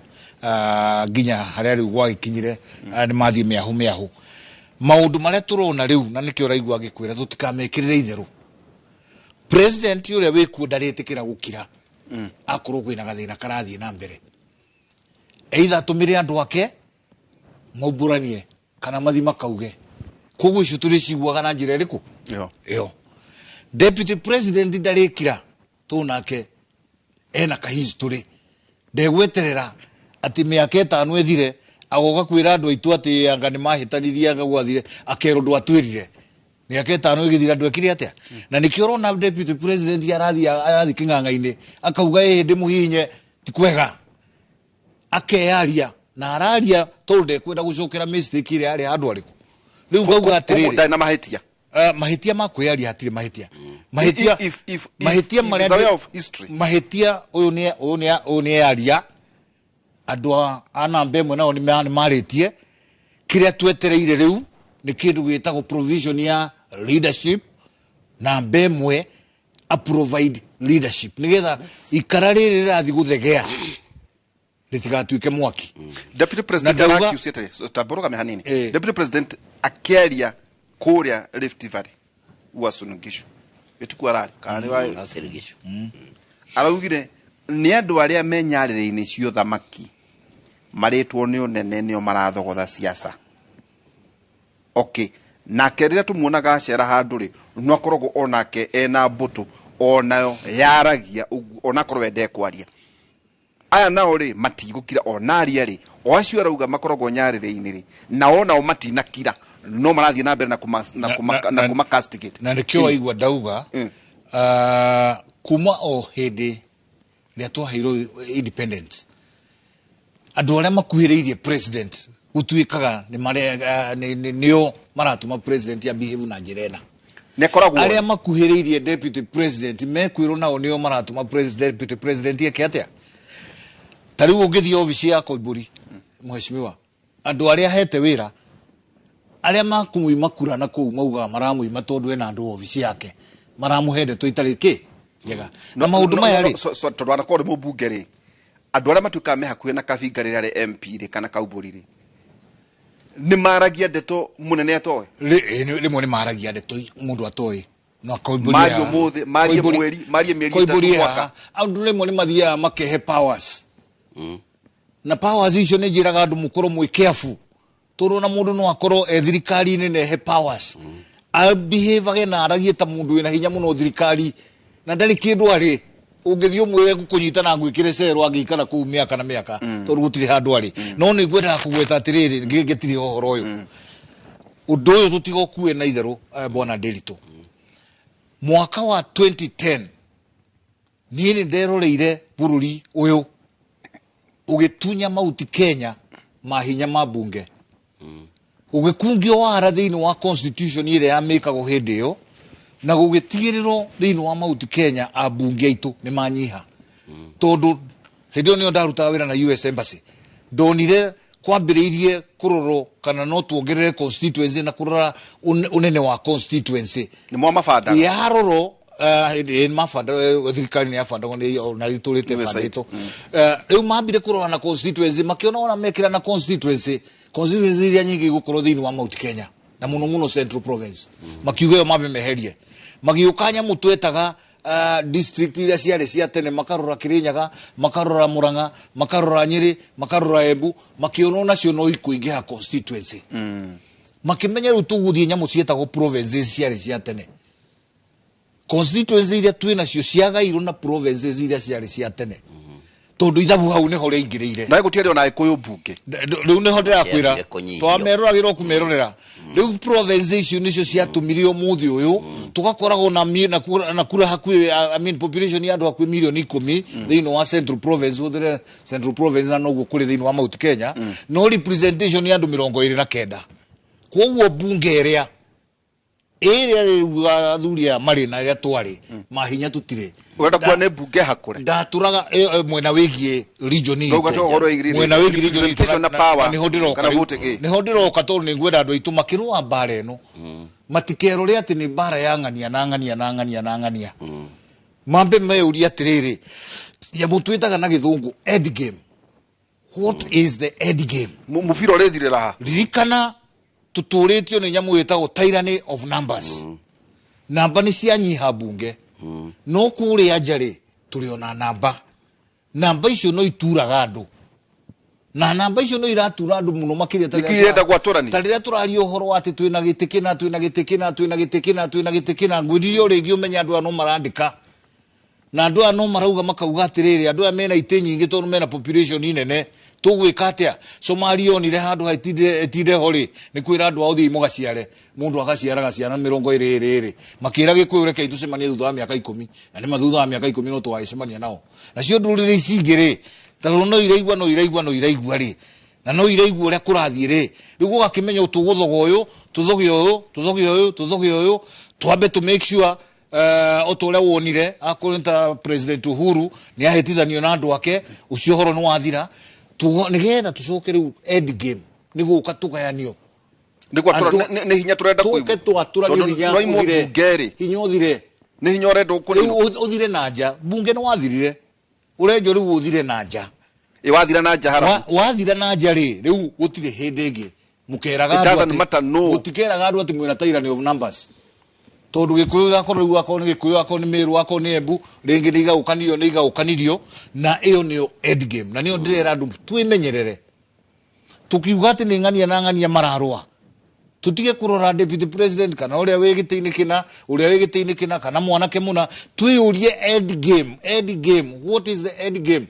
nginya harĩa rĩu gwagĩkinyire nĩ mathiĩ mĩahũ mĩahũ. Maũndũ marĩa tũrona rĩu na nĩkĩo ũraigua agĩkwĩra tũtikamekĩrĩre itherũ. President ũrĩa wĩkuo ndarĩtĩkĩra gũkira akorwo kwĩna gathĩna karathiĩ na mbere, either atũmĩre andũ ake maumbũranie kana mathiĩ makauge. Koguo icio tũrĩciguaga na njĩra ĩrĩkũ ĩyo. Deputy President ndarĩkira tũ nake ena ka history, ndegweterera atĩ mĩaka 5 ĩthire agoka kwĩra andũ aitũ atĩ anga nĩ mahĩtanirie anga gwathire akerwo ndwatwĩrire. Mĩaka 5 ĩgĩthira ndwekire atĩa? Na nĩkĩo ũrona Deputy President arathiĩ kĩng'ang'a-inĩ akauga ĩĩ ndĩmũhihinye ti kwega, akeyaria na araria tondũ ndekwenda gũcokera mistake ĩrĩa yarĩ handũ arĩkũ. Rĩu ngauga atĩrĩrĩ, ndarĩ na mahĩtia. Mahĩtia ma kwĩyaria hatirĩ mahĩtia. Mahĩtia mahĩtia marĩa mahĩtia ũyũ nĩ yaria andũ a namba ĩmwe nao nĩ marĩtie. Kĩrĩa twetereire rĩu nĩ kĩndũ gĩtagwo provision ya leadership, namba ĩmwe a provide leadership nĩgetha ikara rĩrĩ rĩrathiĩ gũthegea rĩtigatuĩke mwaki. Deputy President arakiucĩte tambũrũgame hanini. Deputy President akĩaria kũrĩa Rift Valley Uasin Gishu ĩtikuo ararĩ kana nĩ wa Uasin Gishu. Araugire nĩ andũ arĩa me nyarĩrĩ-inĩ cia ũthamaki marĩtwo nĩ ũnene nĩo marathogotha siasa. Okay, nake rĩrĩa tũmuonaga acera handũ rĩ, no akoragwo onake ena mbũtũ onayo yaragia ũguo onakorwo we ndekwaria. Aya nao rĩ matigũkira onaria rĩ, o acio arauga makoragwo nyarĩrĩ-inĩ rĩ, nao nao matinakira no marathiĩ na mbere na kuma na kuma na kuma castigate. Na nĩkĩo waigua ndauga kuma o hĩndĩ rĩrĩa twaheirwo independence, andũ arĩa makuhĩrĩirie president gũtuĩkaga nĩo maratũma president ya behave na njĩra ĩna. Nĩakoragwo arĩa makuhĩrĩirie deputy president mekwĩrwo nao nĩo maratũma deputy president eke atĩa. Ta rĩu ũngĩthiĩ obici ya Koimbũri mheshimiwa, andũ arĩa ahete wĩra arĩa makũmũima kura na kũu maugaga maramũima tondũ ena andũ obici yake maramũhe ndeto itarĩ kĩ njega. Na maũndũ maya rĩ, tondũ anakorwo nĩ mũmbunge rĩ, andũ arĩa matuĩkaga me hakuhĩ na Kabinga rĩrĩa arĩ MP rĩ kana Kaumbũri rĩ, nĩ maragia ndeto mũnene atoĩ? Rĩmwe nĩ maragia ndeto mũndũ atoĩ. No Koimbũri Marie ũmũthĩ, marie mweri, marie mĩeri ĩtatũ mwaka. Andũ rĩmwe nĩ mathiaga makehe powers. Na powers icio nĩ njĩraga andũ mũkorwo mwĩ careful, tondũ ona mũndũ no akorwo e thirikari-inĩ na ehe powers, abehavage na aragie ta mũndũ wĩna hinya mũno thirikari na ndarĩ kĩndũ arĩ. Ũngĩthiĩ ũmwĩre ngũkũnyita na ngwĩkĩre cero angĩikara kũu mĩaka na mĩaka, tondũ gũtirĩ handũ arĩ. No nĩ ngwendaga kũgweta atĩrĩrĩ, ngĩtirĩ ũhoro ũyũ, ũndũ ũyũ tũtigokue na itherũ. Bwana Ndiritu, mwaka wa 2010 niĩ nĩ nderoreire bũrũri ũyũ ũgĩtunya Mount Kenya mahinya ma mbunge, ũgĩkungio wara thĩinĩ wa constitution ĩrĩa yamĩkagwo hĩndĩ ĩyo, na gũgĩtigĩrĩrwo thĩinĩ wa Mount Kenya ambunge aitũ nĩ manyiha. Tondũ hĩndĩ ĩyo nĩyo ndarutaga wĩra na US Embassy, ndonire kwambĩrĩirie kũrorwo kana no tuongerere constituency na kũrora ũnene wa constituency. Nĩ mwa mabandaga? Yarorwo, hĩndĩ mabanda, thirikari nĩ yabandagwo nĩ ona itũrĩte bandĩtwo. Rĩu mambire kũrora na constituency, makĩona ona mekĩra na constituency, constituency iria nyingĩ igũkorwo thĩinĩ wa Mount Kenya na mũno mũno Central Province, makiuga ĩyo mambe meherie. Magĩũka nyamũ twetaga district iria ciarĩ cia tene, makarora Kirinyaga, makarora Murang'a, makarora Nyĩrĩ, makarora Embu, makĩona onacio no ikũingĩha constituency. Makĩmenya rĩu tũgũthiĩ nyamũ cietagwo provinces ciarĩ cia tene. Constituency iria twĩ nacio ciagairwo na provinces iria ciarĩ cia tene, tondũ ithabu hau nĩho rĩaingĩrĩire. Na gũtiarĩ ona Gĩkũyũ mbunge. Rĩu nĩho ndĩrakwĩra, twameroragĩra kũmerorera. Rĩu province icio nĩcio ciatũmire ũmũthĩ ũyũ tũgakoragwo na kura hakuhĩ, I mean population ya andũ hakuhĩ mirioni 10 thĩinĩ wa Central Province, gũthire Central Province na noguo kũrĩ thĩinĩ wa Mount Kenya, no representation ya andũ 29. Koguo mbunge ĩrĩa rĩu athuri aya marĩ na ĩrĩa twarĩ mahinya tũtirĩ. Ũrenda kuona nĩ mbunge hakũre? Ndatũraga mwena wĩgiĩ region itũ. Ndauga ũhoro wĩgiĩ Mwena wĩgiĩ region itũ representation na power nĩho ndĩroka kana rĩu. vote ĩ. Nĩho ndĩroka tondũ nĩ ngwenda andũ aitũ makĩrũa mbara ĩno matikerore atĩ nĩ mbara ya ng'ania na ng'ania na ng'ania na ng'ania. Mambe meyũrie atĩrĩrĩ, nyamũ twĩtaga na gĩthũngũ end game. What is the end game? Mũbira ũrĩthirĩra ha? Ririkana tũtũrĩtio nĩ nyamũ ĩtagwo tyranny of numbers. Namba nĩ cianyiha mbunge, no kũrĩa nja rĩ tũrĩ ona namba. Namba icio no ituraga andũ, na namba icio no iratura andũ mũno makĩria ta Nĩkĩo irenda gwatũrania? ta rĩrĩa tũraria ũhoro wa atĩ twĩna gĩtĩ kĩna, twĩna gĩtĩ kĩna, twĩna gĩtĩ kĩna, twĩna gĩtĩ kĩna. Ngwĩrire o rĩngĩ ũmenye andũ aya no marandĩka, na andũ aya no marauga makauga atĩrĩrĩ, andũ aya mena itĩ nyingĩ tondũ mena population nene, tũgwĩka atĩa? Somalia onire handũ ha ĩtinde ho rĩ, nĩ kwĩra andũ ao thiĩ mũgaciare, mũndũ agaciaraga ciana 22, makĩra Gĩkũyũ rekei tũcemanie thutha wa mĩaka 10, na nĩma thutha wa mĩaka 10 no tũgagĩcemania nao. Nacio ndũrĩrĩ ici ingĩ rĩ, tondũ no iraigua, no iraigua, no iraigua rĩ, na no iraigua ũrĩa kũrathiĩ rĩ, rĩu ũgakĩmenya tũgũthoga ũyũ, tũthoge ũyũ, tũthoge ũyũ, tũthoge ũyũ, twambe tũ make sure o ta ũrĩa wonire akorwo nĩ ta President Uhuru nĩ ahĩtithanio na andũ ake, ũcio ũhoro nĩ wathira. Nĩgetha tũcoke rĩu end game nĩ gũka tũgayanio. Nĩ gwatũra, nĩ hinya tũrenda Tũke kũigua. twatũranio Tondũ hinya tũraimwo ũthire. mbunge rĩ. Hinya ũthire. Nĩ hinya ũrenda ũkũninwo. Rĩu ũthire na nja. Mbunge nĩ wathirire. Ũrenjwo rĩu ũthire na nja. Ĩ wathira na nja harabu. Wathira na nja rĩ, rĩu gũtirĩ hĩndĩ ĩngĩ. Mũkeraga It andũ doesn't atĩ matter, no. Mũtikeraga andũ atĩ mwĩna tyranny of numbers. Tondu Gikuyu gakorwo riu akorwo ni Gikuyu, akorwo ni Meru, akorwo ni Embu, ringi ni igaukanio, ni igaukanirio, na iyo niyo end game. Na niyo ndirera andu twimenyerere tukiuga ati ni ng'ania na ng'ania mararũa, tutige kurora deputy president kana uria wi giti-ini kina, uria wi giti-ini kina, kana mwanake muna. Twiyurie end game, end game, what is the end game?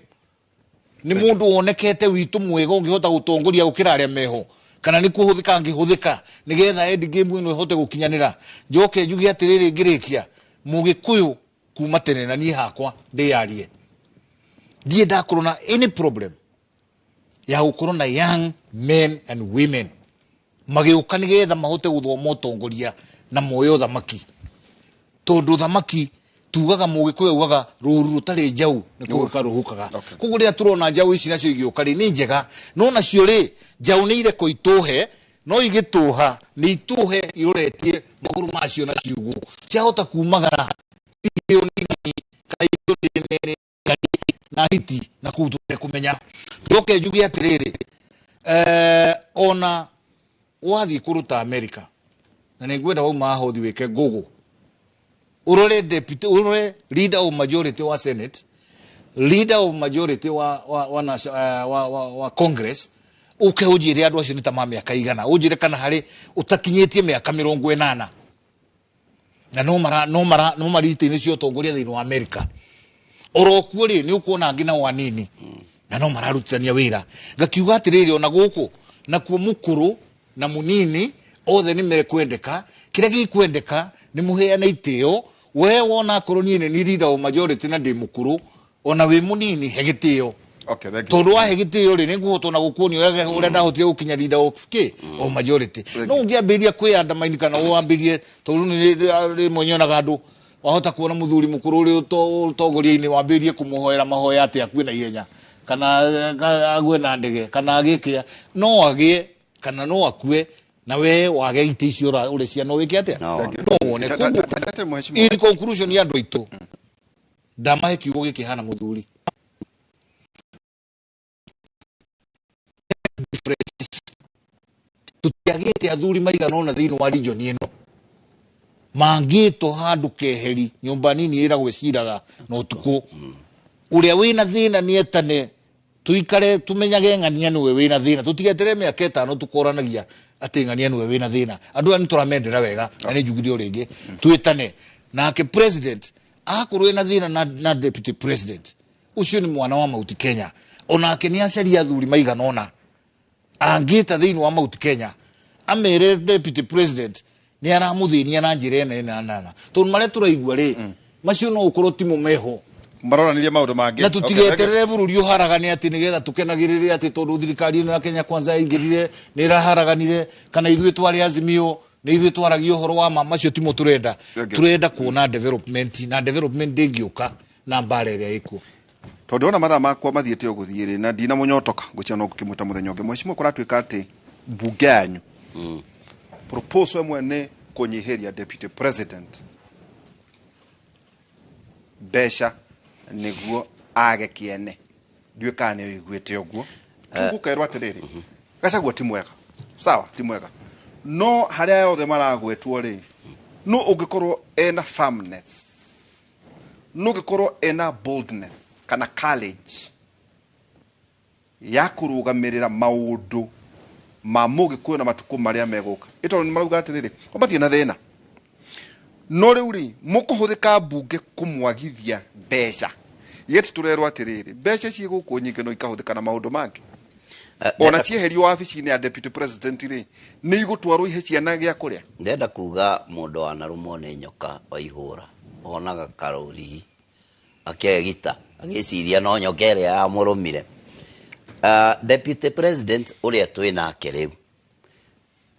Ni mundu wonekete witu mwega ungihota gutongoria gukira aria meho, kana ni kuhuthika angihuthika nigetha end game ino ihote gukinyanira. Njoke njuge atiriri ngirikia, Mugikuyu kuma tene na nie hakwa ndiyarie, ndie ndakorwo na any problem ya gukorwo na young men and women magiuka nigetha mahote guthoma utongoria na moyo thamaki, tondu thamaki tugaga Mugikuyu augaga ruru rutari njau ni kuhuka ruhukaga. Koguo riria turona njau ici nacio igioka ri ni njega, no nacio ri njau ni ireko ituhe, no igituha ni ituhe iroretie maguru macio na ciugo ciahota kumagara irio nini ka irio nene na hiti na kuu tũrĩ kumenya. Njoke njuge atiriri, ona wathiĩ kũruta America, na nĩ ngwenda wauma haha ũthiĩ wĩke Google, urore deputy, urore leader of majority wa Senate, leader of majority wa Congress, uke unjire andu acio nĩ ta ma mĩaka igana, unjire kana harĩ ũtakinyĩtie mĩaka 80, na no mara no mara no marite-inĩ cia ũtongoria thĩinĩ wa America. Oro kuo rĩ nĩ ũkuona angĩ nao anini na no mararutithania wĩra. Ngakiuga atĩrĩrĩ, ona gũkũ nakuo mũkũrũ na mũnini othe nĩ mekwendeka. Kĩrĩa gĩkwendeka nĩ mũheane itĩo. We wona akorwo niĩ nĩ niĩ leader of majority na ndĩ mũkũrũ, ona wĩ mũnini he gĩtĩo. Okay, thank you. Tondũ wahe gĩtĩo rĩ, nĩ ngũhota ona gũkuonia ũrĩa ndahotire gũkinya leader of kĩ of majority. No ũngĩambĩrĩria kwĩyandamaini kana wambĩrĩrie, tondũ nĩ rĩmwe nyonaga andũ wahota kuona mũthuri mũkũrũ ũrĩa ũtongoria-inĩ wambĩrĩrie kũmũhoera mahoya atĩ akue na ihenya, kana agwe na ndege, kana agĩkĩa, no agĩe kana no akue, na we wage itĩ icio ũrĩ cia no wĩke atĩa? No wone. Koguo, in conclusion ya andũ aitũ, ndamahe kiugo gĩkĩ hana mũthuri. Tũtiagĩte athuri maigana ũna thĩinĩ wa region ĩno mangĩtwo handũ keheri nyũmba nini ĩragwo ĩciraga na ũtukũ. Ũrĩa wĩna thĩna nĩ etane, tuikare tumenyage ng'ania nĩwe wĩna thĩna, tũtigeterere mĩaka 5 tũkoranagia atĩ ng'ania nĩwe wĩna thĩna. Andũ aya nĩ tũramendera wega, na nĩ njugire o rĩngĩ twĩtane nake president akorwo ena thĩna na deputy president ũcio nĩ mwana wa Mount Kenya, onake nĩ acaria athuri maigana ũna angĩta thĩinĩ wa Mount Kenya amere deputy president nĩ aramũthĩnia na njĩra ĩna ĩna na ĩna, tondũ marĩa tũraigua rĩ macio no ũkorwo timo meho maronanirie maũndũ mangĩ. Na tũtigeterere bũrũri ũharagane atĩ nĩgetha tũkenagĩrĩre atĩ tondũ thirikari ĩno ya Kenya Kwanza yaingĩrire nĩ ĩraharaganire, kana ithuĩ twarĩ Azimio nĩ ithuĩ twaragia ũhoro wa ma, macio timo tũrenda. Tũrenda kuona development, na development ndĩngĩũka na mbara ĩrĩa ĩkuo. Tondũ ona mathaa makwa mathiĩte ũgũthiĩ rĩ, na ndina mũnyotoka ngwĩciria no ngũkĩmwĩta mũthenya ũngĩ. Mheshimiwa, kũratuĩka atĩ mbunge yanyu proposal ĩmwe nĩ kũnyihĩria deputy president mbeca nĩguo age kĩene. Ndiũĩ kana nĩ ũiguĩte ũguo. Tũgũkerwo atĩrĩrĩ, Gachagua ti mwega, sawa, ti mwega, no harĩa othe maragwetwo rĩ, no ũngĩkorwo ena firmness, no ũngĩkorwo ena boldness kana courage ya kũrũgamĩrĩra maũndũ ma Mũgĩkũyũ na matukũ marĩa megũka. Ĩ tondũ nĩ marauga atĩrĩrĩ, o matirĩ na thĩna, no rĩu rĩ mũkũhũthĩka mbunge kũmwagithia mbeca, yet tũrerwo atĩrĩrĩ mbeca ciĩ gũkũ nyingĩ no ikahũthĩka na maũndũ mangĩ. Ona cieherio wabici-inĩ ya deputy president rĩ, nĩ igũtwarwo ihe ciana gĩa kũrĩa. Ndĩrenda kuga mũndũ wanarũmwo nĩ nyoka wa ihũra onaga karũrigi akegita agĩciria no nyoka ĩrĩa yamũrũmire. Deputy president ũrĩa twĩ nake rĩu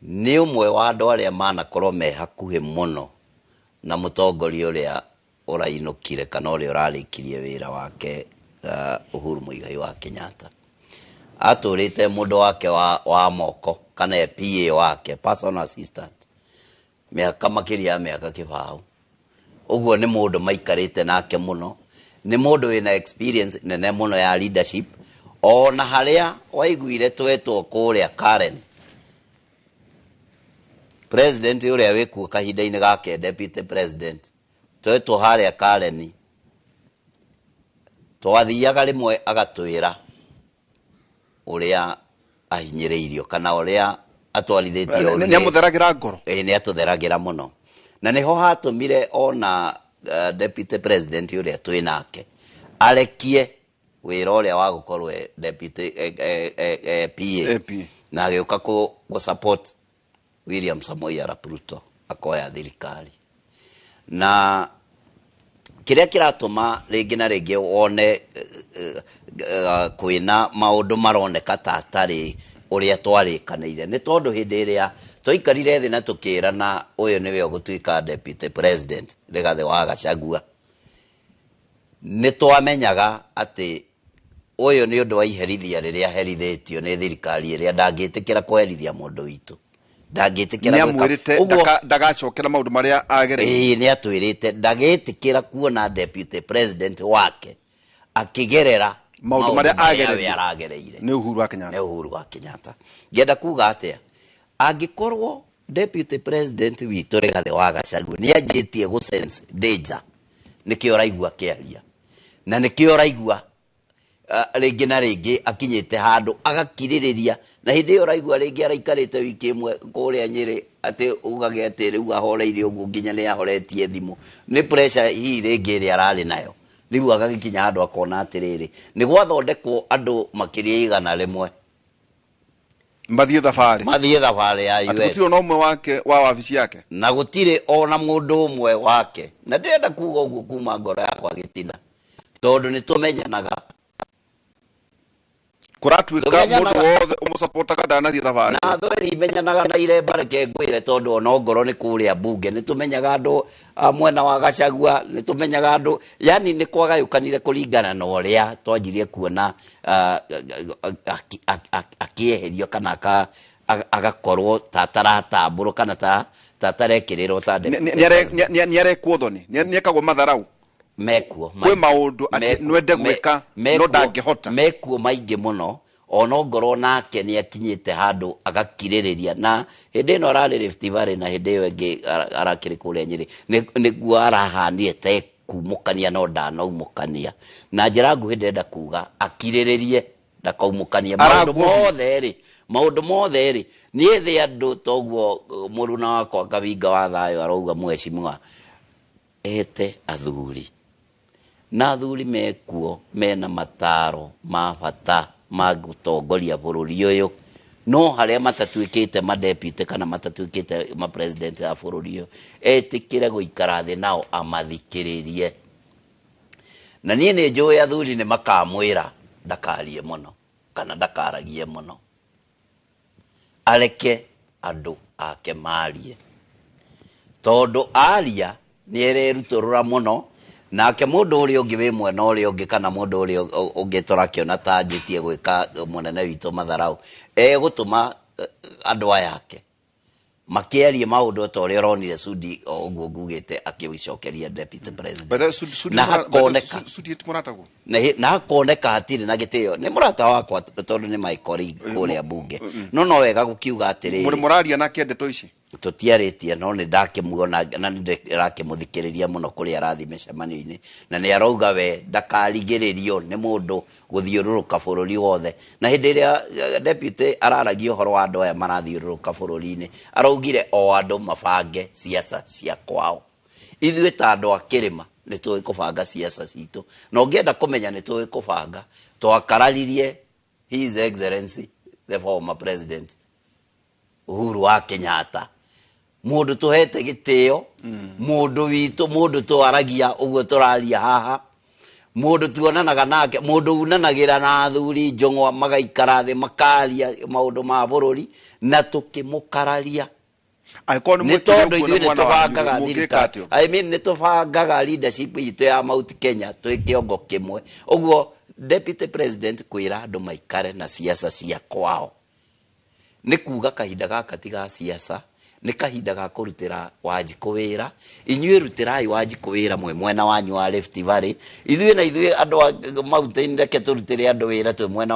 nĩ ũmwe wa andũ arĩa manakorwo me hakuhĩ mũno na mũtongoria ũrĩa ũrainũkire kana ũrĩa ũrarĩkirie wĩra wake, Uhuru Muigai wa Kenyatta. Atũrĩte mũndũ wake wa moko kana PA wake, personal assistant, mĩaka makĩria ya mĩaka 20. Ũguo nĩ mũndũ maikarĩte nake mũno, nĩ mũndũ wĩna experience nene mũno ya leadership. Ona harĩa waiguire twetwo kũrĩa Karen, President ũrĩa wĩkuo kahinda-inĩ gake, deputy president, twetwo harĩa Kareni, twathiaga rĩmwe agatwĩra ũrĩa ahinyĩrĩirio kana ũrĩa atwarithĩtio. Nĩ amũtheragĩra ngoro. Ĩĩ, nĩ atũtheragĩra mũno, na nĩho hatũmire ona deputy president ũrĩa twĩ nake arekie wĩra ũrĩa wa gũkorwo e deputy PA, na agĩũka kũ support William Samoei Arap Ruto akoya thirikari. Na kĩrĩa kĩratũma rĩngĩ na rĩngĩ wone kwĩna maũndũ maroneka ta atarĩ ũrĩa twarĩkanĩire, nĩ tondũ hĩndĩ ĩrĩa twaikarire thĩ na tũkĩrana ũyũ nĩwe ũgũtuĩka deputy president Rigathĩ wa Gachagua, nĩ twamenyaga atĩ ũyũ nĩ ũndũ wa iherithia rĩrĩa aherithĩtio nĩ thirikari ĩrĩa ndangĩtĩkĩra kũherithia mũndũ witũ, ndangĩtĩkĩra Nĩ gwĩka- amwĩrĩte Ũguo- ndagacokera maũndũ marĩa agereire. Ĩĩ, nĩ atwĩrĩte ndagĩtĩkĩra kuona deputy president wake akĩgerera maũndũ marĩa we agereire aragereire. Nĩ Uhuru wa Kenyatta. Nĩ Uhuru wa Kenyatta. Ngĩenda kuga atĩa? Angĩkorwo deputy president witũ Rigathĩ wa Gachagua nĩ anjĩtie gũ sense danger, nĩkĩo ũraigua akĩaria, na nĩkĩo ũraigua rĩngĩ na rĩngĩ akinyĩte handũ agakirĩrĩria, na hĩndĩ ĩyo ũraigua rĩngĩ araikarĩte wiki ĩmwe kũrĩa Nyĩrĩ, atĩ ugage atĩ rĩu ahoreire ũguo nginya nĩ ahoretie thimũ, nĩ pressure hihi rĩngĩ ĩrĩa ararĩ nayo. Rĩu agagĩkinya handũ akona atĩrĩrĩ, nĩ gwathondekwo andũ makĩria 100 mathiĩ thabarĩ, mathiĩ thabarĩ ya atĩ US, gũtirĩ ona ũmwe wake wa wabici yake, na gũtirĩ ona mũndũ ũmwe wake. Na ndĩrenda kuga ũguo kuma ngoro yakwa gĩtina, tondũ nĩ tũmenyanaga. Kũratuĩka Tũmenyanaga. mũndũ wothe ũmũcapotaga ndanathiĩ thabarĩ. Na thweri imenyanaga na iremba, reke ngwĩre, tondũ ona ongorwo nĩ kũrĩa mbunge nĩ tũmenyaga andũ a mwena wa Gachagua, nĩ tũmenyaga andũ, yani nĩ kwagayũkanire kũringana na ũrĩa twanjirie kuona akĩeherio kana agakorwo ta ataratambũrwo kana ta atarekĩrĩrwo ta Nĩ arekwo thoni, nĩ ekagwo matharau. Mekuo. Kwĩ maũndũ atĩ nwende gwĩka no ndangĩhota. Mekuo maingĩ mũno, ona ongorwo nake nĩ akinyĩte handũ agakirĩrĩria, na hĩndĩ ĩno ararĩ Rift Valley na hĩndĩ ĩyo ĩngĩ arakĩrĩ kũrĩa Nyĩrĩ, nĩguo arahanire te kumũkania, no ndanaumũkania. Na njĩra nguhĩ ndĩrenda kuga akirĩrĩrie ndakaumũkanie maũndũ Araguo. mothe rĩ, maũndũ mothe rĩ, niĩ thĩ andũ toguo mũruna wakwa Kawinga wa thayũ arauga, mheshimiwa ete athuri, na athuri mekuo mena mataro ma bata ma gũtongoria bũrũri ũyũ, no harĩa matatuĩkĩte madeputy kana matatuĩkĩte mapresident a bũrũri ũyũ, etĩkĩre gũikara thĩ nao amathikĩrĩrie. Na niĩ nĩ njũĩ athuri nĩ makamwĩra ndakarie mũno kana ndakaragie mũno, areke andũ ake marie, tondũ aria nĩ ererutũrũra mũno, nake mũndũ ũrĩa ũngĩ wĩ mwena ũrĩa ũngĩ kana mũndũ ũrĩa ũngĩ tũrakĩona ta anjĩtie gwĩka mũnene witũ matharau, egũtũma andũ aya ake makĩarie maũndũ ta ũrĩa ũronire Sudi o ũguo ngugĩte akĩcokeria deputy president. By the way, Sudi Na hakoneka Sudi ti mũratagwo. Na hakoneka hatirĩ na gĩtĩo. Nĩ mũrata wakwa tondũ nĩ my colleague kũrĩa bunge, no no wega gũkiuga atĩrĩrĩ, Mũrĩ mũraria nake ndeto ici? Tũtiarĩtie, no nĩ ndakĩmuona na nĩ ndĩrakĩmũthikĩrĩria mũno kũrĩa arathiĩ mĩcemanio-inĩ, na nĩ arauga we ndakarigĩrĩrio nĩ mũndũ gũthiũrũrũka bũrũri wothe. Na hĩndĩ ĩrĩa deputy araragia ũhoro wa andũ aya marathiũrũrũka bũrũri-inĩ, araugire o andũ mabange siasa cia kwao. Ithuĩ ta andũ a kĩrĩma nĩ tũĩ kũbanga siasa citũ, na ũngĩenda kũmenya nĩ tũĩ kũbanga, twakararirie His Excellency the former president Uhuru wa Kenyatta, mũndũ tũhete gĩtĩo, mũndũ witũ, mũndũ twaragia ũguo tũraria haha, mũndũ tuonanaga nake, mũndũ unanagĩra na athuri njũng'wa, magaikara thĩ makaria maũndũ ma bũrũri, na tũkĩmũkararia. Angĩkorwo nĩ Nĩ mwĩkire tondũ ũguo ithuĩ na nĩ mwana wanyu, tũbangaga mũngĩka thirikari. atĩa? I mean, nĩ tũbangaga leadership itũ ya Mount Kenya twĩ kĩongo kĩmwe. Ũguo deputy president kwĩra andũ maikare na siasa cia kwao nĩ kuga kahinda gaka ti ga siasa, Nĩ kahinda ga kũrutĩra Wanjikũ wĩra. Inyuĩ rutĩrai Wanjikũ wĩra mwĩ mwena wanyu wa Rift Valley. Ithuĩ na ithuĩ andũ a mountain, reke tũrutĩre andũ wĩra twĩ mwena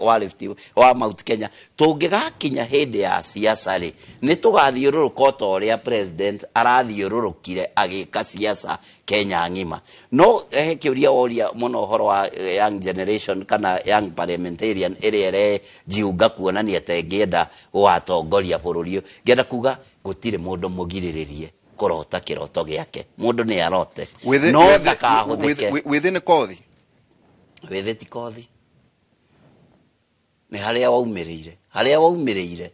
wa Rift, wa Mount Kenya. Tũngĩgakinya hĩndĩ ya siasa rĩ, nĩ tũgathiũrũrũka o ta ũrĩa president arathiũrũrũkire agĩka siasa Kenya ng'ima. No he kĩũria woria mũno ũhoro wa young generation kana young parliamentarian ĩrĩa ĩrejiunga kuonania ta ĩngĩenda gũgatongoria bũrũri ũyũ. Ngĩenda kuga gũtirĩ mũndũ mũgirĩrĩrie kũrota kĩroto gĩake. Mũndũ nĩ arote, no ndakahũthĩke. Wĩthĩ nĩ kothi. Wĩthĩ ti kothi, nĩ harĩa waumĩrĩire. Harĩa waumĩrĩire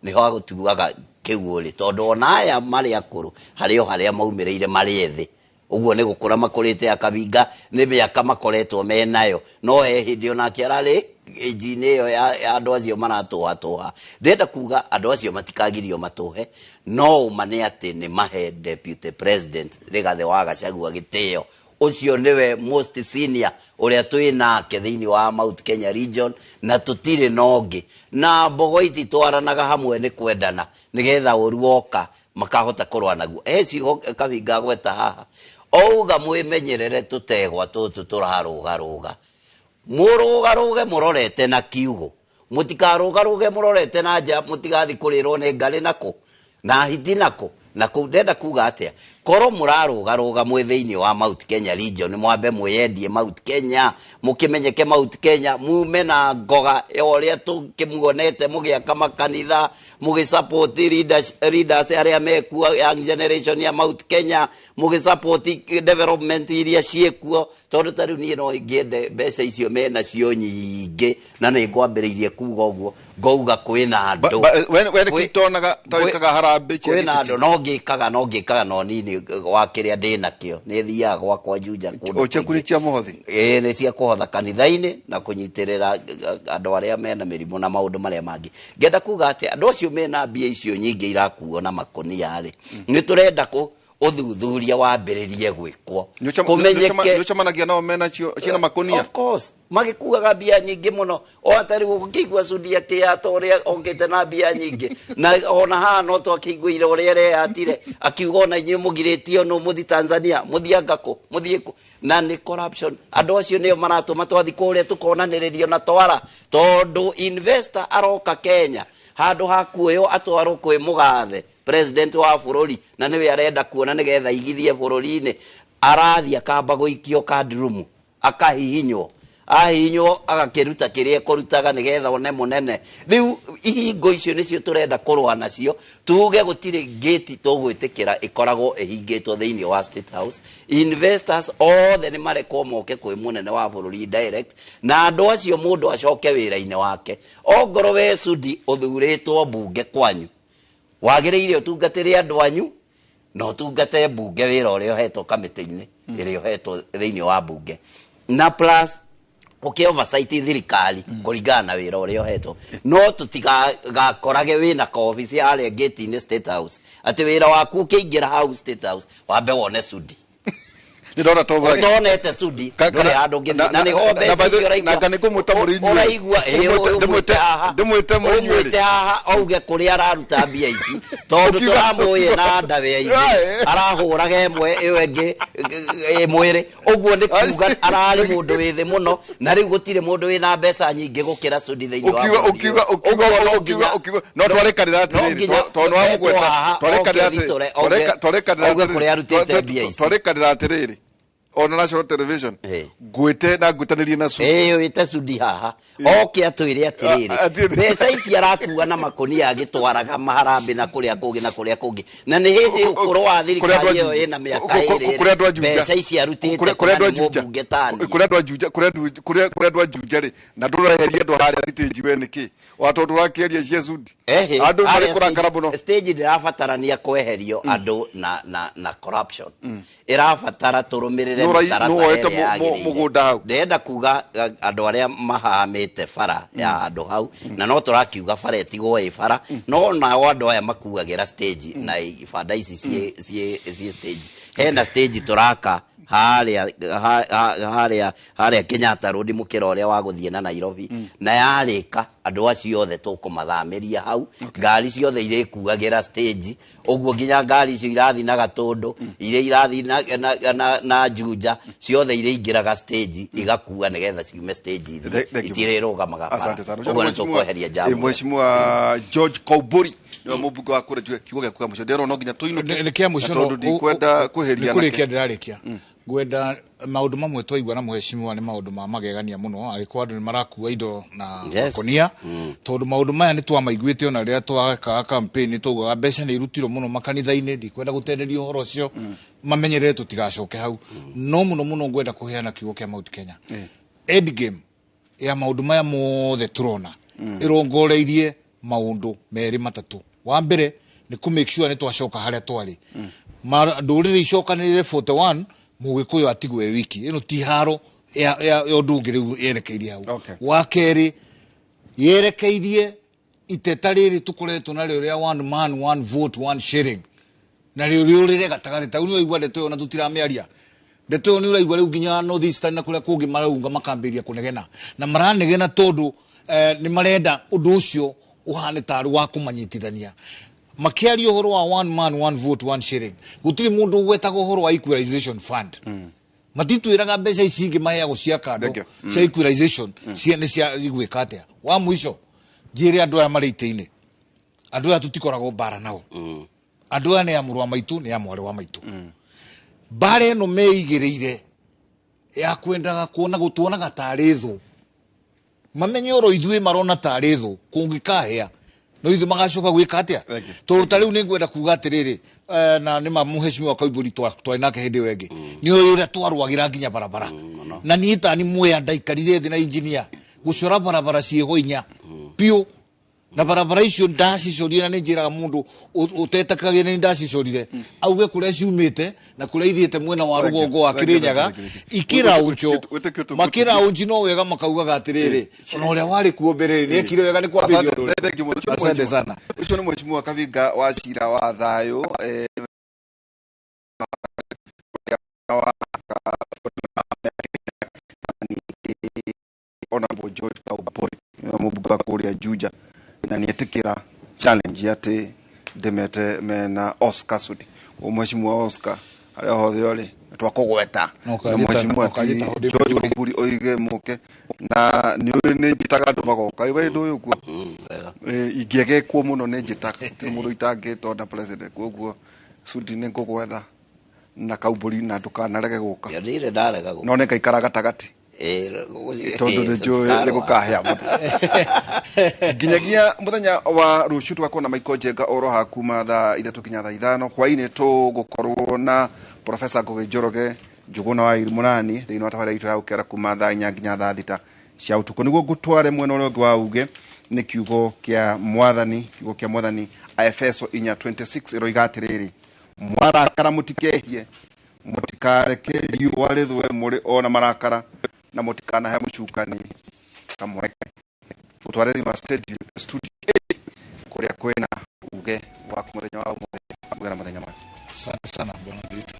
nĩho agũtuaga kĩu ũrĩ, tondũ ona aya marĩ akũrũ harĩ o harĩa maumĩrĩire marĩ ethĩ. Ũguo nĩ gũkũra makũrĩte, akabinga nĩ mĩaka makoretwo menayo, no he hĩndĩ onake ararĩ ĩnji-inĩ ĩyo ya andũ acio maratũhatũha. Ndĩrenda kuga andũ acio matikagirio matũhe, no ũma nĩ atĩ nĩ mahe deputy president Rigathĩ wa Gachagua gĩtĩo. Ũcio nĩwe most senior ũrĩa twĩ nake thĩinĩ wa Mount Kenya region, na tũtirĩ na ũngĩ. Na mbogo ititwaranaga hamwe nĩ kwendana, nĩgetha ũru woka makahota kũrũa naguo. He ciugo Kabinga gweta haha, ouga mwĩmenyerere tũtegwa tũtũ tũrarũgarũga, mũrũgarũge mũrorete na kiugo, mũtikarũgarũge mũrorete na nja, mũtigathi kũrĩrwo nĩ ngarĩ nakũ na hiti nakũ na kũu. Ndenda kuga atĩa? Korwo mũrarũgarũga mwĩ thĩinĩ wa Mount Kenya region, mwambe mwĩyendie Mount Kenya, mũkĩmenyeke Mount Kenya, mume na ngoga ya ũrĩa tũkĩmuonete mũgĩaka makanitha, mũgĩsupport leaders arĩa mekuo, young generation ya Mount Kenya, mũgĩsupport development iria ciĩkuo. Tondũ ta rĩu niĩ no ingĩende mbeca icio menacio nyingĩ, na nĩ ngwambĩrĩirie kuga ũguo, ngauga kwĩna andũ. We nĩkĩ tonaga ta wĩkaga harambĩ cia kwĩna gĩtĩ? Andũ no ngĩkaga no nini wa kĩrĩa ndĩnakĩo, nĩ thiaga gwakwa Juja kũndũ. O ciaku nĩ cia mũhothi? Ĩĩ, nĩ cia kũhotha kanitha-inĩ na kũnyitĩrĩra andũ arĩa mena mĩrimũ na maũndũ marĩa mangĩ. Ngenda kuga atĩ andũ acio mena mbia icio nyingĩ irakuo na makũnia rĩ, nĩ tũrenda kũ ũthuthuria wambĩrĩrie gwĩkwo, kũmenyeke. Nĩ ũcemanagia nao mena cio ciĩna makũnia? Of course, magĩkuaga mbia nyingĩ mũno. O atarĩ gũkĩigua Sudi akĩyata ũrĩa okĩte na mbia nyingĩ, na ona haha no twakĩiguire ũrĩa areyatire akiuga ona inyuĩ mũgirĩtio nũ mũthi Tanzania, mũthiĩ anga kũ, mũthiĩ kũ, na nĩ corruption. Andũ acio nĩo maratũma twathi kũrĩa tũkonanĩrĩrio na twara, tondũ investor aroka Kenya, handũ ha kuoywo atwarwo kwĩ mũgathe president wa bũrũri, na nĩwe arenda kuona nĩgetha aigithie bũrũri-inĩ, arathiĩ akamba gũikio card room, akahihinywo, ahihinywo agakĩruta kĩrĩa ekũrutaga nĩgetha one mũnene. Rĩu ihingo icio nĩcio tũrenda kũrũa nacio, tuge gũtirĩ gate tũgwĩtĩkĩra ĩkoragwo ĩhingĩtwo thĩinĩ wa State House. Investors othe nĩ marekwo moke kwĩ mũnene wa bũrũri direct, na andũ acio mũndũ acoke wĩra-inĩ wake. Ongorwo we Sudi ũthurĩtwo mbunge kwanyu, wagĩrĩire ũtungatĩre andũ anyu na ũtungate mbunge wĩra ũrĩa ũhetwo kamĩtĩ-inĩ ĩrĩa ũhetwo thĩinĩ wa mbunge, na plus ũkĩ oversight thirikari kũringana na wĩra ũrĩa ũhetwo. No tũtigakorage wĩna kaobici harĩa gate-inĩ State House, atĩ wĩra waku ũkĩingĩra hau State House wambe wone Sudi. Ndĩrona to ũtonete Sudi ndũrĩ handũ ũngĩthiĩ, na nĩho mbeca icio ũraigua. Na kana ngũmwĩta mũrĩ inyuĩ. Ũraigua ĩĩ, ũmwĩte haha. Ndĩmwĩte mũrĩ inyuĩ. Ũmwĩte haha auge kũrĩa araruta mbia ici, tondũ tũramũĩ na ndawĩa ingĩ arahũraga ĩmwe ĩyo ĩngĩ ĩ mwĩrĩ ũguo, nĩ kuga ararĩ mũndũ wĩ thĩ mũno, na rĩu gũtirĩ mũndũ wĩna mbeca nyingĩ gũkĩra Sudi thĩinĩ wa Ũkiuga bũrũri ũkiuga ũyũ. ũkiuga Ũguo no ũkiuga nginya- ũkiuga no twarĩkanĩra no atĩrĩrĩ, nginya tondũ nĩ wamũgweta etwo haha, twarĩkanĩra oke atĩrĩrĩ, thitũre, auge- twarĩkanĩra auge atĩrĩrĩ, kũrĩa arutĩte mbia ici. Twarĩkanĩra atĩrĩrĩ, ona national television ngwĩte na ngwĩtanĩrie na Sudi. Ĩĩ, wĩte Sudi haha oke atwĩre atĩrĩrĩ, mbeca ici arakua na makũnia agĩtwaraga maharambĩ na kũrĩa kũngĩ na kũrĩa kũngĩ, na nĩ hĩndĩ ũkũrũ wa thirikari ĩyo ĩna mĩaka ĩrĩ Kũrĩa andũ a Juja, mbeca ici arutĩte kũrĩa andũ a kana nĩ Juja, mũmbunge tani. Kũrĩa andũ a Juja, kũrĩa andũ a Juja rĩ, na ndũreheria andũ harĩa stage we nĩkĩ wa tondũ ũrakĩaria cia Sudi, Ehe, andũ marĩ harĩa kũrakara mũno. Stage ndĩrabatarania kweherio andũ na corruption ĩrabatara tũrũmĩrĩre mĩtaratara Nũ woete ĩrĩa yagĩrĩire. mũgũnda hau? Ndĩrenda kuga andũ arĩa mahamĩte bara ya handũ hau, na no tũrakiuga bara ĩtigwo ĩ bara, no nao andũ aya makuagĩra stage na ibanda ici ciĩ stage, hena stage tũraka harĩa harĩa Kenyatta Road mũkĩra ũrĩa wa gũthiĩ na Nairobi, na yarĩka Andũ acio othe tũkũmathamĩria hau. Ngari ciothe irĩkuagĩra stage ũguo, nginya ngari icio irathiĩ na Gatũndũ, iria irathiĩ na Juja, ciothe irĩingĩraga stage igakua nĩgetha ciume stage ithiĩ, itirĩrũgamaga bara. Asante sana. Ũguo nĩ tũkweheria jam. Mheshimiwa George Kauburi niwe mũmbunge wa kũrĩa Njuge, kiugo gĩaku kĩa mũico ndĩrona no nginya tũinũke Nĩ kĩa mũico. Na tondũ ndikwenda kwĩhĩria. Nĩ kũrĩkia ndĩrarĩkia, ngwenda maũndũ mamwe twaigua na mheshimiwa nĩ maũndũ ma magegania mũno, angĩkorwo andũ nĩ marakua indo na makonia, tondũ maũndũ maya nĩ twamaiguĩte ona rĩrĩa twekaga campaign, nĩ twaugaga mbeca nĩ irutirwo mũno makanitha-inĩ. Ndikwenda gũtenderia ũhoro ũcio, mamenyerere tũtigacoke hau. No mũno mũno ngwenda kũheana kiugo kĩa Mount Kenya. Endgame ya maũndũ maya mothe tũrona ĩrongoreirie maũndũ merĩ matatũ. Wa mbere nĩ kũ make sure nĩ twacoka harĩa twarĩ, ndũrĩrĩ icokanĩrĩre 41, mũgĩkũyũ atigwo e wiki. Ĩno ti haro ya ũndũ ũngĩ rĩu yerekeirie hau. Wa kerĩ, yerekeirie iteta rĩrĩ tũkoretwo narĩo rĩa one man, one vote, one shilling, na rĩo rĩũrĩre gatagatĩ. Ta rĩu nĩ waigua ndeto ĩyo na tũtiramĩaria ndeto ĩyo, nĩ ũraigua rĩu nginya North Eastern na kũrĩa kũngĩ maraunga makambĩrĩria kũnegena, na maranegena tondũ nĩ marenda ũndũ ũcio ũhane tarĩ wa kũmanyitithania. Makĩaria ũhoro wa one man, one vote, one shilling, gũtirĩ mũndũ ũgwetaga ũhoro wa equalization fund. Matitwĩraga mbeca ici ingĩ maheagwo cia kando Thank you. cia equalization cia nĩ cia igwĩka atĩa. Wa mũico njĩre andũ aya marĩ itĩ-inĩ, andũ aya tũtikoragwo mbara nao, andũ aya nĩ a mũrũ wa maitũ, nĩ a mwarĩ wa maitũ. Mbara ĩno meigĩrĩire ya kwendaga kuona gũtuonaga tarĩ thũ, mamenye oro ithuĩ marona tarĩ thũ, kũngĩkahĩa no ithuĩ magacoka gwĩka atĩa? Tondũ ta rĩu nĩ ngwenda kuga atĩrĩrĩ, na nĩ ma mũheshimiwa Koimbũri twarĩ nake hĩndĩ ĩyo ĩngĩ, nĩ ũyũ ũrĩa twarũagĩra nginya barabara, na niĩ tani mwea ndaikarire thĩ na engineer gũcora barabara ciĩho inya biũ, na barabara icio ndacicorire, na nĩ njĩraga mũndũ ũtetakagia nĩ ndacicorire auge kũrĩa ciumĩte na kũrĩa ithiĩte mwena wa rũgongo wa Kĩrĩnyaga ikĩraũnjo makĩraũnji no wega, makaugaga atĩrĩrĩ, ona ũrĩa warĩ kuo mbere nĩ ekire wega nĩ kwambĩrĩria ũndũ ũrĩa. Thank you mũno. Asante sana. Ũcio nĩ mheshimiwa Kavinga wa cira wa thayũ, wa Honorable George Kaubori, nĩwe mũmbunge wa kũrĩa Juja, na nĩetĩkĩra challenge atĩ ndĩmete mena Oscar Sudi. Mheshimiwa Oscar, harĩa hothe ũrĩ twakũgweta na mheshimiwa ti George Koimbũri oige mũke, na nĩ ũĩ nĩ njĩtaga andũ magoka we ndũ ũyũ kuo ingĩegekwo mũno nĩ njĩtaga gũtirĩ mũndũ itangĩtonda president. Koguo Sudi nĩ ngũgwetha na Kaumbũri na ndũkanarege gũka. Ndirĩ ndarega gũka. No nĩ ngaikara gatagatĩ tondũ nĩ njũĩ nĩ gũkahĩa mũno. Nginyagia mũthenya wa rũciũ tũgakorwo na Michael Njenga oro ha kuma thaa 3 nginya thaa 5 hwainĩ, tũgũkorwo na Professor Ngũgĩ Njoroge Njũgũna wa Irimũrani thĩinĩ wa tabarĩra itũ ya gũkera kuma thaa 4 nginya thaa 6 cia ũtukũ. Nĩguo ngũtware mwena ũrĩa ũngĩ wa uge nĩ kiugo kĩa mwathani, kiugo kĩa mwathani Aefeso 4:26 ĩroiga atĩrĩrĩ, mwarakara mũtikehie, mũtikareke riũa rĩthũe mũrĩ ona marakara, na mũtikanahe mũcukani kamweke. Gũtware thĩinĩ wa studio A kũrĩa kwĩna uge waku mũthenya wa ũmũthĩ. Uge na mũthenya mwega. Asante sana bwana Ndiritu.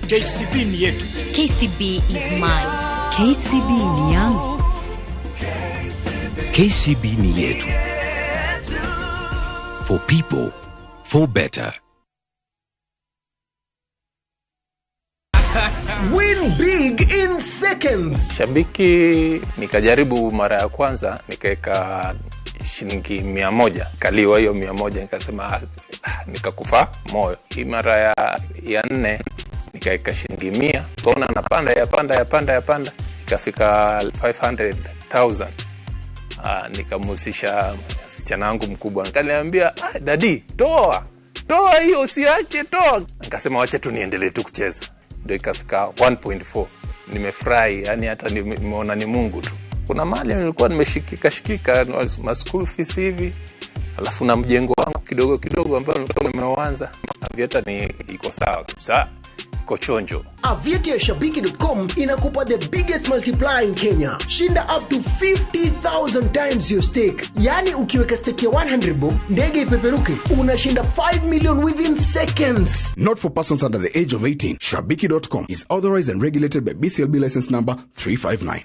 KCB ni yetu. KCB is mine. KCB ni yangu. KCB ni yetu. For people, for better. Win big in seconds. Shabiki nikajaribu mara ya kwanza nikaweka shilingi 100, kaliwa hiyo 100, nikasema nikakufa moyo. Hii mara ya nne nikaweka shilingi 100, kaona napanda yapanda yapanda yapanda, ikafika 500,000. Nikamhusisha msichana wangu mkubwa, akaniambia dadi, toa hiyo, usiache, toa. Nikasema wacha tu niendelee tu kucheza, ndio ikafika 1.4. Nimefurahi, yani hata nimeona ni Mungu tu. Kuna mahali nilikuwa nimeshikika ma school fees hivi, alafu na mjengo wangu kidogo kidogo ambao nilikuwa nimeuanza. Aviator ni iko sawa kabisa, iko chonjo. Aviator ya Shabiki.com inakupa the biggest multiplier in Kenya. Shinda up to 50,000 times your stake. Yani ukiweka stake ya 100 bob, ndege ipeperuke, unashinda 5 million within seconds. Not for persons under the age of 18. Shabiki.com is authorized and regulated by BCLB license number 359.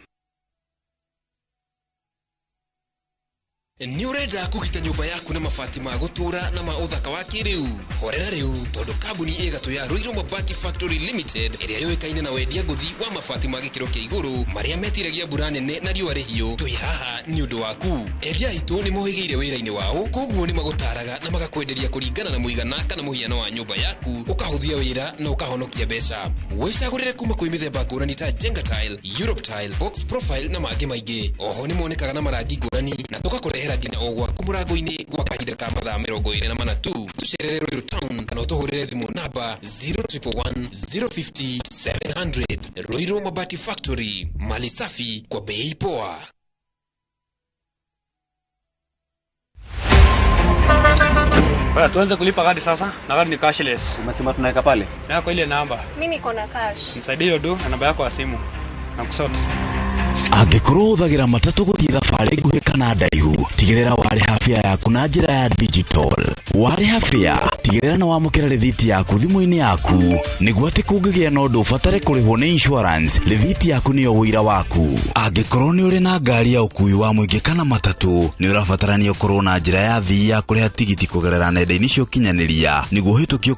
Nĩ ũrenda kũgita nyũmba yaku na mabati ma gũtũũra na ma ũthaka wa kĩrĩu? Horera rĩu tondũ kambuni ĩgatũ ya Ruiru Mabati Factory Limited ĩrĩa yũĩkaine na wendia ngũthi wa mabati ma gĩkĩro kĩa igũrũ marĩa metiragia mbura nene na riũa rĩhiũ, twĩ haha nĩ ũndũ waku. Endia aitũ nĩ mohĩgĩire wĩra-inĩ wao, koguo nĩ magũtaraga na magakwenderia kũringana na mũigana kana mũhiano wa nyũmba yaku, ũkahũthia wĩra na ũkahonokia mbeca. Wĩcagũrĩre kuma kwĩ mĩthemba ngũrani ta Jenga Tile, Europe Tile, Box Profile na mangĩ maingĩ. Oho nĩ monekaga na marangi ngũrani na tũgakũrehera nginya o gwaku mũrango-inĩ gwa kahinda ka mathaa 24 tu. Tũcerere Ruiru Town kana ũtũhũrĩre thimũ namba 0111 050 700. Ruiru Mabati Factory, mali safi kwa bei poa. Baya, tuanze kulipa kadi sasa na kadi ni cashless. Umesema tunaweka pale? Na kwa ile namba. Mimi niko na cash. Nisaidie hiyo do na namba yako ya simu. Na kusort. Angĩkorwo ũhũthagĩra matatũ gũthiĩ thabarĩ nguhĩ kana ndaihu, tigĩrĩra warĩha fare yaku na njĩra ya digital. Warĩha fare, tigĩrĩra nĩ wamũkĩra rĩthiti yaku thimũ-inĩ yaku, nĩguo atĩ kũngĩgĩa na ũndũ ũbatare kũrĩhwo nĩ insurance, rĩthiti yaku nĩyo ũira waku. Angĩkorwo nĩ ũrĩ na ngari ya ũkuui wa mũingĩ kana matatũ, nĩ ũrabatarania ũkorwo na njĩra ya thii ya kũrĩha tigiti kũgerera nenda-inĩ cia ũkinyanĩria nĩguo ũhĩtũkio.